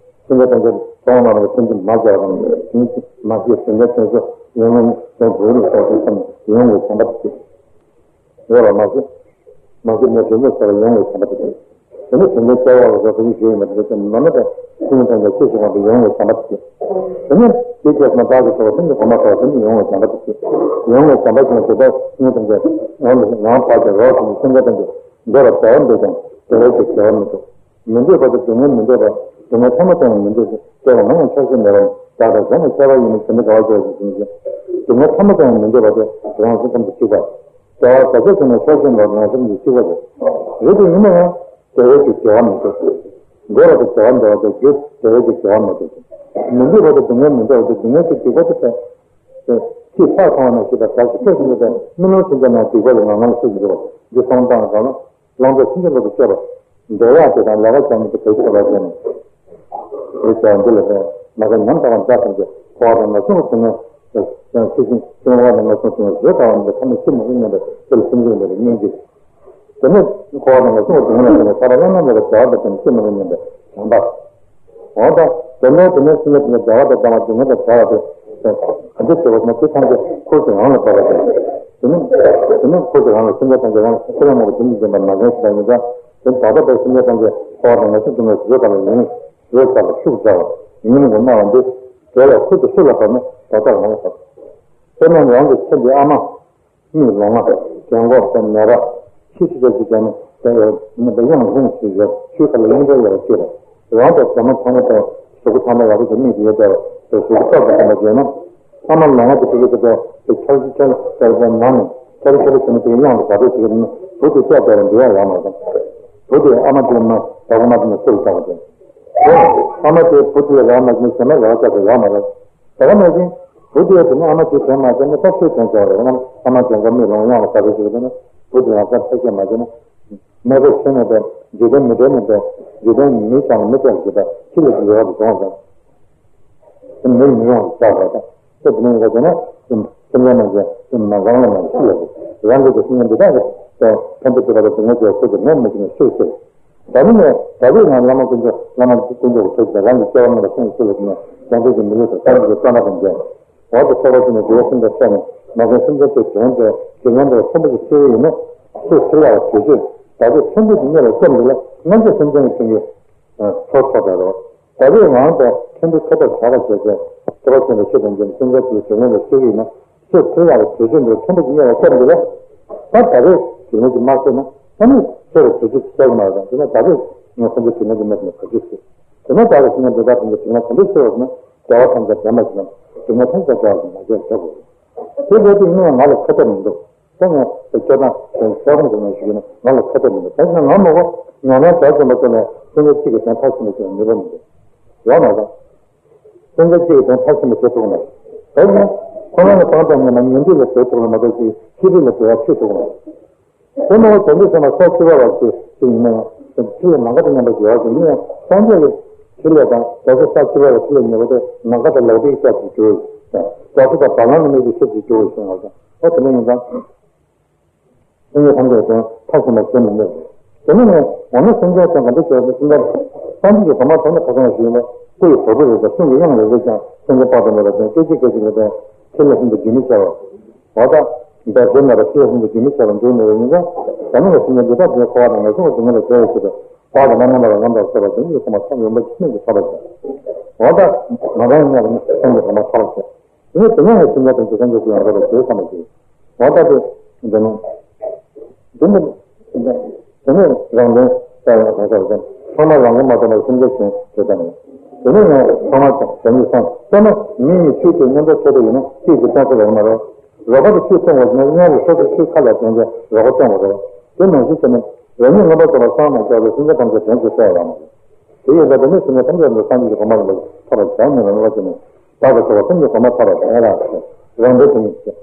སེམས་ཅན་ཐམས་ཅད་ཐོག་མ་མ་ནས་སེམས་ཅན་མ་སྐྱེ་བ་དང་། དེ་ནས་མ་སྐྱེས་སེམས་ཅན་ཐམས་ཅད་ཡོང་ངེས་ཀྱང་འགྲོ་རུ་སོགས་ཀྱི་སེམས་ཡོང་བའི་བྱམས་པ་དེ་སྐྱེ། ཡོད་པ་མ་ཟད། མ་སྐྱེས་མེད་སེམས་ཅན་ཐམས་ཅད་ཡོང་བའི་བྱམས་པ་དེ་སྐྱེ། དེ་ནས་སེམས་ཅན་སྐྱེ་བ་ལ་སོགས་པའི་ཞུ་ཡི་མ་དེ་ལས་ཀྱང་མ་ནོར་བའི་སེམས་ཅན་ཐམས་ཅད་ཆེས་ཆུང་བ་དེ་ཡོང་བའི་བྱམས་པ་དེ་སྐྱེ། དེ་ནས་དེ་སྐྱེས་སོང་བདག་གི་ཐོག་སེམས་ཅན་གོང་མ་ཐོག་སེམས་ཅན་ཡོང་བའི་བྱམས་པ་དེ་སྐྱེ། ཡོང་བའི་བྱམས་པ་ཞུ་ན་དེ་དག་སེམས་ཅན་ཐམས་ཅད་ཡོང་བའི་ཡང་བར་གྱི་རོ་སེམས་ཅན་ཐམས་ཅད་འདོད་པ་བདེ་བ་འདོད་ཀྱང་བདེ་བའི་ཕྱིར་བདེ་བ་མི་འདོད། མི་འདོད་པ་དང་སྡུག་བསྔལ་མི་འདོད་པ། སྡུག་བསྔལ་ཐ་མ་ཙམ་ཡང་མི་འདོད་ཅིང་། སྐྱེ་བ་ནམ་ཡང་ཆགས་ཞེན་མེད་པ་ནི་བདག་དང་གཞན་དང་ཁྱད་པར་ཡོད་མིན་ཇི་འདྲའི་དགའ་བ་སྐྱེ་བ་ཞིག་ཡིན་ཞིང་། སྡུག་བསྔལ་ཐ་མ་ཙམ་ཡང་མི་འདོད་པ་སྟེ་རང་བཞིན་ཙམ་དུ་གཅིག་པ། བདེ་བ་ཟ་བྱེད་ཀྱང་ནི་ཆགས་ཞེན་མེད་པ་རང་བཞིན་དུ་གཅིག་པ་སྟེ། རེད་དེ་ཡིན་ན་ཡང་བདེ་བའི་རྒྱུ་བདེ་བ་མི་འདོད། འདོད་པ་དང་བདེ་བ་འདོད་པ་དང་རྒྱུ་བདེ་བའི་རྒྱུ་བདེ་བ་མི་འདོད་ཅིང་། མི་འདོད་པ་དང་སྡུག་བསྔལ་མི་འདོད་པ་དང་སྡུག་བསྔལ་གྱི་སྡིག་པ་དེ་དང་། ཅེས་ཕྱག་འཚལ་བ་ནང་བཞིན་པ་དག་ཞིང་སྐད་ཅིག་གཉིས་པའི་སྨོན་ལམ་སེམས་ཅན་རྣམས་སྡིག་པ་ལས་ངང་ངམ་སེལ་ཞིང་འགྲོ་བ་འདི་གསུངས་སྟངས་གང་ལ། བླང་དོར་སེམས་ཅན་ལ་སྐྱོབ་པ། འདོད་ཡག་དེ་དང་ལས་ཀ་བྱ་མི་དེ་བེད་སྤྱོད་ལ་བྱས་ནས། འདི་ལྟར་འདི་ལ་བརྟེན་མ་ག་ཉམས་དག་པ་འདྲ་ཐམས་ཅད་འཁོར་བ་དང་ངན་སོང་གི་སྡུག་བསྔལ་ཤི་ཞིང་སྐྱེ་བ་དང་ངན་སོང་སྡུག་བསྔལ་བཟོད་ལྟ་བ་འདི་ཐ་མ་ཤི་མི་དགོས་སྙམ་པའི་དེ་ལ་སེམས་ཅན་ཡིན་པའི་སྙིང་རྗེ། དེ་ནས་འཁོར་བ་དང་ངན་སོང་གི་སྡུག་བསྔལ་ལ་བརྟེན་ནས་ཐར་པ་བླ་ན་མེད་པའི་བདེ་བ་དང་བརྟེན་ནས་སྐྱེ་མི་དགོས་སྙམ་པའི་བྱམས་པ། འོ་ད་དེ་ནས་དེ་ནས་སེམས་ཅན་དེ་ནས་བདེ་བ་དང་ལྡན་པ་སྡུག་བསྔལ་དང་བྲལ་བ་དེ་ག་འདྲ་བྱེད་པ་ན་དེ་ཐམས་ཅད་འཁོར་གྱི་རང་ལ་བབས་པ་དང་། དེ་ནས་དེ་ནས་འཁོར་གྱི་རང་ལ་སེམས་ཅན་ཐམས་ཅད་རང་ལ་ཁྱེད་རང་མང་པོ་དེ་འདི་འདྲ་མ་གཞན་ཞིག་དང་ཡིན་ཙང་དེ་ད་ལྟ་བར་སེམས་ཅན་ཐམས་ཅད་འཁོར་བ་དང་ངན་སོང་སྡུག་བསྔལ་བཟོད་པ་ལ་ཡིན་བཟོད་པ་ལ་ཤུགས་བྱ་བ་ཡིན་ནི་གོ་སྨྲ་བ་འདི་དེ་ལ་ཁུར་དུ་སུ་ལ་བབས་ན་ད་ལྟ་རང་ལ་བབས། དཔེར་ན་རང་གི་ཁྱིམ་གྱི་ཨ་མ། མིག་ལོང་བ། གྱོན་གོག་དང་ནད་པ། ཤི་ཤི་བྱ་ཅི་བྱ་ན་དེ་ཡང་མི་དེ་གཡང་ལྷུང་ཞིག་ཡོད་ཆུའི་ཁ་ལ་གཡང་འདྲ་ཡོད་པ་ཅི་རེད། རང་དང་བྱ་མ་ཚང་མ་དང་གཟུགས་པོ་ཚང་མ་ཡག་པོ་ཞིག་མིག་དེ་ཡོད་པ་དེ་གཟུགས་པོ་སྟོབས་དང་ལྡན་པ་བྱས་ན། ཨ་མ་ལོང་བ་དེ་ཕྲུ་གུ་དེ་དེ་འཆར་གཞི་འཆར་འཆར་པའི་ནང་ནས་འཆར་འཆར་བྱས་ན་དེ་གཡང་དུ་ག་དུས་ཞིག་ན་བུ་དེ་སྐྱབས་དེ་ལ་འདི་ཡང་ཡོད་མ་རེད། བུ་དེ་ཨ་མ་དེ་ན་བདག་པོ་མ་དེ་ན་སུ་ལ་བལྟ་བ་དེ། ཨ་མ་དེ་བུ་དེ་ལ་རག་མ་བྱུང་ཟེར་ན་རག་བྱ་དེ་ཡོད་མ་རེད། དེ་ག་ནང་བཞིན་བུ་དེ་དེ་ནི་ཨ་མ་དེ་དྲན་མ་བྱས་ན་ད་སུས་དྲན་ཆོག་རེད་ན། ཨ་མ་དྲན་གོ་མི་ལོང་ཡང་ལ་ཁ་རེ་ཞིག་རེད་ན་བུ་དེ་ལ་ཁ་ཐག་ཆད་མ་བྱས་ན། མེད་པའི་ཆོས་མེད་པའི་འཇིག་རྟེན་མི་འབྲལ་མེད་པའི་འཇིག་རྟེན་མི་ཚང་མི་ཚང་གི་ད་ཁྱི་ལ་ཡོད་པ་དང་། དེ་མི་མི་རུང་བ་ཆགས་པ་དང་། དེ་དེ་ནས་ཡོད་པ་ན་སེམས་ཅན་རྣམས་ཀྱི་སེམས་ནང་རང་ལ་མ་ཤི་ལ་རང་གི་སེམས་ཅན་འདི་དག་གི་ཕན་པ་ཞིག་ལ་དེ་ངས་ཀྱི་ཁུར་དུ་ངོམས་མི་བྱེད་ནས་ཤོད་ཟེར། ད་ནི་ནས་ད་རེས་ང་བླ་མ་དཀོན་མཆོག་བླ་མ་དཀོན་མཆོག་གི་ཐུགས་ཀྱིས་རང་གི་སྐྱེ་བ་སྔོན་ལ་སེམས་ཤུགས་ལ་བྱུང་ནས་བྱང་ཆུབ་ཀྱི་མི་ལུས་དང་སངས་རྒྱས་ཀྱི་བསོད་ནམས་དང་ལྡན། འོ་དེ་ཐོབ་པ་བྱས་ནས་དེ་བས་སེམས་དང་བསྲེས་ནས་མ་གཞི་སེམས་ཅན་དེ་དོན་དེ་དེ་ངན་དུ་ཕན་པོ་ཞིག་སེལ་ཡིན་ན་སུ་ཚུར་ཡག་ཐུགས་རྗེ་ད་གཟོད་ཕན་པོ་ཞིག་གཉེར་བ་སྐབས་འདི་ལ་སྔོན་ཆད་སེམས་ཅན་གྱི་དོན་གྱི་ཚོགས་ཐོབ་པ་རོ། ད་རེས་ང་དང་ཕན་པོ་ཐོབ་པར་བྱ་བ་བྱས་ཚེ་ཐོབ་པ་ཆེན་པོ་ཆེ་དང་ལྡན་སེམས་ཅན་དེ་དོན་ངན་ལ་སེལ་ཡིན་ན། ཚེ་འཕོས་ཡག་གི་དུས་ཚོད་འདིར་ཕན་པོ་ཞིག་གཉེར་བ་སྐབས་འདི་ལ། ད་ད་རེས་དེ་ངན་གྱིས་མ་བསད་ན་ད་ནི་ཚེ་རུ་དུས་ཚོད་ཅིག་བསགས་ཀྱི་མ་རེད། དེ་ནས་ད་རེས་ངས་ཁོང་ཚོ་དེ་ངན་གྱིས་མེད་ན་ག་ཚོད་བྱེད། དེ་ནས་ད་རེས་ཁྱེད་ངན་འདི་དག་ཐམས་ཅད་དེ་ངན་ག་འདྲ་ཤོར་བ་ན་བདེ་བ་ཐམས་ཅད་ལྡན་པ་ཞིག་དང་སྡུག་བསྔལ་ཐམས་ཅད་བྲལ་བ་ཞིག་མ་བྱས་བྱ་དགོས། དེ་འདྲ་དེ་ཡིན་ན་ང་ལ་ཁ་ཐབས་མི་འདུག་ད་ངས་དེ་སྐྱོ་སྣང་དེ་ཁྱེད་རང་གི་ངས་ཞུས་ན་ང་ལ་ཁ་ཐབས་མི་འདུག་ད་ང་མ་གོ་ཉོ་ན་བྱ་ཟིན་པ་ཚོ་ལ་སེམས་ཅན་གཅིག་གི་དོན་མཐའ་ཕྱིན་པ་ཞིག་ནུས་པ་མི་འདུག་ཡོད་མ་རེད། སེམས་ཅན་གཅིག་གི་དོན་མཐའ་ཕྱིན་པ་བྱེད་ཐུབ་མ་རེད། ད་ཡིན་ན་ཁོ་རང་ལ་བཏང་སྟངས་ངོ་མ་ཉན་འདོད་ལ་བྱེད་ཐུབ་ལ་མ་གཏོགས་ཅིག་ཤེས་འདོད་ལ་བྱེད་ཡ་ཆོད་ཐུབ་མ་རེད། དེ་མ་གཏོགས་བྱང་ཆུབ་སེམས་དཔའ་ས་བཅུ་པ་བ་ཞིག་ཅིག་ཡིན་ན་ཡང་ཕྲིན་ལས་ནམ་མཁའ་དང་མཉམ་པ་ཞིག་ཡོད་ཅིག་ཡིན་ན་ཡང་སངས་རྒྱས་ཀྱི་ཕྲིན་ལས་དང་རྒྱ་མཚོ་ས་བཅུ་པ་ལ་ཕྲིན་ལས་མྱུར་བ་དེ་ནམ་མཁའ་དང་ལོག་པའི་ཆ་ཞིག་གྱུར་ཡོད་ཅིང་རྒྱ་མཚོ་དང་བ་ལང་ལ་མེད་པའི་ཆ་ཞིག་གྱུར་ཡོད་ཅིང་ང་ཚོ་ཨོ་དེ་འདྲ་ཡིན་ཙང་། སེམས་ཅན་ཐམས་ཅད་དོན་མཐའ་ཕྱིན་པ་བྱེད་མི་ནུས། དེ་ནི་ངས་འོ་ན་སེམས་ཅན་དོན་ག་འདྲ་བྱས་ཏེ་སེམས་ཅན་སངས་རྒྱས་ཀྱི་གོ་འཕང་ཐོབ་ན་ཁ་སང་ཞུས་ན་སྐུ་ཡི་བ་སྤུ་རེ་དང་གསུང་གི་དབྱངས་རེ་རེ་ཀྱང་སེམས་ཅན་དཔག་ཏུ་མེད་པ་དང་སྐད་ཅིག་སྐད་ཅིག་ལ་དང་ཆེ་ལ་ཧིན་དུ་རྒྱུན་མི་ཆད་པ། འོ་ད་འབད་ཟེར་ན་ར་ཆེ་ལ་ཧིན་དུ་རྒྱུན་མི་ཆད་པ་འགྲོ་ནུས་པ་ཡིན་ཙང་ད་ནི་ངས་སེམས་ཅན་འདི་དག་དེ་འཁོར་བ་དང་ངན་སོང་གི་སྡུག་བསྔལ་ལ་བྲལ་བའི་ཆེད་དུ་བག་དང་མ་མཉམ་པ་ལ་ངམ་དང་བསོད་པ་དེ་ཉིད་ཁོ་མ་ཐོབ་ཡོང་པ་ཅི་ནས་ཀྱི་ཐོབ་པ་བྱུང་། འོ་ད་ང་རང་ཡིན་ན་ར་ནི་སེམས་ཀྱི་གོ་འཕང་ཐོབ་པ་བྱུང་། དེ་ནས་དེ་ནས་ངས་སེམས་ཅན་དང་དེ་སངས་རྒྱས་ཀྱི་ཡང་དག་པར་བྱེད་བསམ་པ་ཞིག་འོ་ད་དེ་འདི་ནི་འདི་ནི་དེ་ནས་རང་དོན་ལྟ་ཡང་གང་ཟག་ཙམ་ཚང་མ་རང་མགོ་མ་ཐོན་པར་སེམས་ཅན་གཞན་དེ་ལྟ་ནས། དེ་ནས་ཡང་ཚང་མ་ཀྱང་བྱ་ཉིད་སོང་། དཔེར་ན་མི་ཡི་ཆོས་དེ་མཉམ་དུ་ཆོས་དེ་ཡིན་ན་ཅིས་ཀྱིས་སྟོང་ཚུལ་ལ་ཡིན་མ་རེད། རོགས་པ་དེ་ཆོས་སྟོང་བ་ཡིན་ན་སྔོན་ལ་སོ་སོའི་ཆོས་ཁ་ལ་དོན་ཀྱང་རོགས་པ་སྟོང་བ་རེད། དེ་ནང་བཞིན་བྱས་ན་རང་ཉིད་མངོན་པར་རྫོགས་པར་སངས་རྒྱས་པའི་སེམས་ཅན་ཐམས་ཅད་དོན་གྱི་གསལ་བ་ལ། དེ་ཡིན་ཙང་དེ་ནས་སེམས་ཅན་ཐམས་ཅད་ལ་སངས་རྒྱས་ཀྱི་གོ་འཕང་ལ་ཐོབ་པར་བྱ་ཉིད་ལ་མོས་པ་བྱས་ནས་བདག་གིས་ཐོབ་པ་སེམས་ཀྱི་གོ་འཕང་ཐོབ་པར་བྱ་ལ་རང་འདོད་དེ་ཉིད་ཀྱི།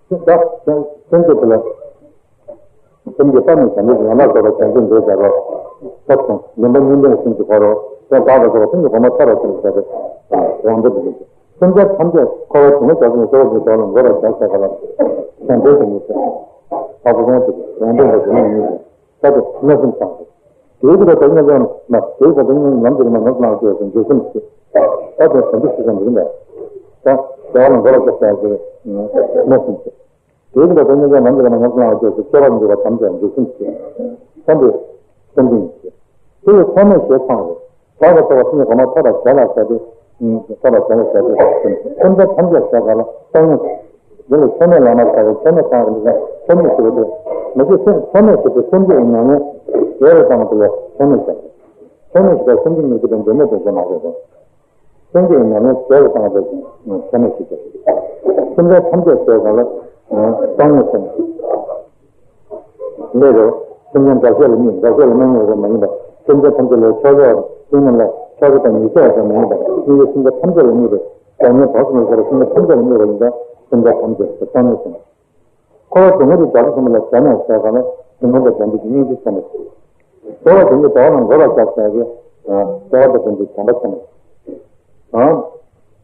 བདག་སེམས་ཅན་དེ་ལ། སེམས་ཀྱི་དཔལ་ནི་བྱམས་པའི་ཡན་ལག་རྫོགས་པ་བྱང་ཆུབ་མཛོད་ཟེར་རོ། ཐོབ་ཀྱང་ལུང་པ་གཉིས་ལྡན་སེམས་ཀྱི་འཁོར་རོ། ཡང་བདག་ལ་རྫོགས་པ་སེམས་ཀྱི་གོ་འཕང་ཐོབ་པར་བྱ་ཟེར་ཏེ། རང་འདོད་དེ་ཉིད་ཀྱི། སེམས་ཅན་ཐམས་ཅད་འཁོར་བ་དུད་འགྲོའི་བྱ་བྱེད་ཀྱི་སྲོག་གི་བདག་ལ་འགོད་པར་བྱ་ཟེར་ག་ལ། བྱང་ཆུབ་ཏུ་ཉིད་ཀྱི། འཕགས་པ་གོང་དུ་རང་འདོད་པ་དེ་ཉིད་ཀྱི། ད་དེ་གནོད་སེམས་བཏང་སྟེ། དེའི་དུས་ལ་ད་གནོད་སེམས་མ་དེའི་ད་གནོད་སེམས་ལམ་དེ་ལ་མ་ནོར་ལངས་ཏེ་འཇིགས་སེམས་སྐྱེ། ད་དེ་བྱང་ཆུབ་ཤེས་བྱ་འདི་ཡིན་པས། ད་བདག་ལ་འགོད་པར་བྱ་ཟེར་ཏེ་གནོད་སེམས་སྐྱེ། དེའི་ལ་དོན་གཉིས་ཀྱང་ལམ་གྱི་ལམ་ངོ་སྤྲོད་ཀྱི་སྤྱོད་པ་འདུལ་བ་དམ་བཅའ་འཇིགས་སེམས་ཆེ། བསམ་པའི་སེམས་ཅན་ཆེ། དེ་ཡི་ཚད་མེད་ཞེས་ཚང་བས། བདག་གི་ཚོགས་པ་སེམས་ཀྱི་གོ་འཕང་ཐོབ་པར་བྱ་ལ་བྱ་སྟེ། ཐོབ་པར་བྱ་ལ་བྱ་སྟེ། སེམས་ཅན་ཐམས་ཅད་བྱ་བ་ལ་སྟོང་ཉིད། འདི་ལ་ཚད་མེད་བླ་མ་ཟེར་བའི་ཚད་མེད་ཚང་གི་འདུག་ཚད་མེད་ཞེས་པ་དེ། མི་ཚེ་ཚད་མེད་ཞེས་པའི་སེམས་ཅན་ཡིན་ན་ནི། དེ་ལ་བཏང་དེ་ལ་ཚད་མེད་ཟེར། ཚད་མེད་ཞེས་པ་སེམས་ཅན་ཉིད་ཀྱི་དོན་འབྲེལ་མེད་དོན་ཞེས་མ་ཟེར་ཏེ། སེམས་ཅན་ཉམས་ལེན་ཟད་དུ་བཏང་བའི་ཚད་མེད་ཞིག་སྟེ། སེམས་ཅན་ཐམས་ཅད་ཟེར་བ་ལ་སྟོང་ཉིད་ཟེར་ནས། ལས་རེད། སེམས་ཅན་འདྲ་བཤད་ལ་དམིགས། འདྲ་བཤད་ལ་དམིགས་ཡོད་པ་མ་ཡིན་པ། སེམས་ཅན་ཐམས་ཅད་ལ་ཕྱོགས་ཆོས་ཀུན་རྣམས་ལ་ཕྱོགས་ཆོས་དང་ཉེས་ཆོས་ཙམ་མ་ཡིན་པ། དམིགས་པའི་སེམས་ཅན་ཐམས་ཅད་ལ་དམིགས་པའི་བྱ་ཉེས་དོན་གསུམ་ལ་སོགས་པ་སེམས་ཅན་ཐམས་ཅད་ལ་དམིགས་པ་ཡིན་ཙང་སེམས་ཅན་ཐམས་ཅད་ཟེར་སྟོང་ཉིད་ཟེར། འཁོར་བ་སྡུག་བསྔལ་གྱི་རྒྱ་མཚོ་ཆེན་པོ་ལ་བྱ་ཉེས་ཟེར་བ་ལ་སྡུག་བསྔལ་དང་བྲལ་འདོད་ཀྱི་སྙིང་རྗེ་ཆེན་པོ། འཁོར་བ་དེ་ཉིད་བདག་ལ་འགོད་པར་བྱ་ཟེར་བའི། འཁོར་བ་དང་བྲལ་འདོད་བྱམས་པ་ཆེན་པོ། ཨ།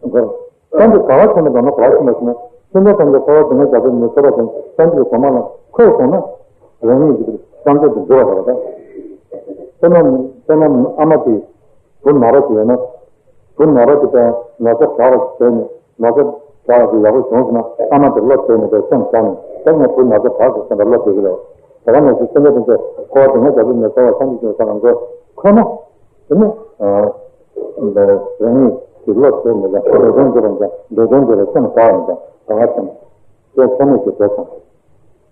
འཁོར། བྱམས་པའི་དགའ་བ་ཆེན་པོ་དང་ནི་ག་བ་ཆེན་པོ་ཞེ་ན། སེམས་ཅན་ཐམས་ཅད་འཁོར་བ་སྡུག་བསྔལ་རྒྱ་མཚོ་ནས་ཐར་བར་བྱ་ཞིང་སངས་རྒྱས་ཀྱི་གོ་འཕང་ལ་འཁོད་སོང་ན། རང་ཉིད་ཀྱི་བསམ་བློ་དེ་འགྲུབ་པ་རེད་པ། དཔེར་ན། དཔེར་ན་ཨ་མ་དེ་བུ་ནག་པོ་ཞིག་ཡོད་ན། བུ་ནག་པོ་དེ་དང་ན་ཚ་དྲག་པ་ཞིག་བྱས་ནས། ན་ཚ་དྲག་པ་ཞིག་ཡག་པོ་བྱུང་སོང་ན་ཨ་མ་དེ་བློ་བདེ་ནས་དེ་སེམས་དགའ་ནས་ད་ངའི་བུ་ན་ཚ་དྲག་ཟེར་སེམས་པ་བློ་བདེ་གི་རེད། དེ་ག་ནང་བཞིན་སེམས་ཅན་དེ་ཚོ་འཁོར་བ་སྡུག་བསྔལ་རྒྱ་མཚོ་ནས་ཐར་བར་སངས་རྒྱས་ཀྱི་གོ་འཕང་ལ་འཁོད་ན། དེ་ནི། རང་ཉིད་ཀྱི་བློ་བདེ་ནས་ཀྱང་འདོད་དོན་འགྲུབ་པ་ཀྱང་འདོད་དོན་འགྲུབ་པའི་སེམས་དགའ་བ་ཀྱང་དགའ་བ་ཆེན་པོ། དེ་ཚད་མེད་ཀྱི་བདེ་ཐང་།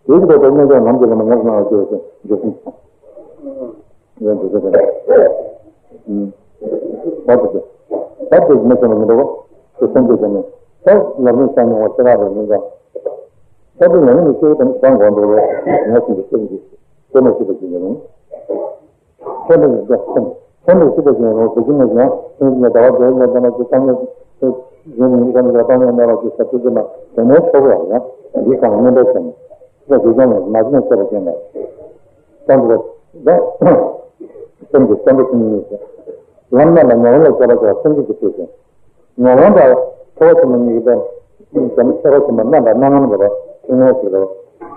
དེའི་ཐོག་ཏུ་གནོད་སེམས་ལམ་གྱི་ལམ་ངོ་སྤྲོད་གནང་བ་ཞེས་པའི་འཇིགས་སེམས་དང་། ཡང་འདི་ཚོ་དེ་ལ། ཨུམ། བར་དུ་དེ། བར་དུ་མི་སེམས་ལ་མི་འགྲོ་བ། དེ་སེམས་ཅན་དེ་ནི། ད་ལམ་རིམ་བྱ་མྱོང་བ་ཤེས་རབ་རེ་མིན་ཀྱང་། ད་དེ་ཡང་ནི་ཤེས་དང་བྱ་འགོག་འགྲོ་བས་ངས་སེམས་ཀྱི་སེམས་ཀྱི། དེ་མ་ཤེས་པ་ཞིག་ཡིན་རུང་། ཚད་མེད་ཀྱི་སེམས། ཚད་མེད་ཀྱི་སྲིད་པ་ཅན་རང་བཟོ་གི་མེད་ཀྱང་སེམས་ཀྱི་ཟླ་བ་རྒྱལ་ལ་ལྟ་ན་ཅི་བཏང་ཡོད། གཞན་མིང་གང་ལ་བཏང་ཡོད་ན་ར་ཅི་ས་ཅི་ཅི་མ་དེ་ནས་ཆོག་ཡོད་ཡང་འདི་གང་མཉམ་པའི་སེམས། ས་ཅི་ཅི་མ་མ་ཅི་ན་ཆོག་པ་ཅན་ལ། ཙམ་དུ་ད་སེམས་ཀྱི་བསམ་པ་ཅི་ཉིད་ནས་ལམ་རྣམ་པ་ཉམས་ལེན་བྱེད་པ་དང་སེམས་ཀྱི་ཀྱི་ཚེ་ཟིན། ཉོན་མོངས་དང་ཁྱད་པར་ཆེན་པོ་གཉིས་ཀྱི་དོན། བྱམས་ཆེ་བ་ཆེན་པོ་རྣམ་པར་སྣང་ངམ་རེ་བ་ཐུན་མོང་ཞིག་རེད།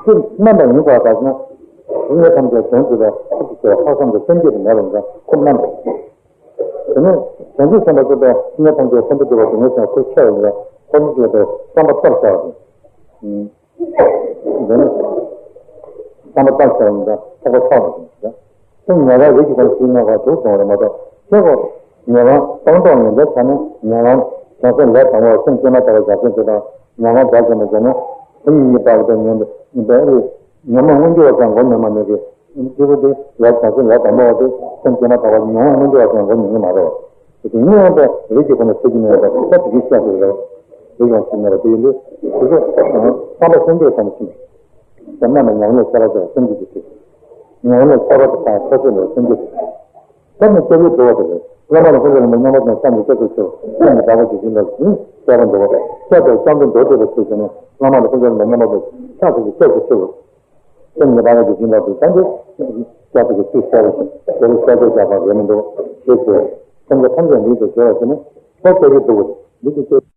ཚུལ་རྣམ་པ་ཡིན་དགོས་པ་ན། སེམས་ཅན་ཐམས་ཅད་དོན་གྲུབ་པའི་ཐབས་ཀྱི་ཆེ་བ་ལྷག་བསམ་དང་སེམས་བསྐྱེད་དུ་མེད་པ་ཡིན་ཙང་ཁོ་རྣམ་པ། དེ་ནས་བྱང་ཆུབ་སེམས་དཔའ་སོགས་པས་སེམས་ཅན་ཐམས་ཅད་ཕན་བདེ་སྒྲུབ་པར་དོན་ངེས་ཤེས་ཁོ་ཆེ་བ་ཡིན་ལ་ཁོ་ཉིད་ཀྱི་དོན་བསམ་པ་ལྟར་བྱ་བ་སྟེ། འདི་ནི། བསམ་པ་ལྟར་བྱ་བ་ཡིན་ཙང་ཐོགས་པ་ཆགས་པ་དང་། སེམས་ཉེ་བར་རིགས་ཀྱི་ཁོངས་ཞིག་གནས་པ་དྲུག་སོང་བ་རེད་མ་གཏོགས་ཁྱེད་ཀོ། ཉེ་བར་སྤངས་རྟོགས་ཡོན་ཏན་ཆ་ནས་ཉེ་བར་བྱང་སེམས་ལས་དང་པོ་སེམས་བསྐྱེད་མ་ཐག་པའི་བྱང་སེམས་དེ་དང་ཉེ་བར་བྱ་བྱེད་མ་བྱས་ནས་སེམས་ཉིད་གཉིས་པ་དང་ཉོན་མོངས་གཉིས་པའི་ཨེ་ཉོན་མོངས་མངོན་གྱུར་བ་དང་མགོ་ཉོན་མ་མེད་ཀྱི་སྐྱེས་བུ་དེ་ལས་བྱང་སེམས་ལས་དང་པོ་བ་དེ་སེམས་བསྐྱེད་མ་ཐག་པ་ཉོན་མོངས་མངོན་གྱུར་བ་དང་མགོ་ཉོན་གྱི་མ་རེད། དེ་དེ་ཉིད་ཡོན་ཏན་རིགས་ཀྱི་སྒོ་ནས་ཚུལ་གྱིས་གནས་པ་ད་དེ་གིས་བཤད་དགོས་རེད། རིགས་ཡོངས་སུ་གནས་པ་དེ་ཡིན་དུས་དེ་ཚོ་བསམ་པ་སེམས་བསྐྱེད་ཙམ་ཞིག་ཟེར་ན་མ་ཉམས་ལེན་ཤེས་རབ་ཟེར་བ་སེམས་བསྐྱེད་ཀྱི་ཚུལ། ཉམས་ལེན་ཤེས་རབ་ཀྱི་སྟངས་ཐོས་བྱེད་ལ་སེམས་བསྐྱེད་ཀྱི་ཚུལ། ད་ནི་སྐྱབས་ཡུལ་འགྲོ་བ་དེ་རེད། བླ་མ་ལ་ཀུན་ལས་རིན་པོ་རྣམ་པ་ཅན་བསམ་གྱིས་སྐྱབས་སུ་མཆིའོ། སེམས་ཀྱི་བདག་པོ་དེ་བཞིན་ལ་ཟིན་སྐྱབས་པ་འགྲོ་བ་སྐྱབས་དང་སྐྱབས་མགོན་མདོ་སྡེ་པ་ཞེས་བྱ་ནས་བླ་མ་ལ་ཀུན་ལས་རིན་པོ་རྣམ་པ་ཅན་ཕྱག་འཚལ་གྱིས་སྐྱབས་སུ་མཆིའོ། སེམས་ཀྱི་བདག་པོ་དེ་བཞིན་ལ་ཟིན་ད་ནི་སྐྱབས་པའི་ཚུལ་གསལ་བ་ཞིག་དེ་རུ་སྐྱབས་སུ་སྐྱབས་པ་རེད་མི་འདུག་ཞེས་ཟེར། སེམས་ཀྱི་ཐམས་ཅད་ལུས་དང་བྲལ་བ་དེ་ནི་ད་སྐྱབས་ཡུལ་འགྲོ་བ་ལུས་ཀྱི་སྐྱབས།